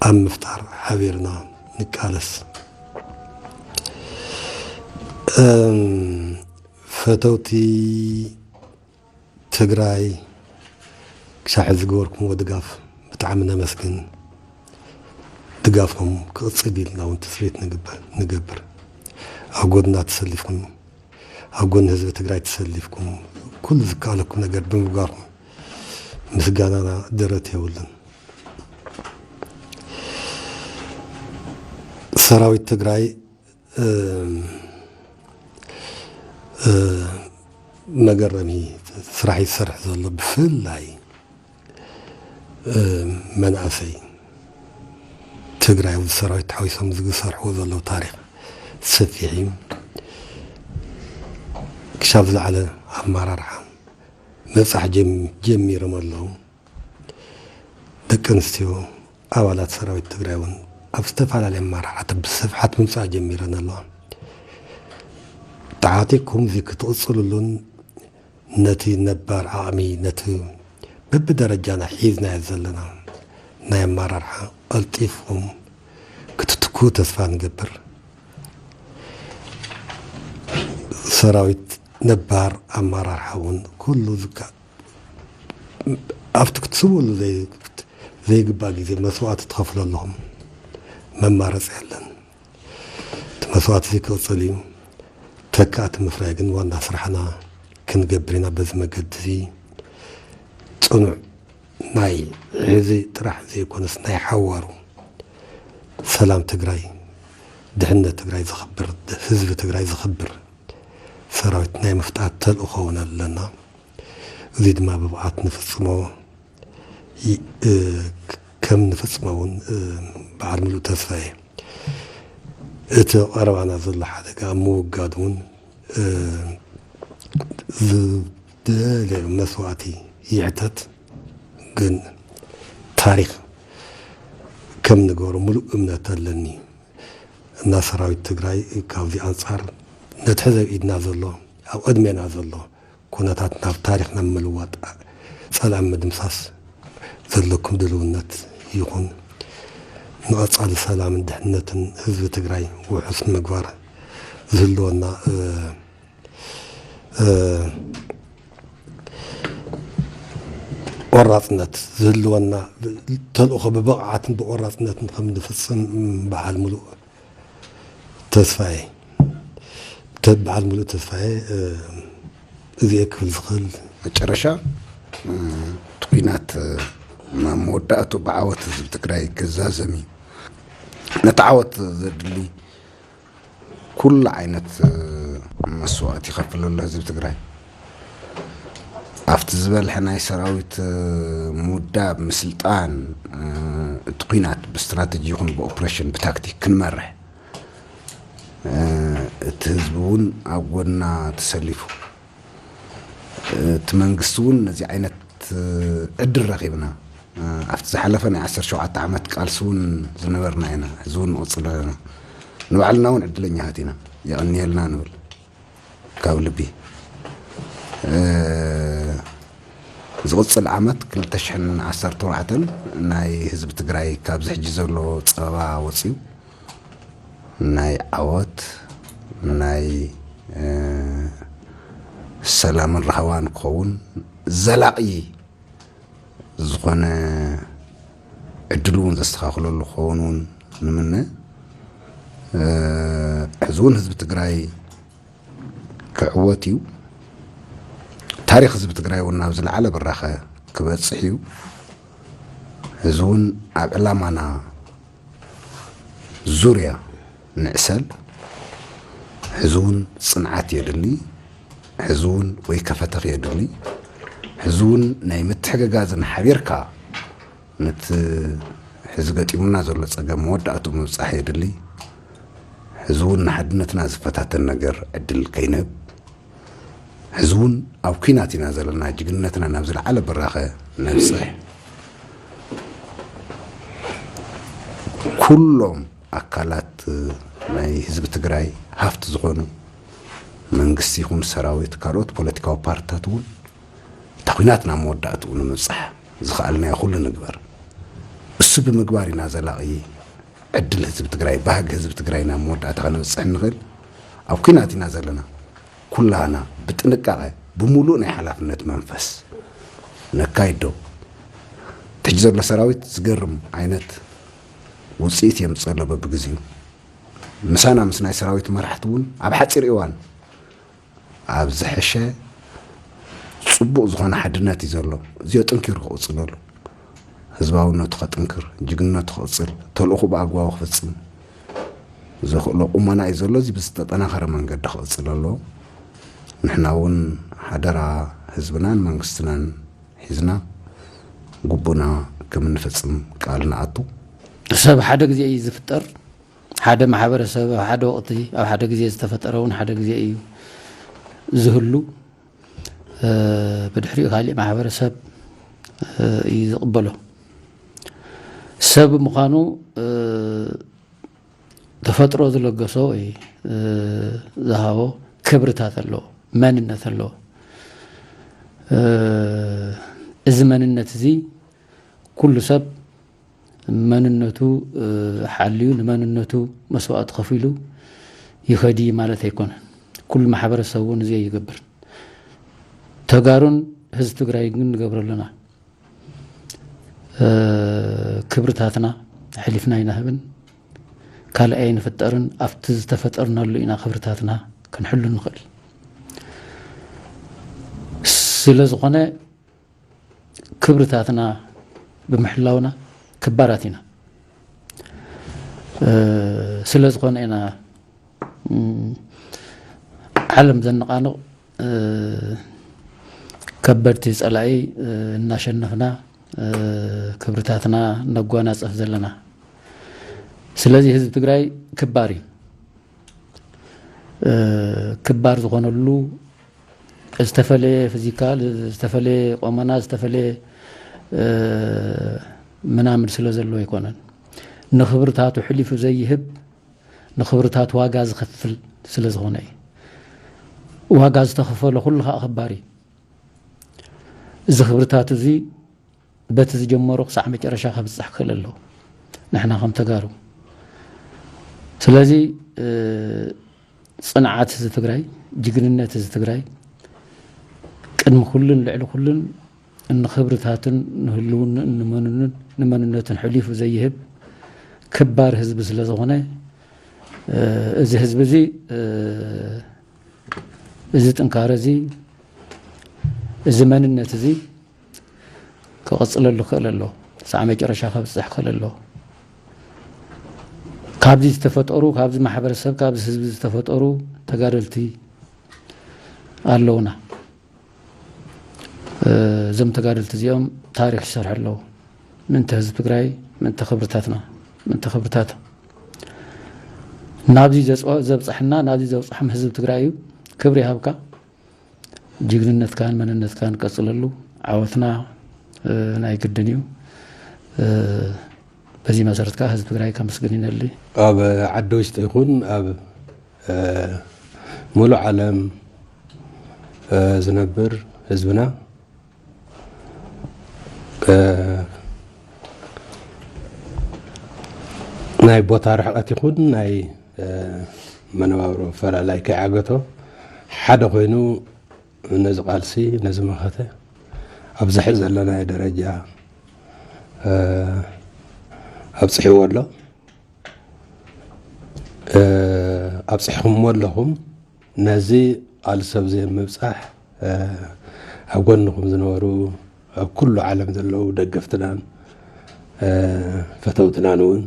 ኣብ ምፍጣር ሓቢርና ንቃለስ። እም፣ ፈተውቲ ትግራይ ክሳብ ሕዚ ዝገበርኩምዎ ድጋፍ ብጣዕሚ ነመስግን። ድጋፍኩም ክቕፅል ኢልና እውን ትፅቢት ንግበር፣ ንገብር። ኣብ ጎድና ተሰሊፍኩም፣ ኣብ ጎኒ ህዝቢ ትግራይ ተሰሊፍኩም፣ ኩሉ ዝከኣለኩም ነገር ብምግባርኩም ምስጋናና ደረት የብሉን። ሰራዊት ትግራይ፣ እ፣ እ፣ መገረሚ ስራሕ ይሰርሕ ዘሎ። ብፍላይ፣ እ፣ መናእሰይ ትግራይ፣ ኣብዚ ሰራዊት ተሓዊሶም ዝሰርሕዎ ዘለዉ ታሪኽ ሰፊሕ እዩ። ክሻብ ዝለዓለ ኣመራርሓ ምብፃሕ ጀም-፣ ጀሚሮም ኣለዉ። ደቂ ኣንስትዮ ኣባላት ሰራዊት ትግራይ እውን ኣብ ዝተፈላለዩ ኣመራርሓታት ብስፍሓት ምምፃእ ጀሚረን ኣለዋ። ተዓጢቕኩም እዚ ክትቕፅልሉን ነቲ ነባር ዓቕሚ፣ ነቲ በብደረጃና ሒዝናዮ ዘለና ናይ ኣመራርሓ ቀልጢፍኩም ክትትክኡ ተስፋ ንገብር። ሰራዊት ነባር ኣመራርሓ እውን ኩሉ ዝካ ኣብቲ ክትስውሉ ዘይግባእ ግዜ መስዋእቲ ትኸፍሉ ኣለኹም። መማረፂ የለን። እቲ መስዋእቲ እዚ ክቕፅል እዩ። ተካእቲ ምፍራይ ግን ዋና ስራሕና ክንገብር ኢና። በዚ መገዲ እዚ ፅኑዕ ናይ ሕዚ ጥራሕ ዘይኮነስ ናይ ሓዋሩ ሰላም ትግራይ፣ ድሕነት ትግራይ ዘኽብር፣ ህዝቢ ትግራይ ዘኽብር ሰራዊት ናይ ምፍጣር ተልእኾ እውን ኣለና። እዚ ድማ ብብቕዓት ንፍፅሞ ከም ንፍፅሞ እውን በዓል ሙሉእ ተስፋ እየ። እቲ ቀረባና ዘሎ ሓደጋ ኣብ ምውጋድ እውን ዝደለዩ መስዋእቲ ይሕተት፣ ግን ታሪኽ ከም ንገሩ ሙሉእ እምነት ኣለኒ እና ሰራዊት ትግራይ ካብዚ ኣንፃር ነቲ ሕዚ ኣብ ኢድና ዘሎ ኣብ ቅድሜና ዘሎ ኩነታት ናብ ታሪኽ ናብ ምልዋጥ ጸላም ምድምሳስ ዘለኩም ድልውነት ይኹን ንቐጻሊ ሰላምን ድሕነትን ህዝቢ ትግራይ ውሑስ ንምግባር ዝህልወና ቆራፅነት ዝህልወና ተልእኾ ብብቕዓትን ብቆራፅነትን ከም ንፍፅም በዓል ሙሉእ ተስፋዬ በዓል ሙሉእ ተስፋዬ እዚኤ ክብል ዝኽእል። መጨረሻ እቲ ኩናት ናብ መወዳእቱ ብዓወት ህዝቢ ትግራይ ክዛዘም እዩ። ነቲ ዓወት ዘድሊ ኩሉ ዓይነት መስዋእቲ ይኸፍል ኣሎ ህዝቢ ትግራይ። ኣብቲ ዝበልሐ ናይ ሰራዊት ምውዳብ፣ ምስልጣን፣ እቲ ኩናት ብስትራተጂ ይኹን ብኦፕሬሽን ብታክቲክ ክንመርሕ እቲ ህዝቢ እውን ኣብ ጎና ተሰሊፉ እቲ መንግስቲ እውን ነዚ ዓይነት ዕድል ረኺብና ኣብቲ ዝሓለፈ ናይ ዓሰርተ ሸውዓተ ዓመት ቃልሲ እውን ዝነበርና ኢና። ሕዚ እውን ንቕፅል ኣለና። ንባዕልና እውን ዕድለኛታት ኢና። የቐንየልና ንብል ካብ ልቢ። ዝቕፅል ዓመት ክልተ ሽሕን ዓሰርተ ኣርባዕተን ናይ ህዝቢ ትግራይ ካብዚ ሕጂ ዘሎ ፀበባ ወፅዩ ናይ ዓወት ናይ ሰላምን ራህዋን ክኸውን ዘላቒ ዝኾነ ዕድል እውን ዘስተኻኽለሉ ክኸውን እውን ንምነ። ሕዚ እውን ህዝቢ ትግራይ ክዕወት እዩ። ታሪኽ ህዝቢ ትግራይ እውን ናብ ዝለዓለ ብራኸ ክበፅሕ እዩ። ሕዚ እውን ኣብ ዕላማና ዙርያ ንዕሰል። ሕዚ እውን ፅንዓት የድሊ። ሕዚ እውን ወይ ከፈተኽ የድሊ። ሕዚ እውን ናይ ምትሕግጋዝን ሓቢርካ ነቲ ሕዚ ገጢሙና ዘሎ ፀገም መወዳእቱ ምብፃሕ የድሊ። ሕዚ እውን ንሓድነትና ዝፈታተን ነገር ዕድል ከይንህብ ሕዚ እውን ኣብ ኲናት ኢና ዘለና። ጅግንነትና ናብ ዝለዓለ ብራኸ ነብፅሕ። ኩሎም ኣካላት ናይ ህዝቢ ትግራይ ሃፍቲ ዝኾኑ መንግስቲ ይኹን ሰራዊት፣ ካልኦት ፖለቲካዊ ፓርትታት እውን እታ ኲናት ናብ መወዳእትኡ ንምብፃሕ ዝኸኣልናዮ ኩሉ ንግበር። እሱ ብምግባር ኢና ዘላቒ ዕድል ህዝቢ ትግራይ፣ ባህጊ ህዝቢ ትግራይ ናብ መወዳእታ ከነብፅሕ እንኽእል። ኣብ ኲናት ኢና ዘለና። ኩላና ብጥንቃቐ ብምሉእ ናይ ሓላፍነት መንፈስ ነካይዶ። እቲ ሕጂ ዘሎ ሰራዊት ዝገርም ዓይነት ውፅኢት የምፅእ ኣሎ በብግዜኡ። ምሳና ምስ ናይ ሰራዊት መራሕቲ እውን ኣብ ሓፂር እዋን ኣብ ዝሐሸ ፅቡቕ ዝኾነ ሓድነት እዩ ዘሎ። እዚኦ ጥንኪሩ ክቕፅለሉ፣ ህዝባውነቱ ከጥንክር፣ ጅግንነቱ ክቕፅል፣ ተልእኹ ብኣግባቡ ክፍፅም ዘኽእሎ ቁመና እዩ ዘሎ። እዚ ብዝተጠናኸረ መንገዲ ክቕፅል ኣለዎ። ንሕና እውን ሓደራ ህዝብናን መንግስትናን ሒዝና ግቡና ከም እንፍፅም ቃል ንኣቱ። ሰብ ሓደ ግዜ እዩ ዝፍጠር። ሓደ ማሕበረሰብ ኣብ ሓደ ወቕቲ ኣብ ሓደ ግዜ ዝተፈጠረ እውን ሓደ ግዜ እዩ ዝህሉ። ብድሕሪኡ ካሊእ ማሕበረሰብ እዩ ዝቕበሎ። ሰብ ምዃኑ ተፈጥሮ ዝለገሶ ወይ ዝሃቦ ክብርታት ኣለዎ፣ መንነት ኣለዎ። እዚ መንነት እዚ ኩሉ ሰብ መንነቱ ሓልዩ ንመንነቱ መስዋእቲ ከፊሉ ይኸዲ ማለት ኣይኮነን። ኩሉ ማሕበረሰብ እውን እዚ ይገብር። ተጋሩን ህዝቢ ትግራይ ግን ንገብሮ ኣለና። ክብርታትና ኣሕሊፍና ኣይንህብን፣ ካልእ ኣይንፍጠርን። ኣብቲ ዝተፈጠርናሉ ኢና ክብርታትና ክንሕሉ ንኽእል። ስለ ዝኾነ ክብርታትና ብምሕላውና ክባራት ኢና። ስለ ዝኾነ ኢና ዓለም ዘነቓንቕ ከበድቲ ጸላኢ እናሸነፍና ክብርታትና ነጓናጽፍ ዘለና። ስለዚ ህዝቢ ትግራይ ክባር እዩ። ክባር ዝኾነሉ ዝተፈለየ ፊዚካል፣ ዝተፈለየ ቆመና፣ ዝተፈለየ ምናምን ስለ ዘለዎ ኣይኮነን። ንኽብርታቱ ሕሊፉ ዘይህብ ንኽብርታት ዋጋ ዝኸፍል ስለ ዝኾነ እዩ። ዋጋ ዝተኸፈሎ ኩሉ ከዓ ክባር እዩ። እዚ ክብርታት እዚ በቲ ዝጀመሮ ክሳዕ መጨረሻ ከብፅሕ ክኽእል ኣለዎ፣ ንሕና ከም ተጋሩ። ስለዚ ፅንዓት ህዝቢ ትግራይ፣ ጅግንነት ህዝቢ ትግራይ ቅድሚ ኩሉን ልዕሊ ኩሉን ንኽብርታትን ንህልውንኡን ንመንኑን ንመንነቱን ሕሊፉ ዘይህብ ክባር ህዝቢ ስለ ዝኾነ፣ እዚ ህዝቢ እዚ፣ እዚ ጥንካረ እዚ፣ እዚ መንነት እዚ ክቕፅለሉ ክኽእል ኣለዎ። ክሳዕ መጨረሻ ከብፅሕ ክኽእል ኣለዎ። ካብዚ ዝተፈጠሩ፣ ካብዚ ማሕበረሰብ፣ ካብዚ ህዝቢ ዝተፈጠሩ ተጋደልቲ ኣለውና። እዞም ተጋደልቲ እዚኦም ታሪኽ ይሰርሑ ኣለዉ። ምእንቲ ህዝቢ ትግራይ፣ ምእንቲ ክብርታትና፣ ምእንቲ ክብርታት ናብዚ ዘብፅሐና፣ ናብዚ ዘብፅሖም ህዝቢ ትግራይ እዩ። ክብሪ ይሃብካ። ጅግንነትካን መንነትካን ቀፅለሉ። ዓወትና ናይ ግድን እዩ። በዚ መሰረት ከዓ ህዝቢ ትግራይ ከመስግን ይደሊ። ኣብ ዓዲ ውሽጢ ይኹን ኣብ ሙሉእ ዓለም ዝነብር ህዝብና ናይ ቦታ ርሕቀት ይኹን ናይ መነባብሮ ፈላላይ ከይዓገቶ ሓደ ኮይኑ ነዚ ቃልሲ፣ ነዚ መኸተ ኣብዚ ሕዚ ዘለናዮ ደረጃ ኣብፅሕዎ ኣሎ። ኣብፅሕኹምዎ ኣለኹም። ነዚ ቃልሲ ኣብዚ ምብፃሕ ኣብ ጎንኹም ዝነበሩ ኣብ ኩሉ ዓለም ዘለዉ ደገፍትናን ፈተውትናን እውን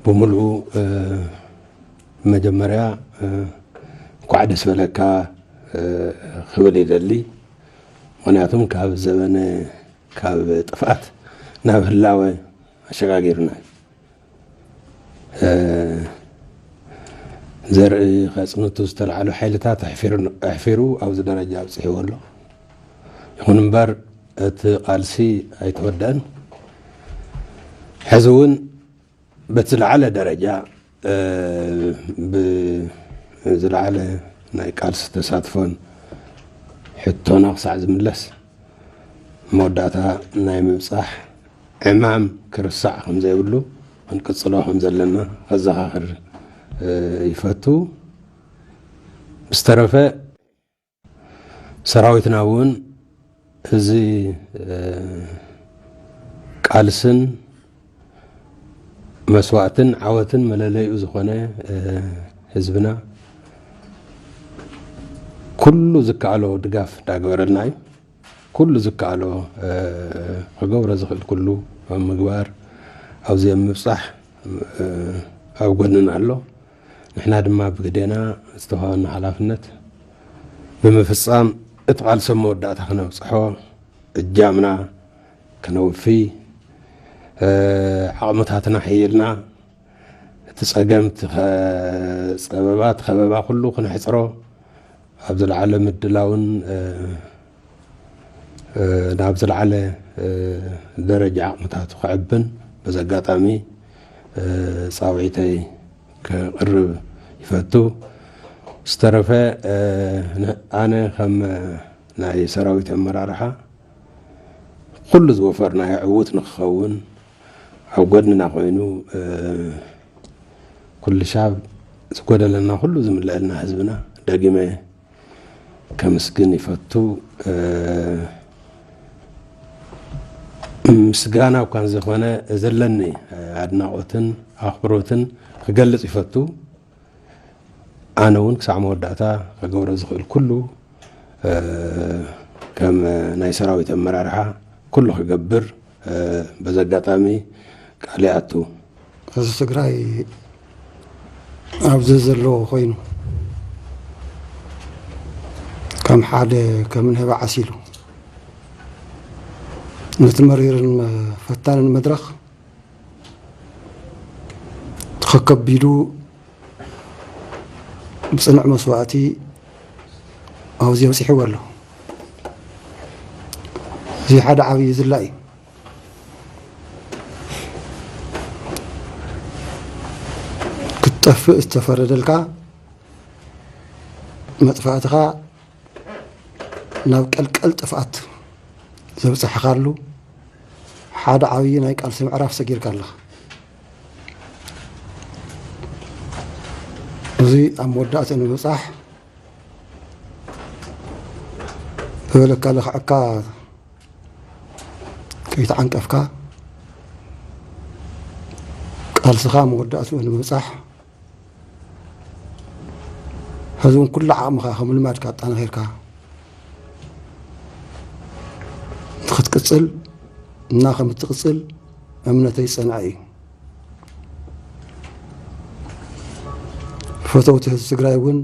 ብምልኡ መጀመርያ እንኳዕ ደስ በለካ ክብል ይደሊ። ምኽንያቱም ካብ ዘበነ ካብ ጥፍኣት ናብ ህላወ ኣሸጋጊርና እዩ። ዘርኢ ከፅንቱ ዝተልዓሉ ሓይልታት ኣሕፊሩ ኣብዚ ደረጃ ኣብፅሕዎ ኣሎ። ይኹን እምበር እቲ ቃልሲ ኣይተወደአን። ሕዚ እውን በቲ ዝለዓለ ደረጃ ብዝለዓለ ናይ ቃልሲ ተሳትፎን ሕቶና ክሳዕ ዝምለስ መወዳእታ ናይ ምብፃሕ ዕማም ክርሳዕ ከም ዘይብሉ ክንቅፅሎ ከም ዘለና ከዘኻኽር ይፈቱ። ብዝተረፈ ሰራዊትና እውን እዚ ቃልስን መስዋእትን ዓወትን መለለይኡ ዝኾነ ህዝብና ኩሉ ዝከኣሎ ድጋፍ እንዳገበረልና እዩ። ኩሉ ዝከኣሎ ክገብሮ ዝኽእል ኩሉ ኣብ ምግባር ኣብዚ ኣብ ምብፃሕ ኣብ ጎንና ኣሎ። ንሕና ድማ ብግዴና ዝተዋሃበና ሓላፍነት ብምፍፃም እቲ ቃልሲ መወዳእታ ክነብፅሖ እጃምና ከነውፊ ዓቕምታትና ሕይልና እቲ ፀገም እቲ ጸበባ እቲ ከበባ ኩሉ ክነሕፅሮ ኣብ ዝለዓለ ምድላውን ናብ ዝለዓለ ደረጃ ዓቕምታቱ ክዕብን በዚ ኣጋጣሚ ፃውዒተይ ከቕርብ ይፈቱ። ዝተረፈ ኣነ ከም ናይ ሰራዊት ኣመራርሓ ኩሉ ዝወፈርናዮ ዕዉት ንክኸውን ኣብ ጎድንና ኮይኑ ኩሉ ሻብ ዝጎደለና ኩሉ ዝምለአልና ህዝብና ደጊመ ከምስግን ይፈቱ። ምስጋና እኳ እንዘኾነ ዘለኒ ኣድናቖትን ኣኽብሮትን ክገልጽ ይፈቱ። ኣነ እውን ክሳዕ መወዳእታ ክገብሮ ዝኽእል ኩሉ ከም ናይ ሰራዊት ኣመራርሓ ኩሉ ክገብር በዚ ኣጋጣሚ ቃል ይኣቱ። ህዝቢ ትግራይ ኣብዚ ዘለዎ ኮይኑ ከም ሓደ ከም ንህቢ ዓሲሉ ነቲ መሪርን ፈታንን መድረኽ ተኸከቢዱ ብፅኑዕ መስዋእቲ ኣብዚ ኣብፂሕዎ ኣሎ። እዚ ሓደ ዓብዪ ዝላ እዩ። ክትጠፍእ ዝተፈረደልካ መጥፋእትኻ ናብ ቀልቀል ጥፍኣት ዘብፅሐኻሉ ሓደ ዓብዪ ናይ ቃልሲ ምዕራፍ ሰጊርካ ኣለኻ። እዚ ኣብ መወዳእትኡ ንምብፃሕ ዝበለካ ለኽዐካ ከይተዓንቀፍካ ቃልስኻ መወዳእትኡ ንምብፃሕ ሕዚ እውን ኩሉ ዓቕምኻ ከም ልማድካ ኣጣናኺርካ ንክትቅፅል እና ከም እትቅፅል እምነተይ ዝፀንዐ እዩ። ፈተውቲ ህዝቢ ትግራይ እውን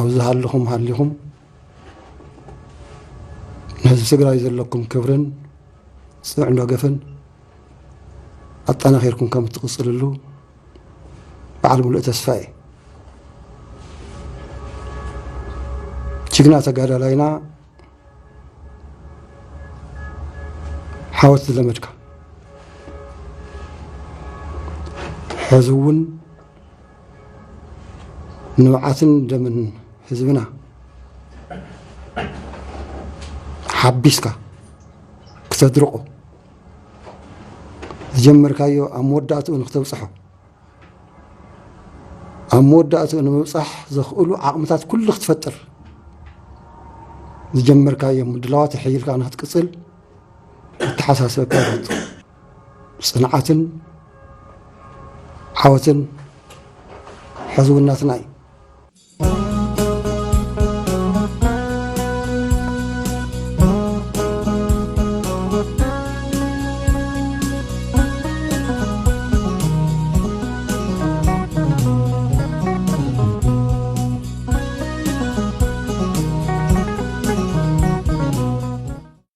ኣብዚ ሃለኹም ሃሊኹም ንህዝቢ ትግራይ ዘለኩም ክብርን ፅኑዕ ደገፍን ኣጠናኺርኩም ከም እትቕፅልሉ በዓል ሙሉእ ተስፋ እየ። ጅግና ተጋዳላይና ሓወት ዝለመድካ ሕዚ እውን ንብዓትን ደምን ህዝብና ሓቢስካ ክተድርቆ ዝጀመርካዮ ኣብ መወዳእትኡ ንክተብፅሖ ኣብ መወዳእትኡ ንምብፃሕ ዘኽእሉ ዓቕምታት ኩሉ ክትፈጥር ዝጀመርካዮ ምድላዋት ኣሕይልካ ንክትቅፅል ኣተሓሳስበካ ይፈቱ። ፅንዓትን ዓወትን ሕዝውናትና እዩ።